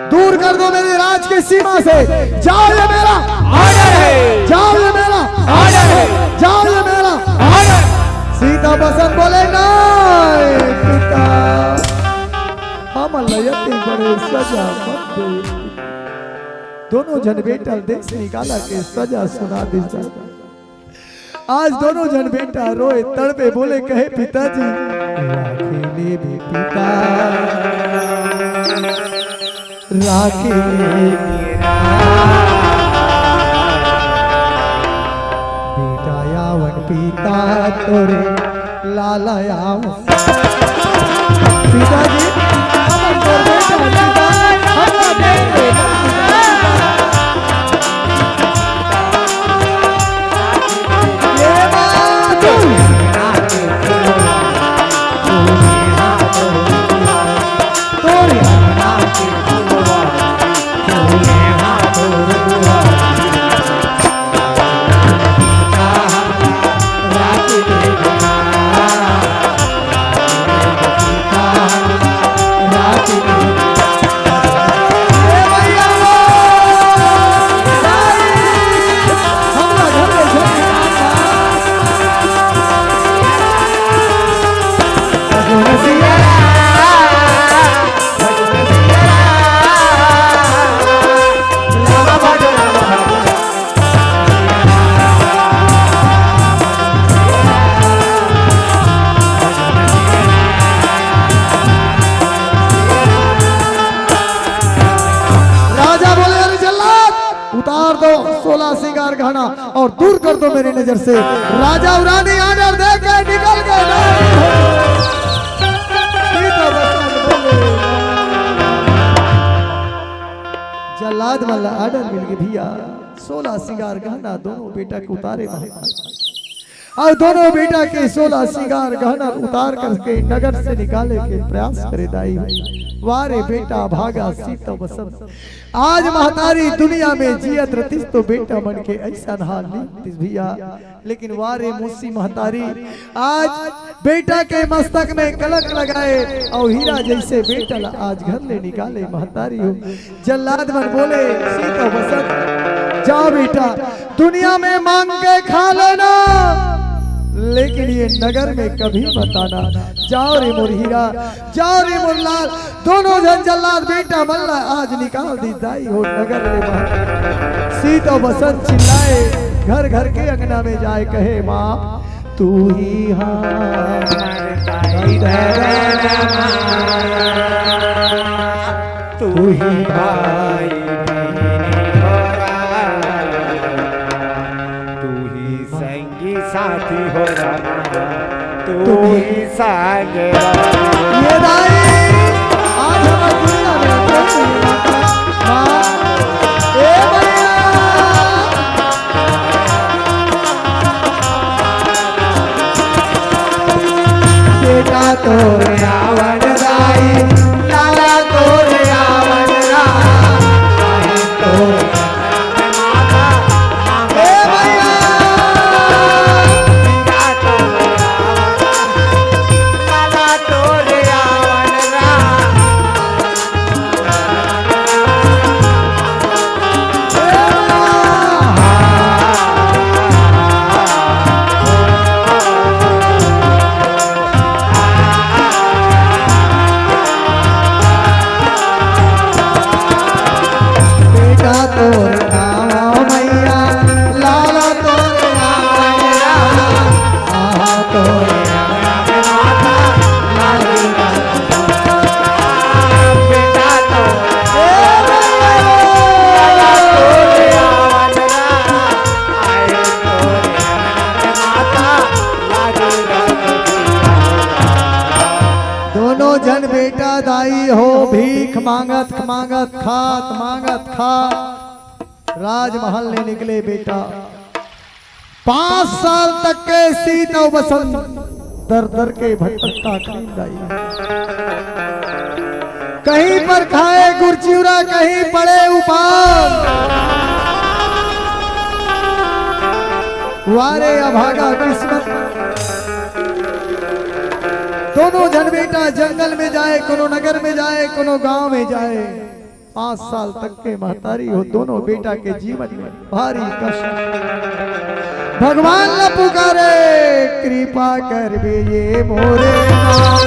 दूर कर दो मेरे राज की सीमा से। जाओ, ये मेरा ऑर्डर है। जाओ, ये मेरा ऑर्डर है। जाओ, ये मेरा ऑर्डर।" सीता बसंत बोले, "नहीं पिता, हम लयते बड़े सजा मत दे।" दोनों झन बेटा देश निकाला के सजा सुना दीजा। आज दोनों झन बेटा रोए तड़पे बोले कहे, "पिताजी, राखी ले भी पिता, राखी ले मेरा, बेटा यावन पिता तोरे लाल यावन।" पिताजी, हम तो बेटा, पिता, हम तो बेटा। ये बात। राजा बोले, "अरे जल्लाद, उतार दो सोलह सिंगार गहना और दूर कर दो मेरी नजर से।" राजा अउ रानी ऑर्डर दे के निकल गए। जल्लाद वाला ऑर्डर मिल गए भैया, सोलह सिंगार गहना दोनों बेटा के उतारे महतारी। अउ दोनों बेटा के सोलह सिंगार गहना उतार करके नगर से निकाले के प्रयास करे दाई हो। वाह रे बेटा भागा सीत अउ बसंत। आज महतारी दुनिया में जियत रतिस तो बेटा मन के ऐसा हाल नहीं होतिस भैया। लेकिन वाह रे मोसी महतारी, आज बेटा के मस्तक में कलंक लगाए अउ हीरा जैसे बेटा ला आज घर ले निकाले महतारी हो। जल्लाद मन बोले, "सीत अउ बसंत, जाओ बेटा, दुनिया में मांग के खा लेना, लेकिन ये नगर में कभी मत आना। जाओ रे मोर हीरा, जाओ रे मोर लाल।" दोनों झन जल्लाद बेटा मन ला आज निकाल दी दाई हो नगर ले बाहर। सीत अउ बसंत चिल्लाए, घर घर के अंगना में जाए कहे, माँ तू ही हमर दाई, तू ही भाई, तू ही संगी साथी हो रामा, तू ही संग। ये दाई, आज हमर दुनिया में कोई नहीं रहता। माँ, ए भैया। बेटा तोर आवन दाई, लाला तोर आवन राम, तोर ए भैया। बेटा तोर नाम मैया, लाला तोर नाम मैया, आहा तोर नाम मैया। बेटा तोर ए भैया। दोनों झन बेटा दाई हो, भीख मांगत मांगत, खात मांगत खात राजमहल ले निकले बेटा। पांच साल तक के शीत अउ बसंत दर दर के भटकता करीन दाई। कहीं पर खाए गुरचिउरा, कहीं पड़े उपास। वारे अभागा किस्मत। दोनों झन बेटा जंगल में जाए, कोनो नगर में जाए, कोनो गांव में जाए। पांच साल तक के महतारी हो, दोनों बेटा के जीवन में भारी कष्ट। भगवान ला पुकारे, कृपा करबे ये मोरे नाथ,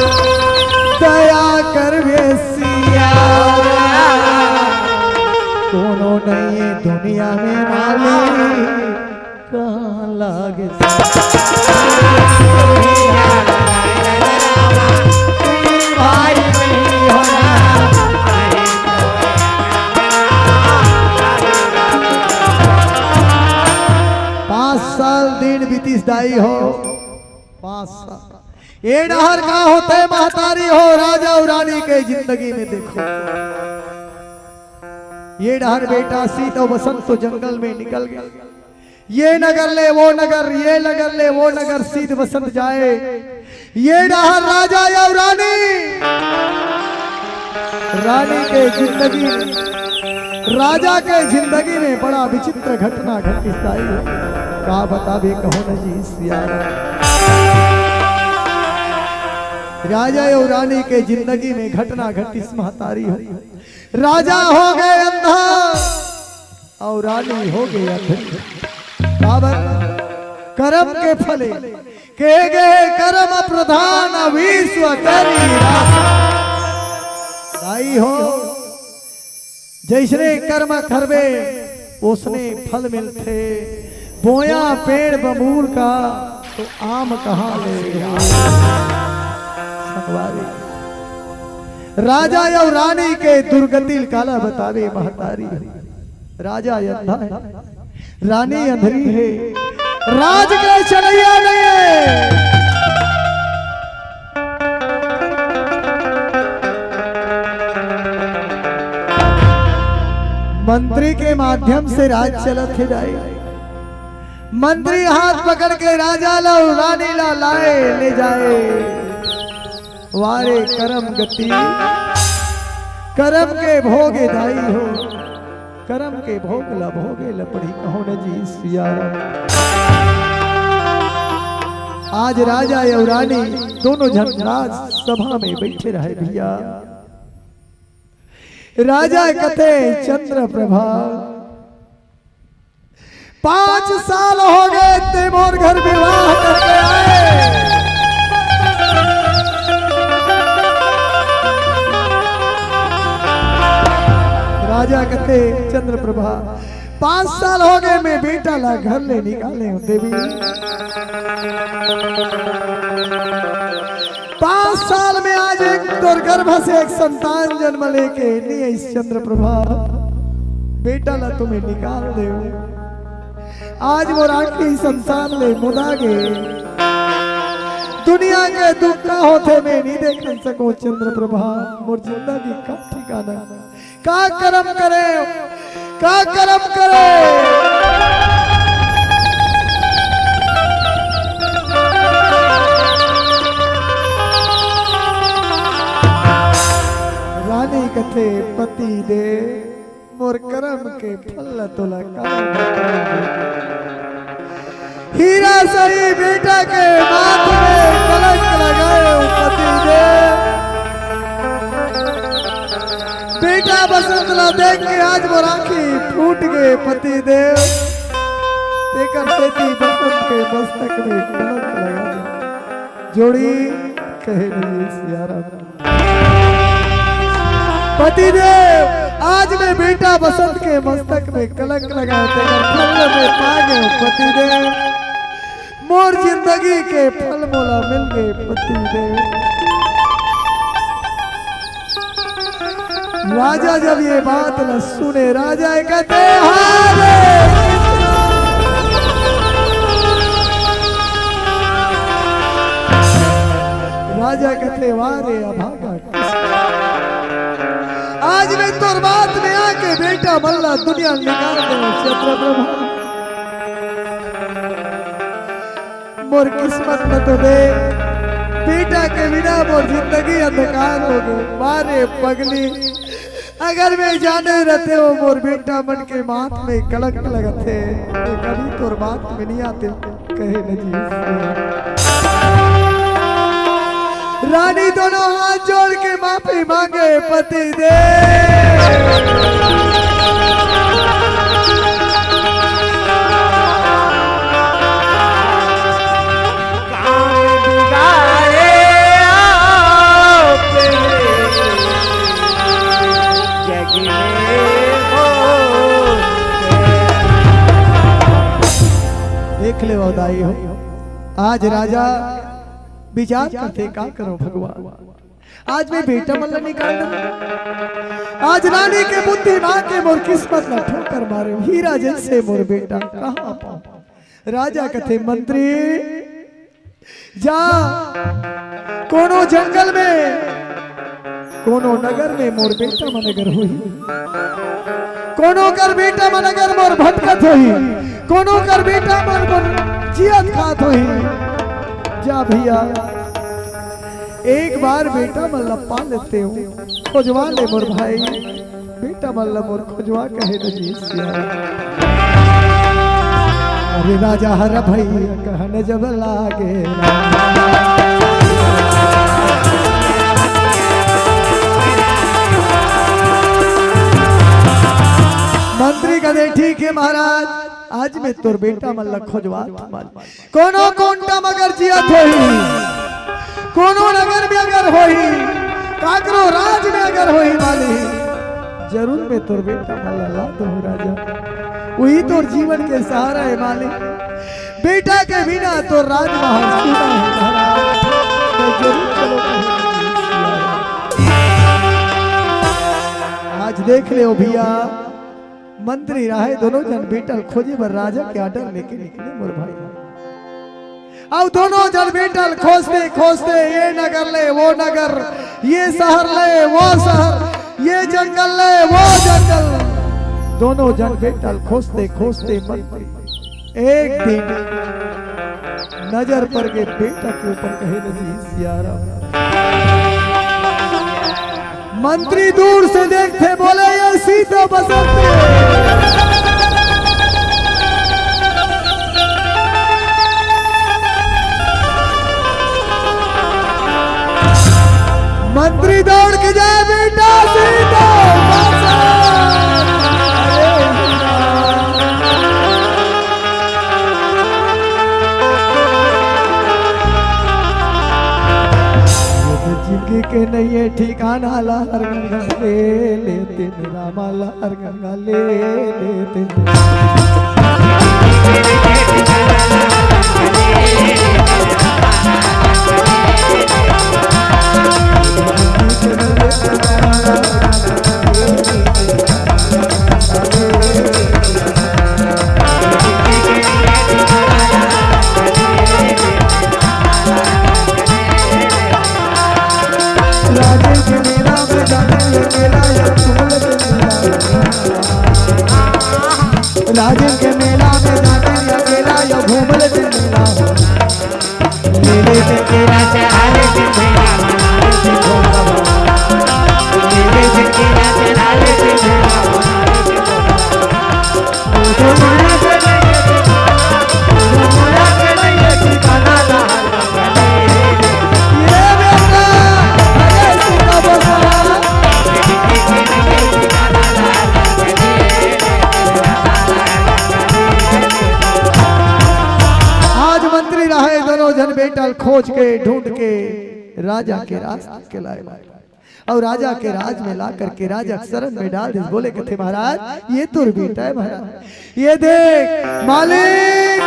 दया करबे सिया। कोनो नहीं दुनिया में मालिक, कहाँ लागे भाई नहीं होना। पांच साल दिन बीतिस दाई हो, पांच साल। ए डहर का होथे महतारी हो, राजा अउ रानी के जिंदगी में देखो, ए डहर बेटा शीत अउ बसंत तो जंगल में निकल गया। ये नगर ले वो नगर, ये नगर ले वो नगर, शीत बसंत जाए। ये डहर राजा अउ रानी, रानी के जिंदगी, राजा के जिंदगी में बड़ा विचित्र घटना घटिस दाई। का बताबे कहो न जी सिया। राजा अउ रानी के जिंदगी में घटना घटिस महतारी हो। राजा हो गए अंधा अउ रानी हो गई अंधरी। काबर? करम के फले, के गए करम प्रधान विश्व करी रास। दाई हो, जैसने कर्म करबे, ओसने फल मिलथे। बोया पेड़ बबूर का, तो आम कहाँ ले? संगवारी, राजा अउ रानी के दुर्गति काला बतावे महतारी। राजा अंधा है, रानी अंधरी है, राज के चलैया नहीं है। मंत्री के माध्यम से राज चलत हे दाई। मंत्री हाथ पकड़ के राजा ला अउ रानी ला लाए ले जाए। वारे करम गति, करम के भोगे दाई हो, करम के भोग ला भोगे लपड़ी कहो न जी सिया राम। आज राजा अउ रानी दोनों झन राज सभा में बैठे रहे भैया। राजा कथे चंद्र प्रभा, पांच साल हो गए ते मोर घर विवाह करके आए। राजा कथे चंद्र प्रभा, पांच साल हो गए, मैं बेटा ला घर ले निकाले हूँ देवी। पांच साल में आज एक तोर गर्भ से एक संतान जन्म लेके नहीं आइस चंद्र प्रभा, बेटा ला तुम्हें निकाल दे। आज मोर आंखी संसार ले मुदा गे। दुनिया के दुख का होथे मैं नहीं देख सको चंद्र प्रभा, मोर जिंदगी का ठिकाना, का कर्म करे, का कर्म करे। रानी कथे पति दे, मोर कर्म के फल ला तोला का बताऊं? हीरा सही बेटा के माथ में कलंक लगाए पति दे। बेटा बसंत ला देख के आज मोर आंखी फूट गए पति देव। तेकर सेती बसंत के मस्तक में कलंक लगा दे। जोड़ी कहे नहीं सियाराम। पतिदेव, आज मैं बेटा बसंत के मस्तक में कलंक लगा देकर फल में पा गए हूँ पतिदेव। मोर जिंदगी के फल मोला मिल गए पतिदेव। राजा जब ये बात न सुने, राजा कहते हारे। राजा कहते वाह रे अभागा। आज मैं तोर बात में आके बेटा मल्ला दुनिया निकाल दे चंद्र प्रभा। मोर किस्मत में तो दे बेटा के बिना मोर जिंदगी अंधकार हो गई। मारे पगली, अगर मैं जाने रहते हो मोर बेटा मन के माथ में कलंक लगत है, तो कभी तोर बात में नहीं आते। कहे न जी। रानी दोनों हाथ जोड़ के माफी मांगे पति दे। काम बिगाड़े आपने जग में हो। देख ले दाई हो, आज राजा विचार करथे का करो भगवान, आज मैं बेटा मन ला निकाल दे। आज रानी के बुद्धि माँ के मोर किस्मत ला ठोकर मारे, हीरा जैसे मोर बेटा कहाँ पाऊं? राजा कथे मंत्री जा कोनो जंगल में कोनो नगर में मोर बेटा मन अगर होही, कोनो कर बेटा मन अगर मोर भटकत होही, कोनो कर बेटा मन मोर जियत खात होही, जा भैया एक बार बेटा मन ला पा लेते हो, खोजवा ले मोर भाई, बेटा मन ला मोर खोजवा कहे न जी सिया। अरे राजा हर भैया कहन जब लागे। मंत्री कथे ठीक है महाराज, आज मैं तोर बेटा मन ला खोजवा। कोनो कोंटा म अगर जियत होही, कोनो नगर में अगर होही, काकरो राज में अगर होही मालिक, जरूर मैं तोर बेटा मन ला ला दूं राजा। वही तोर जीवन के सहारा है मालिक। बेटा के बिना तोर राज महल सूना है महाराज। मैं जरूर चलो कहूं। आज देख ले भैया, मंत्री राहे दोनों जन बेटा ल खोजे बर राजा के order लेके निकले मोर भाई। अउ दोनों जन बेटा ल खोजते खोजते ये नगर ले वो नगर, ये शहर ले वो शहर, ये जंगल ले वो जंगल, दोनों जन बेटा ल खोजते खोजते मंत्री एक दिन नजर पर के बेटा के ऊपर कहे न जी सियाराम। मंत्री दूर से देखते बोले ये सीता बसंत। मंत्री दौड़ के जाए बेटा सीता बसंत। जिनगी के नइये ठिकाना ला हर गंगा ले लेते, रामा ला हर गंगा ले लेते। राजेन के मेला में जाते अकेला या घूमल चंदना। राजेन के मेला में जाते अकेला या घूमल चंदना। ले ले चंदना चढ़ा ले चंदना, ले ले चंदना चढ़ा ले चंदना। आज मंत्री रहे दोनों झन बेटा ल खोज के ढूंढ के राजा के राज तक के लाए भाई। अउ राजा के राज में ला करके राजा के शरण में डाल दिस। बोले कथे, "महाराज, ये तोर बेटा हे महाराज, ये देख मालिक।"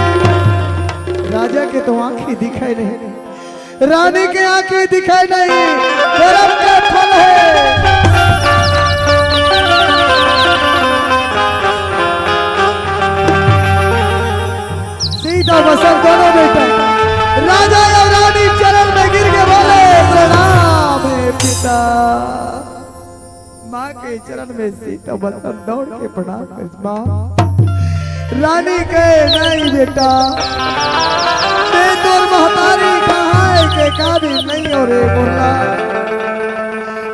राजा के तो आंखी दिखय नहीं, रानी के आंखी दिखय नहीं, करम के फल हे। सीता बसंत दोनों बेटा राजा अउ रानी चरण में गिर के बोले, "प्रणाम हे पिता।" माँ के चरण में सीता बसंत दौड़ के प्रणाम करिस, "माँ।" रानी कहे, "नहीं बेटा, मैं तोर महतारी कहाँ हे के काबिल नहीं हो रे मोला।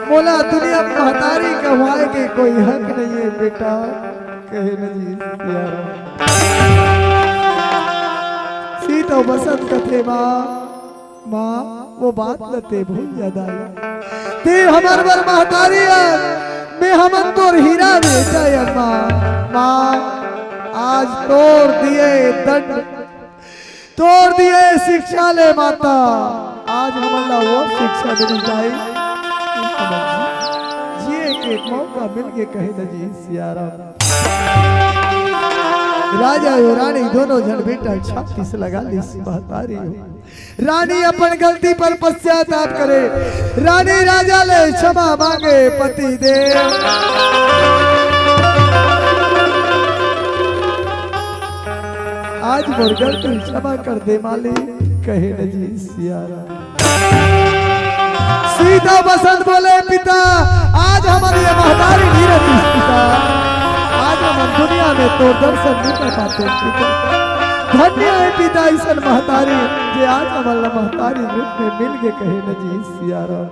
मोला दुनिया में महतारी कहवाए के कोई हक नहीं हे बेटा।" कहे न जी सिया राम। सीता बसंत कथे, "माँ, माँ, वो बात ल ते भूल जा दाई। ते हमर बर महतारी अस, में हमन तोर हीरा बेटा अन माँ। माँ, आज तोर दिए दंड, तोर दिए शिक्षा ले माता, आज हमन ला वो शिक्षा मिल जाए कि हमन जिए के मौका मिल के।" कहे न जी सिया राम। राजा अउ रानी दोनों झन बेटा छाती से लगा लिस, "महतारी हो।" रानी अपन गलती पर पश्चाताप करे। रानी राजा ले क्षमा मांगे, "पति देव, आज मोर गलती क्षमा कर दे मालिक।" कहे न जी सिया राम। सीता बसंत बोले, "पिता, आज हमर ये महतारी नहीं रहती पिता, आज हमन दुनिया में तोर दर्शन नहीं कर पाते पिता। धन्य हे पिता अइसन महतारी, जे आज हमन ला महतारी रूप में मिल गे।" कहे न जी सिया राम।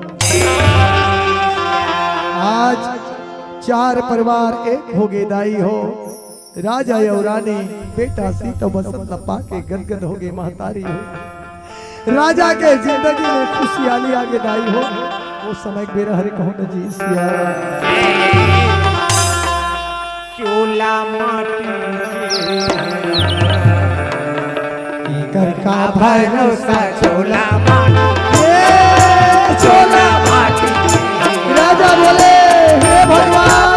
आज चार परिवार एक हो गे दाई हो। राजा अउ रानी बेटा सीता बसंत ला पाके गदगद हो गे महतारी हो। राजा के जिंदगी में खुशियाली आ गे दाई हो। वो समय के बेरा हरे कहूँ न जी सिया राम। चोला माटी के एकर का भरोसा चोला माटी। ए, चोला माटी। राजा बोले, "हे भगवान।"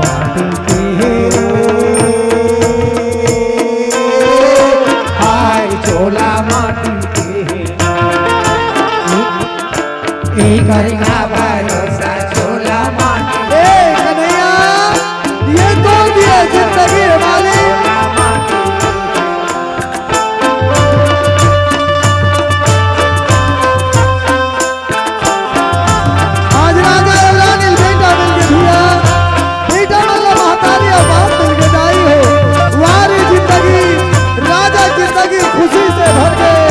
माटी के हे रो, हाय चोला माटी के हे। एकर का भरोसा चोला माटी। ए कन्हैया, ये तो दिए जिंदगी है मालिक। आज राजा अउ रानी बेटा मिल के धिया, बेटा मतलब महतारी अउ बाप मिल के दाई हो। वारी जिंदगी, राजा जिंदगी खुशी से भर गए।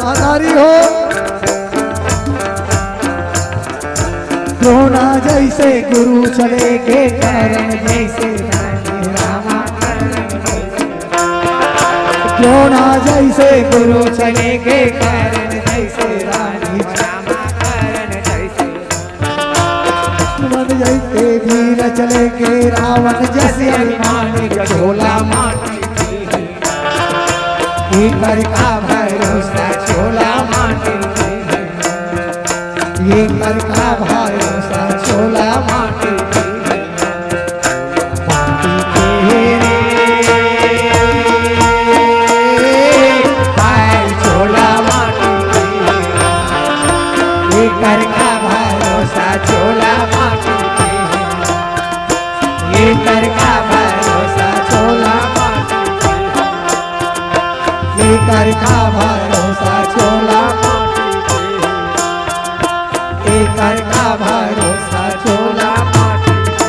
महतारी हो। द्रोणा जैसे गुरु चले के कारण जैसे रानी रामा। द्रोणा जैसे गुरु चले के कारण जैसे रानी रामा। मन जैसे वीर चले के सावन जस अभिमान के झोला माटी। एकर का भरोसा झोला माटी। एकर का भरोसा झोला माटी। माटी के रे, हाय झोला माटी के। एकर का भरोसा झोला माटी के। एकर का भरोसा झोला माटी के। एकर का भरोसा झोला माटी के। एकर का भरोसा झोला माटी के।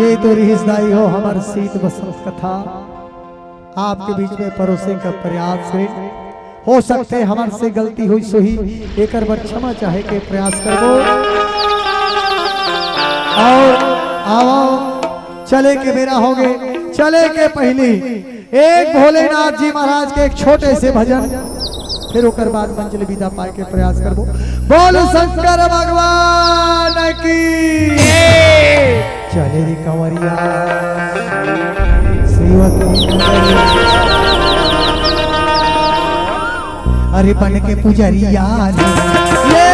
ये तो रिहिस दाई हो हमर शीत बसंत कथा। आपके बीच में परोसे का प्रयास हे। हो सकथे हमर से गलती होइस होही, एकर बर क्षमा चाहे के प्रयास करबो। अउ आवव, चले के बेरा होगे। चले के पहिली एक भोलेनाथ जी महाराज के एक छोटे से भजन, फिर ओकर बाद मंच ले विदा पाए के प्रयास करबो। बोल शंकर भगवान की। चले रे कंवरिया, सेवक अरे बन के पुजरिया रे। ये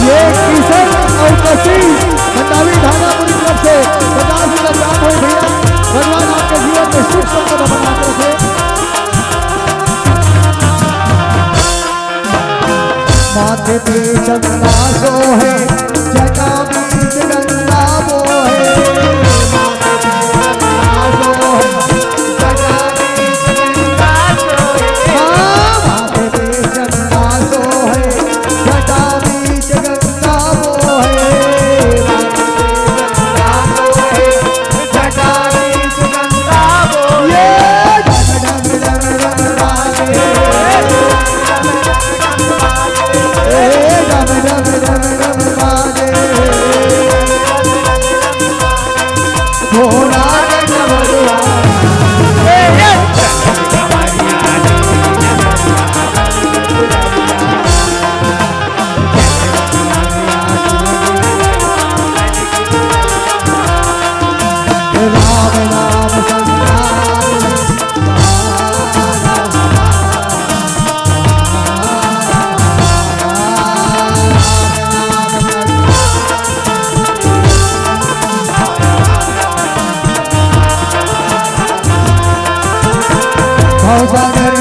ये किशन अउ कशिश मंडावी धानापुरी तरफ से पचास रुपया दान होय भैया। भगवान आपके जीवन में सुख संपदा बनात रखे। माथे पे चंदा सोहे, जटा बीच गंगा बोहे। माथे पे चंदा सोहे, जटा बीच गंगा सोहे। हाँ, माथे पे चंदा सोहे, जटा बीच गंगा बोहे। भवसागर